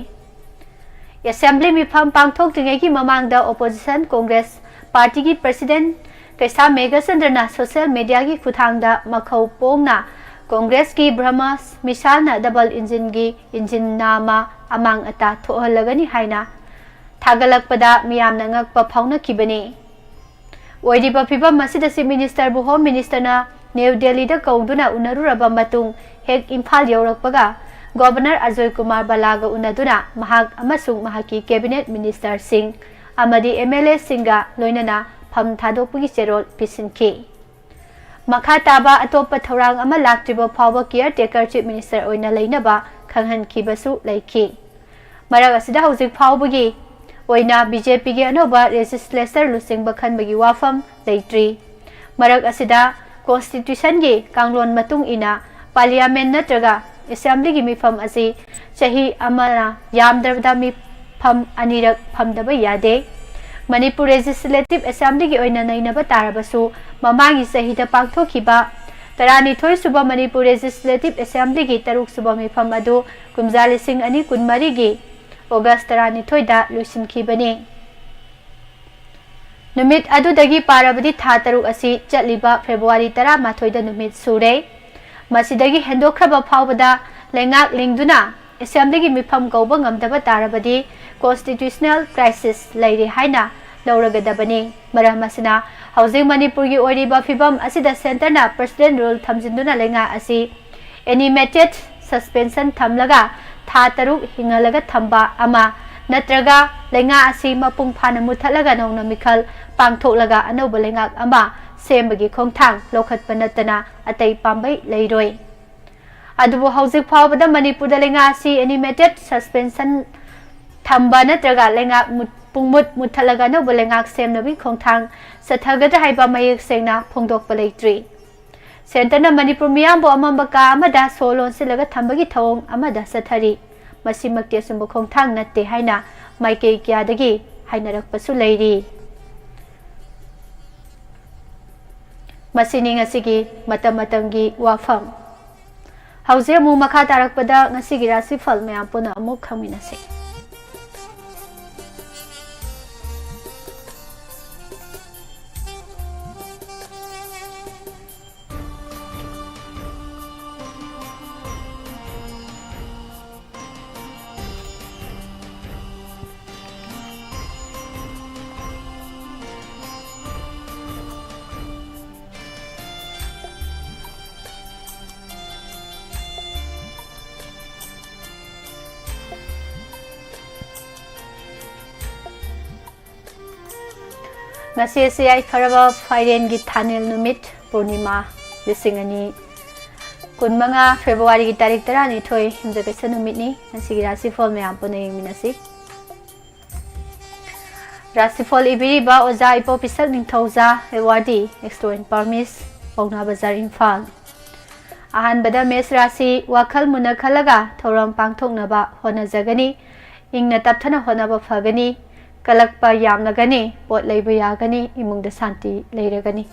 ꯑꯦꯁꯦꯝꯕ꯭ꯂꯤ ꯃꯤꯐꯝ ꯄꯥꯡꯊꯣꯛꯇ꯭ꯔꯤꯉꯩꯒꯤ ꯃꯃꯥꯡꯗ ꯑꯣꯄꯣꯖꯤꯁꯟ ꯀꯣꯡꯒ꯭ꯔꯦꯁ ꯄꯥꯔꯇꯤꯒꯤ ꯄ꯭ꯔꯁꯤꯗꯦꯟ ꯀꯩꯁꯥꯝ ꯃꯦꯘꯆꯟꯗ꯭ꯔꯅ ꯁꯣꯁꯤꯌꯦꯜ ꯃꯦꯗꯤꯌꯥꯒꯤ ꯈꯨꯠꯊꯥꯡꯗ ꯃꯈꯧ ꯄꯣꯡꯅ ꯀꯣꯡꯒ꯭ꯔꯦꯁꯀꯤ ꯕ꯭ꯔꯍꯃꯁ ꯃꯤꯁꯥꯜꯅ ꯗꯕꯜ ꯏꯟꯖꯤꯟꯒꯤ ꯏꯟꯖꯤꯟ ꯅꯥꯝꯃ ꯑꯃꯥꯡ ꯑꯇꯥ ꯊꯣꯛꯍꯜꯂꯒꯅꯤ ꯍꯥꯏꯅ ꯊꯥꯒꯠꯂꯛꯄꯗ ꯃꯤꯌꯥꯝꯅ ꯉꯛꯄ ꯐꯥꯎꯅꯈꯤꯕꯅꯤ꯫ ꯑꯣꯏꯔꯤꯕ ꯐꯤꯕꯝ ꯑꯁꯤꯗ ꯆꯤꯐ ꯃꯤꯅꯤꯁꯇꯔꯕꯨ ꯍꯣꯝ ꯃꯤꯅꯤꯁꯇꯔꯅ ꯅ꯭ꯌꯨ ꯗꯦꯜꯂꯤꯗ ꯀꯧꯗꯨꯅ ꯎꯅꯔꯨꯔꯕ ꯃꯇꯨꯡ ꯍꯦꯛ ꯏꯝꯐꯥꯜ ꯌꯧꯔꯛꯄꯒ ꯒꯣꯕꯔꯅꯔ ꯑꯖꯣꯏ ꯀꯨꯃꯥꯔ ꯕꯂꯥꯒ ꯎꯅꯗꯨꯅ ꯃꯍꯥꯛ ꯑꯃꯁꯨꯡ ꯃꯍꯥꯛꯀꯤ ꯀꯦꯕꯤꯅꯦꯠ ꯃꯤꯅꯤꯁꯇꯔꯁꯤꯡ ꯑꯃꯗꯤ ꯑꯦꯝ ꯑꯦꯜ ꯑꯦꯁꯤꯡꯒ ꯂꯣꯏꯅꯅ ꯐꯝ ꯊꯥꯗꯣꯛꯄꯒꯤ ꯆꯦꯔꯣꯜ ꯄꯤꯁꯤꯟꯈꯤ꯫ ꯃꯈꯥ ꯇꯥꯕ ꯑꯇꯣꯞꯄ ꯊꯧꯔꯥꯡ ꯑꯃ ꯂꯥꯛꯇ꯭ꯔꯤꯕ ꯐꯥꯎꯕ ꯀꯤꯌꯔ ꯇꯦꯀꯔ ꯆꯤꯐ ꯃꯤꯅꯤꯁꯇꯔ ꯑꯣꯏꯅ ꯂꯩꯅꯕ ꯈꯪꯍꯟꯈꯤꯕꯁꯨ ꯂꯩꯈꯤ꯫ ꯃꯔꯛ ꯑꯁꯤꯗ ꯍꯧꯖꯤꯛ ꯐꯥꯎꯕꯒꯤ ꯑꯣꯏꯅ ꯕꯤ ꯖꯦ ꯄꯤꯒꯤ ꯑꯅꯧꯕ ꯂꯦꯖꯤꯁꯂꯦꯆꯔ ꯂꯨꯆꯤꯡꯕ ꯈꯟꯕꯒꯤ ꯋꯥꯐꯝ ꯂꯩꯇ꯭ꯔꯤ꯫ ꯃꯔꯛ ꯑꯁꯤꯗ ꯀꯣꯟꯁꯇꯤꯇ꯭ꯌꯨꯁꯟꯒꯤ ꯀꯥꯡꯂꯣꯟ ꯃꯇꯨꯡ ꯏꯟꯅ ꯄꯥꯔꯂꯤꯌꯥꯃꯦꯟ ꯅꯠꯇ꯭ꯔꯒ ꯑꯦꯁꯦꯝꯕ꯭ꯂꯤꯒꯤ ꯃꯤꯐꯝ ꯑꯁꯤ ꯆꯍꯤ ꯑꯃꯅ ꯌꯥꯝꯗ꯭ꯔꯕꯗ ꯃꯤꯐꯝ ꯑꯅꯤꯔꯛ ꯐꯝꯗꯕ ꯌꯥꯗꯦ꯫ ꯃꯅꯤꯄꯨꯔ ꯂꯦꯖꯤꯁꯂꯦꯇꯤꯚ ꯑꯦꯁꯦꯝꯕ꯭ꯂꯤꯒꯤ ꯑꯣꯏꯅ ꯅꯩꯅꯕ ꯇꯥꯔꯕꯁꯨ, ꯃꯃꯥꯡꯒꯤ ꯆꯍꯤꯗ ꯄꯥꯡꯊꯣꯛꯈꯤꯕ ꯇꯔꯥꯅꯤꯊꯣꯏ ꯁꯨꯕ ꯃꯅꯤꯄꯨꯔ ꯂꯦꯖꯤꯁꯂꯦꯇꯤꯚ ꯑꯦꯁꯦꯝꯕ꯭ꯂꯤꯒꯤ ꯇꯔꯨꯛ ꯁꯨꯕ ꯃꯤꯐꯝ ꯑꯗꯨ ꯀꯨꯝꯖꯥ ꯂꯤꯁꯤꯡ ꯑꯅꯤ ꯀꯨꯟꯃꯔꯤꯒꯤ ꯑꯣꯒꯁ ꯇꯔꯥꯅꯤꯊꯣꯏꯗ ꯂꯣꯏꯁꯤꯟꯈꯤꯕꯅꯤ꯫ ꯅꯨꯃꯤꯠ ꯑꯗꯨꯗꯒꯤ ꯄꯥꯔꯕꯗꯤ ꯊꯥ ꯇꯔꯨꯛ ꯑꯁꯤ ꯆꯠꯂꯤꯕ ꯐꯦꯕ꯭ꯔꯨꯋꯥꯔꯤ ꯇꯔꯥꯃꯥꯊꯣꯏꯗ ꯅꯨꯃꯤꯠ ꯁꯨꯔꯦ꯫ ꯃꯁꯤꯗꯒꯤ ꯍꯦꯟꯗꯣꯛꯈ꯭ꯔꯕ ꯐꯥꯎꯕꯗ ꯂꯩꯉꯥꯛ ꯂꯤꯡꯗꯨꯅ ꯑꯦꯁꯦꯝꯕ꯭ꯂꯤꯒꯤ ꯃꯤꯐꯝ ꯀꯧꯕ ꯉꯝꯗꯕ ꯇꯥꯔꯕꯗꯤ ꯀꯣꯟꯁꯇꯤꯇ꯭ꯌꯨꯁꯅꯦꯜ ꯀ꯭ꯔꯥꯏꯁꯤꯁ ꯂꯩꯔꯦ ꯍꯥꯏꯅ ꯂꯧꯔꯒꯗꯕꯅꯤ꯫ ꯃꯔꯝ ꯑꯁꯤꯅ ꯍꯧꯖꯤꯛ ꯃꯅꯤꯄꯨꯔꯒꯤ ꯑꯣꯏꯔꯤꯕ ꯐꯤꯕꯝ ꯑꯁꯤꯗ ꯁꯦꯟꯇꯔꯅ ꯄ꯭ꯔꯁꯤꯗꯦꯟ ꯔꯨꯜ ꯊꯝꯖꯤꯟꯗꯨꯅ ꯂꯩꯉꯥꯛ ꯑꯁꯤ ꯑꯦꯅꯤꯃꯦꯇꯦꯠ ꯁꯁꯄꯦꯟꯁꯟ ꯊꯝꯂꯒ ꯊꯥ ꯇꯔꯨꯛ ꯍꯤꯡꯍꯜꯂꯒ ꯊꯝꯕ ꯑꯃ ꯅꯠꯇ꯭ꯔꯒ ꯂꯩꯉꯥꯛ ꯑꯁꯤ ꯃꯄꯨꯡ ꯐꯥꯅ ꯃꯨꯠꯊꯠꯂꯒ ꯅꯧꯅ ꯃꯤꯈꯜ ꯄꯥꯡꯊꯣꯛꯂꯒ ꯑꯅꯧꯕ ꯂꯩꯉꯥꯛ ꯑꯃ ꯁꯦꯝꯕꯒꯤ ꯈꯣꯡꯊꯥꯡ ꯂꯧꯈꯠꯄ ꯅꯠꯇꯅ ꯑꯇꯩ ꯄꯥꯝꯕꯩ ꯂꯩꯔꯣꯏ꯫ ꯑꯗꯨꯕꯨ ꯍꯧꯖꯤꯛ ꯐꯥꯎꯕꯗ ꯃꯅꯤꯄꯨꯔꯗ ꯂꯩꯉꯥꯛ ꯑꯁꯤ ꯑꯦꯅꯤꯃꯦꯇꯦꯠ ꯁꯁꯄꯦꯟꯁꯟ ꯊꯝꯕ ꯅꯠꯇ꯭ꯔꯒ ꯂꯩꯉꯥꯛ ꯃꯨꯠ-, ꯄꯨꯡꯃꯨꯠ ꯃꯨꯠꯊꯠꯂꯒ ꯑꯅꯧꯕ ꯂꯩꯉꯥꯛ ꯁꯦꯝꯅꯕꯒꯤ ꯈꯣꯡꯊꯥꯡ ꯆꯠꯊꯒꯗ꯭ꯔꯥ ꯍꯥꯏꯕ ꯃꯌꯦꯛ ꯁꯦꯡꯅ ꯐꯣꯡꯗꯣꯛꯄ ꯂꯩꯇ꯭ꯔꯤ꯫ ꯁꯦꯟꯇꯔꯅ ꯃꯅꯤꯄꯨꯔ ꯃꯤꯌꯥꯝꯕꯨ ꯑꯃꯝꯕ ꯀꯥ ꯑꯃꯗ ꯁꯣ ꯂꯣꯟꯁꯤꯜꯂꯒ ꯊꯝꯕꯒꯤ ꯊꯧꯑꯣꯡ ꯑꯃꯗ ꯆꯠꯊꯔꯤ꯫ ꯃꯁꯤꯃꯛꯇꯤ ꯑꯆꯨꯝꯕ ꯈꯣꯡꯊꯥꯡ ꯅꯠꯇꯦ ꯍꯥꯏꯅ ꯃꯥꯏꯀꯩ ꯀꯌꯥꯗꯒꯤ ꯍꯥꯏꯅꯔꯛꯄꯁꯨ ꯂꯩꯔꯤ꯫ ꯃꯁꯤꯅꯤ ꯉꯁꯤꯒꯤ ꯃꯇꯝ ꯃꯇꯝꯒꯤ ꯋꯥꯐꯝ꯫ ꯍꯧꯖꯤꯛ ꯑꯃꯨꯛ ꯃꯈꯥ ꯇꯥꯔꯛꯄꯗ ꯉꯁꯤꯒꯤ ꯔꯥꯁꯤꯐꯜ ꯃꯌꯥꯝ ꯄꯨꯟꯅ ꯑꯃꯨꯛ ꯈꯪꯃꯤꯟꯅꯁꯤ꯫ ꯉꯁꯤ ꯑꯁꯤ ꯌꯥꯏꯐꯔꯕ ꯐꯥꯏꯔꯦꯟꯒꯤ ꯊꯥꯅꯤꯜ ꯅꯨꯃꯤꯠ, ꯄꯨꯔꯅꯤꯃꯥ, ꯂꯤꯁꯤꯡ ꯑꯅꯤ ꯀꯨꯟꯃꯉꯥ ꯐꯦꯕ꯭ꯔꯨꯋꯥꯔꯤꯒꯤ ꯇꯥꯔꯤꯛ ꯇꯔꯥꯅꯤꯊꯣꯏ, ꯌꯨꯝꯖꯀꯩꯁ ꯅꯨꯃꯤꯠꯅꯤ꯫ ꯉꯁꯤꯒꯤ ꯔꯥꯁꯤꯐꯣꯜ ꯃꯌꯥꯝ ꯄꯨꯟꯅ ꯌꯦꯡꯃꯤꯟꯅꯁꯤ꯫ ꯔꯥꯁꯤꯐꯣꯜ ꯏꯕꯤꯔꯤꯕ ꯑꯣꯖꯥ ꯏꯕꯣꯕꯤꯁꯛ ꯅꯤꯡꯊꯧꯖꯥ, ꯑꯦꯋꯥꯔꯗꯤ, ꯑꯦꯛꯁꯇ꯭ꯔꯣ ꯏꯟ ꯄꯥꯔꯃꯤꯁ, ꯄꯥꯎꯅꯥ ꯕꯖꯥꯔ, ꯏꯝꯐꯥꯜ꯫ ꯑꯍꯥꯟꯕꯗ ꯃꯦꯁ ꯔꯥꯁꯤ, ꯋꯥꯈꯜ ꯃꯨꯟꯅ ꯈꯜꯂꯒ ꯊꯧꯔꯝ ꯄꯥꯡꯊꯣꯛꯅꯕ ꯍꯣꯠꯅꯖꯒꯅꯤ꯫ ꯏꯪꯅ ꯇꯞꯊꯅ ꯍꯣꯠꯅꯕ ꯐꯒꯅꯤ꯫ ꯀꯂꯛꯄ ꯌꯥꯝꯂꯒꯅꯤ, ꯄꯣꯠ ꯂꯩꯕ ꯌꯥꯒꯅꯤ, ꯏꯃꯨꯡꯗ ꯁꯥꯟꯇꯤ ꯂꯩꯔꯒꯅꯤ꯫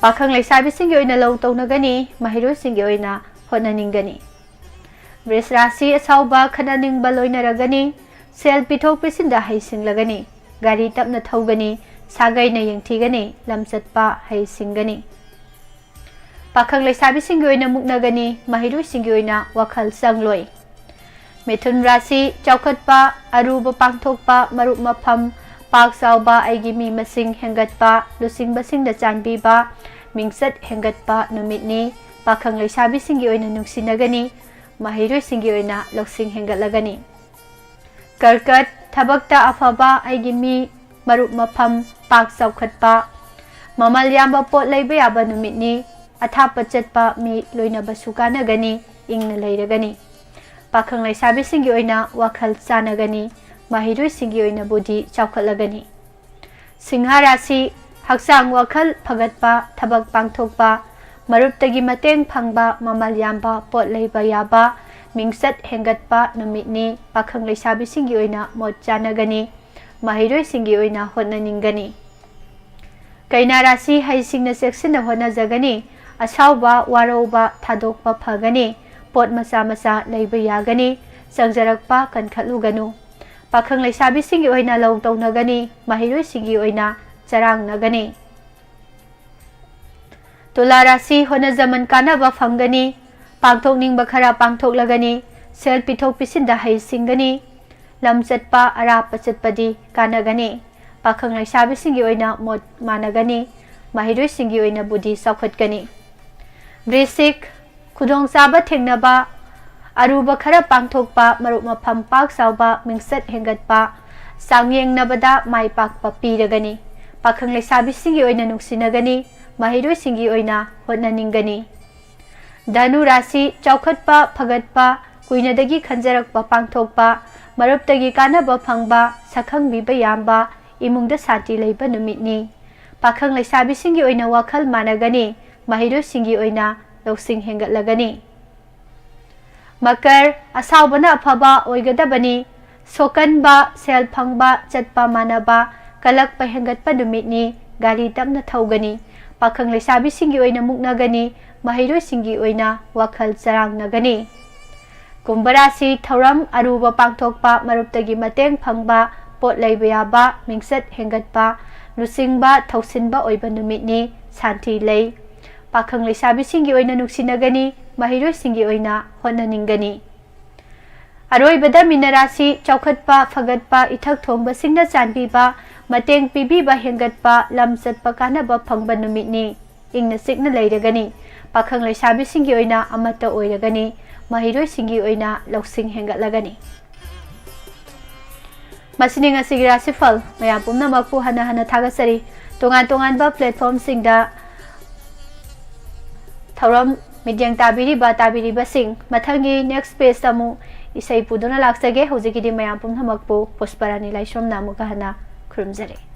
ꯄꯥꯈꯪ ꯂꯩꯁꯥꯕꯤꯁꯤꯡꯒꯤ ꯑꯣꯏꯅ ꯂꯧ ꯇꯧꯅꯒꯅꯤ, ꯃꯍꯩꯔꯣꯏꯁꯤꯡꯒꯤ ꯑꯣꯏꯅ ꯍꯣꯠꯅꯅꯤꯡꯒꯅꯤ꯫ ꯕ꯭ꯔꯤꯁ ꯔꯥꯁꯤ, ꯑꯁꯥꯎꯕ ꯈꯠꯅꯅꯤꯡꯕ ꯂꯣꯏꯅꯔꯒꯅꯤ, ꯁꯦꯜ ꯄꯤꯊꯣꯛ ꯄꯤꯁꯤꯟꯗ ꯍꯩꯁꯤꯡꯂꯒꯅꯤ, ꯒꯥꯔꯤ ꯇꯞꯅ ꯊꯧꯒꯅꯤ, ꯁꯥꯒꯩꯅ ꯌꯦꯡꯊꯤꯒꯅꯤ, ꯂꯝꯆꯠꯄ ꯍꯩꯁꯤꯡꯒꯅꯤ꯫ ꯄꯥꯈꯪ ꯂꯩꯁꯥꯕꯤꯁꯤꯡꯒꯤ ꯑꯣꯏꯅ ꯃꯨꯛꯅꯒꯅꯤ, ꯃꯍꯩꯔꯣꯏꯁꯤꯡꯒꯤ ꯑꯣꯏꯅ ꯋꯥꯈꯜ ꯆꯪꯂꯣꯏ꯫ ꯃꯤꯊꯨꯟ ꯔꯥꯁꯤ, ꯆꯥꯎꯈꯠꯄ, ꯑꯔꯨꯕ ꯄꯥꯡꯊꯣꯛꯄ, ꯃꯔꯨꯞ ꯃꯐꯝ ꯄꯥꯛ ꯆꯥꯎꯕ, ꯑꯩꯒꯤ ꯃꯤ ꯃꯁꯤꯡ ꯍꯦꯟꯒꯠꯄ, ꯂꯨꯆꯤꯡꯕꯁꯤꯡꯗ ꯆꯥꯟꯕꯤꯕ, ꯃꯤꯡꯆꯠ ꯍꯦꯟꯒꯠꯄ ꯅꯨꯃꯤꯠꯅꯤ꯫ ꯄꯥꯈꯪ ꯂꯩꯁꯥꯕꯤꯁꯤꯡꯒꯤ ꯑꯣꯏꯅ ꯅꯨꯡꯁꯤꯅꯒꯅꯤ, ꯃꯍꯩꯔꯣꯏꯁꯤꯡꯒꯤ ꯑꯣꯏꯅ ꯂꯧꯁꯤꯡ ꯍꯦꯟꯒꯠꯂꯒꯅꯤ꯫ ꯀꯔꯀꯠ, ꯊꯕꯛꯇ ꯑꯐꯕ, ꯑꯩꯒꯤ ꯃꯤ, ꯃꯔꯨꯞ ꯃꯐꯝ ꯄꯥꯛ ꯆꯥꯎꯈꯠꯄ, ꯃꯃꯜ ꯌꯥꯝꯕ ꯄꯣꯠ ꯂꯩꯕ ꯌꯥꯕ ꯅꯨꯃꯤꯠꯅꯤ꯫ ꯑꯊꯥꯞꯄ ꯆꯠꯄ ꯃꯤ ꯂꯣꯏꯅꯕꯁꯨ ꯀꯥꯟꯅꯒꯅꯤ, ꯏꯪꯅ ꯂꯩꯔꯒꯅꯤ꯫ ꯄꯥꯈꯪ ꯂꯩꯁꯥꯕꯤꯁꯤꯡꯒꯤ ꯑꯣꯏꯅ ꯋꯥꯈꯜ ꯆꯥꯟꯅꯒꯅꯤ, ꯃꯍꯩꯔꯣꯏꯁꯤꯡꯒꯤ ꯑꯣꯏꯅ ꯕꯨꯙꯤ ꯆꯥꯎꯈꯠꯂꯒꯅꯤ꯫ ꯁꯤꯡꯍ ꯔꯥꯁꯤ, ꯍꯛꯆꯥꯡ ꯋꯥꯈꯜ ꯐꯒꯠꯄ, ꯊꯕꯛ ꯄꯥꯡꯊꯣꯛꯄ, ꯃꯔꯨꯞꯇꯒꯤ ꯃꯇꯦꯡ ꯐꯪꯕ, ꯃꯃꯜ ꯌꯥꯝꯕ ꯄꯣꯠ ꯂꯩꯕ ꯌꯥꯕ, ꯃꯤꯡꯆꯠ ꯍꯦꯟꯒꯠꯄ ꯅꯨꯃꯤꯠꯅꯤ꯫ ꯄꯥꯈꯪ ꯂꯩꯁꯥꯕꯤꯁꯤꯡꯒꯤ ꯑꯣꯏꯅ ꯃꯣꯠ ꯆꯥꯟꯅꯒꯅꯤ, ꯃꯍꯩꯔꯣꯏꯁꯤꯡꯒꯤ ꯑꯣꯏꯅ ꯍꯣꯠꯅꯅꯤꯡꯒꯅꯤ꯫ ꯀꯩꯅꯥ ꯔꯥꯁꯤ, ꯍꯩꯁꯤꯡꯅ ꯆꯦꯛꯁꯤꯟꯅ ꯍꯣꯠꯅꯖꯒꯅꯤ, ꯑꯁꯥꯎꯕ, ꯋꯥꯔꯧꯕ ꯊꯥꯗꯣꯛꯄ ꯐꯒꯅꯤ, ꯄꯣꯠ ꯃꯆꯥ ꯃꯆꯥ ꯂꯩꯕ ꯌꯥꯒꯅꯤ, ꯆꯪꯖꯔꯛꯄ ꯀꯟꯈꯠꯂꯨꯒꯅꯨ꯫ ꯄꯥꯈꯪ ꯂꯩꯁꯥꯕꯤꯁꯤꯡꯒꯤ ꯑꯣꯏꯅ ꯂꯧ ꯇꯧꯅꯒꯅꯤ, ꯃꯍꯩꯔꯣꯏꯁꯤꯡꯒꯤ ꯑꯣꯏꯅ ꯆꯔꯥꯡꯅꯒꯅꯤ꯫ ꯇꯨꯂꯥ ꯔꯥꯁꯤ, ꯍꯣꯠꯅꯖꯃꯟ ꯀꯥꯟꯅꯕ ꯐꯪꯒꯅꯤ, ꯄꯥꯡꯊꯣꯛꯅꯤꯡꯕ ꯈꯔ ꯄꯥꯡꯊꯣꯛꯂꯒꯅꯤ, ꯁꯦꯜ ꯄꯤꯊꯣꯛ ꯄꯤꯁꯤꯟꯗ ꯍꯩꯁꯤꯡꯒꯅꯤ, ꯂꯝ ꯆꯠꯄ ꯑꯔꯥꯞꯄ ꯆꯠꯄꯗꯤ ꯀꯥꯟꯅꯒꯅꯤ꯫ ꯄꯥꯈꯪ ꯂꯩꯁꯥꯕꯤꯁꯤꯡꯒꯤ ꯑꯣꯏꯅ ꯃꯣꯠ ꯃꯥꯟꯅꯒꯅꯤ, ꯃꯍꯩꯔꯣꯏꯁꯤꯡꯒꯤ ꯑꯣꯏꯅ ꯕꯨꯙꯤ ꯆꯥꯎꯈꯠꯀꯅꯤ꯫ ꯕ꯭ꯔꯤꯁꯤꯛ, ꯈꯨꯗꯣꯡꯆꯥꯕ ꯊꯦꯡꯅꯕ, ꯑꯔꯨꯕ ꯈꯔ ꯄꯥꯡꯊꯣꯛꯄ, ꯃꯔꯨꯞ ꯃꯐꯝ ꯄꯥꯛ ꯆꯥꯎꯕ, ꯃꯤꯡꯆꯠ ꯍꯦꯟꯒꯠꯄ, ꯆꯥꯡꯌꯦꯡꯅꯕꯗ ꯃꯥꯏ ꯄꯥꯛꯄ ꯄꯤꯔꯒꯅꯤ꯫ ꯄꯥꯈꯪ ꯂꯩꯁꯥꯕꯤꯁꯤꯡꯒꯤ ꯑꯣꯏꯅ ꯅꯨꯡꯁꯤꯅꯒꯅꯤ, ꯃꯍꯩꯔꯣꯏꯁꯤꯡꯒꯤ ꯑꯣꯏꯅ ꯍꯣꯠꯅꯅꯤꯡꯒꯅꯤ꯫ ꯙꯅꯨ ꯔꯥꯁꯤ ꯆꯥꯎꯈꯠꯄ, ꯐꯒꯠꯄ, ꯀꯨꯏꯅꯗꯒꯤ ꯈꯟꯖꯔꯛꯄ ꯄꯥꯡꯊꯣꯛꯄ, ꯃꯔꯨꯞꯇꯒꯤ ꯀꯥꯟꯅꯕ ꯐꯪꯕ, ꯁꯛꯈꯪꯕꯤꯕ ꯌꯥꯝꯕ, ꯏꯃꯨꯡꯗ ꯁꯥꯟꯇꯤ ꯂꯩꯕ ꯅꯨꯃꯤꯠꯅꯤ꯫ ꯄꯥꯈꯪ ꯂꯩꯁꯥꯕꯤꯁꯤꯡꯒꯤ ꯑꯣꯏꯅ ꯋꯥꯈꯜ ꯃꯥꯟꯅꯒꯅꯤ, ꯃꯍꯩꯔꯣꯏꯁꯤꯡꯒꯤ ꯑꯣꯏꯅ ꯂꯧꯁꯤꯡ ꯍꯦꯟꯒꯠꯂꯒꯅꯤ꯫ ꯃꯀꯔ, ꯑꯁꯥꯎꯕꯅ ꯑꯐꯕ ꯑꯣꯏꯒꯗꯕꯅꯤ꯫ ꯁꯣꯛꯀꯟꯕ, ꯁꯦꯜ ꯐꯪꯕ, ꯆꯠꯄ ꯃꯥꯟꯅꯕ, ꯀꯂꯛꯄ ꯍꯦꯟꯒꯠꯄ ꯅꯨꯃꯤꯠꯅꯤ꯫ ꯒꯥꯔꯤ ꯇꯞꯅ ꯊꯧꯒꯅꯤ꯫ ꯄꯥꯈꯪ ꯂꯩꯁꯥꯕꯤꯁꯤꯡꯒꯤ ꯑꯣꯏꯅ ꯃꯨꯛꯅꯒꯅꯤ, ꯃꯍꯩꯔꯣꯏꯁꯤꯡꯒꯤ ꯑꯣꯏꯅ ꯋꯥꯈꯜ ꯆꯔꯥꯡꯅꯒꯅꯤ꯫ ꯀꯨꯝꯚ ꯔꯥꯁꯤ, ꯊꯧꯔꯝ ꯑꯔꯨꯕ ꯄꯥꯡꯊꯣꯛꯄ, ꯃꯔꯨꯞꯇꯒꯤ ꯃꯇꯦꯡ ꯐꯪꯕ, ꯄꯣꯠ ꯂꯩꯕ ꯌꯥꯕ, ꯃꯤꯡꯆꯠ ꯍꯦꯟꯒꯠꯄ, ꯂꯨꯆꯤꯡꯕ, ꯊꯧꯁꯤꯟꯕ ꯑꯣꯏꯕ ꯅꯨꯃꯤꯠꯅꯤ꯫ ꯁꯥꯟꯇꯤ ꯂꯩ꯫ ꯄꯥꯈꯪ ꯂꯩꯁꯥꯕꯤꯁꯤꯡꯒꯤ ꯑꯣꯏꯅ ꯅꯨꯡꯁꯤꯅꯒꯅꯤ, ꯃꯍꯩꯔꯣꯏꯁꯤꯡꯒꯤ ꯑꯣꯏꯅ ꯍꯣꯠꯅꯅꯤꯡꯒꯅꯤ꯫ ꯑꯔꯣꯏꯕꯗ ꯃꯤꯅ ꯔꯥꯁꯤ, ꯆꯥꯎꯈꯠꯄ, ꯐꯒꯠꯄ, ꯏꯊꯛ ꯊꯣꯡꯕꯁꯤꯡꯅ ꯆꯥꯟꯕꯤꯕ, ꯃꯇꯦꯡ ꯄꯤꯕꯤꯕ ꯍꯦꯟꯒꯠꯄ, ꯂꯝ ꯆꯠꯄ ꯀꯥꯟꯅꯕ ꯐꯪꯕ ꯅꯨꯃꯤꯠꯅꯤ꯫ ꯏꯪꯅ ꯆꯤꯛꯅ ꯂꯩꯔꯒꯅꯤ꯫ ꯄꯥꯈꯪ ꯂꯩꯁꯥꯕꯤꯁꯤꯡꯒꯤ ꯑꯣꯏꯅ ꯑꯃꯠꯇ ꯑꯣꯏꯔꯒꯅꯤ, ꯃꯍꯩꯔꯣꯏꯁꯤꯡꯒꯤ ꯑꯣꯏꯅ ꯂꯧꯁꯤꯡ ꯍꯦꯟꯒꯠꯂꯒꯅꯤ꯫ ꯃꯁꯤꯅꯤ ꯉꯁꯤꯒꯤ ꯔꯥꯁꯤꯐꯜ꯫ ꯃꯌꯥꯝ ꯄꯨꯝꯅꯃꯛꯄꯨ ꯍꯟꯅ ꯍꯟꯅ ꯊꯥꯒꯠꯆꯔꯤ꯫ ꯇꯣꯉꯥꯟ ꯇꯣꯉꯥꯟꯕ platformꯁꯤꯡꯗ ꯊꯧꯔꯝ ꯃꯤꯠꯌꯦꯡ ꯇꯥꯕꯤꯔꯤꯕ, ꯇꯥꯕꯤꯔꯤꯕꯁꯤꯡ, ꯃꯊꯪꯒꯤ next pageꯇ ꯑꯃꯨꯛ ꯏꯁꯩ ꯄꯨꯗꯨꯅ ꯂꯥꯛꯆꯒꯦ꯫ ꯍꯧꯖꯤꯛꯀꯤꯗꯤ ꯃꯌꯥꯝ ꯄꯨꯝꯅꯃꯛꯄꯨ ꯄꯨꯁꯄꯔꯥꯅꯤ ꯂꯥꯏꯁ꯭ꯔꯝꯅ ꯑꯃꯨꯛꯀ ꯍꯟꯅ ꯈꯨꯔꯨꯝꯖꯔꯤ꯫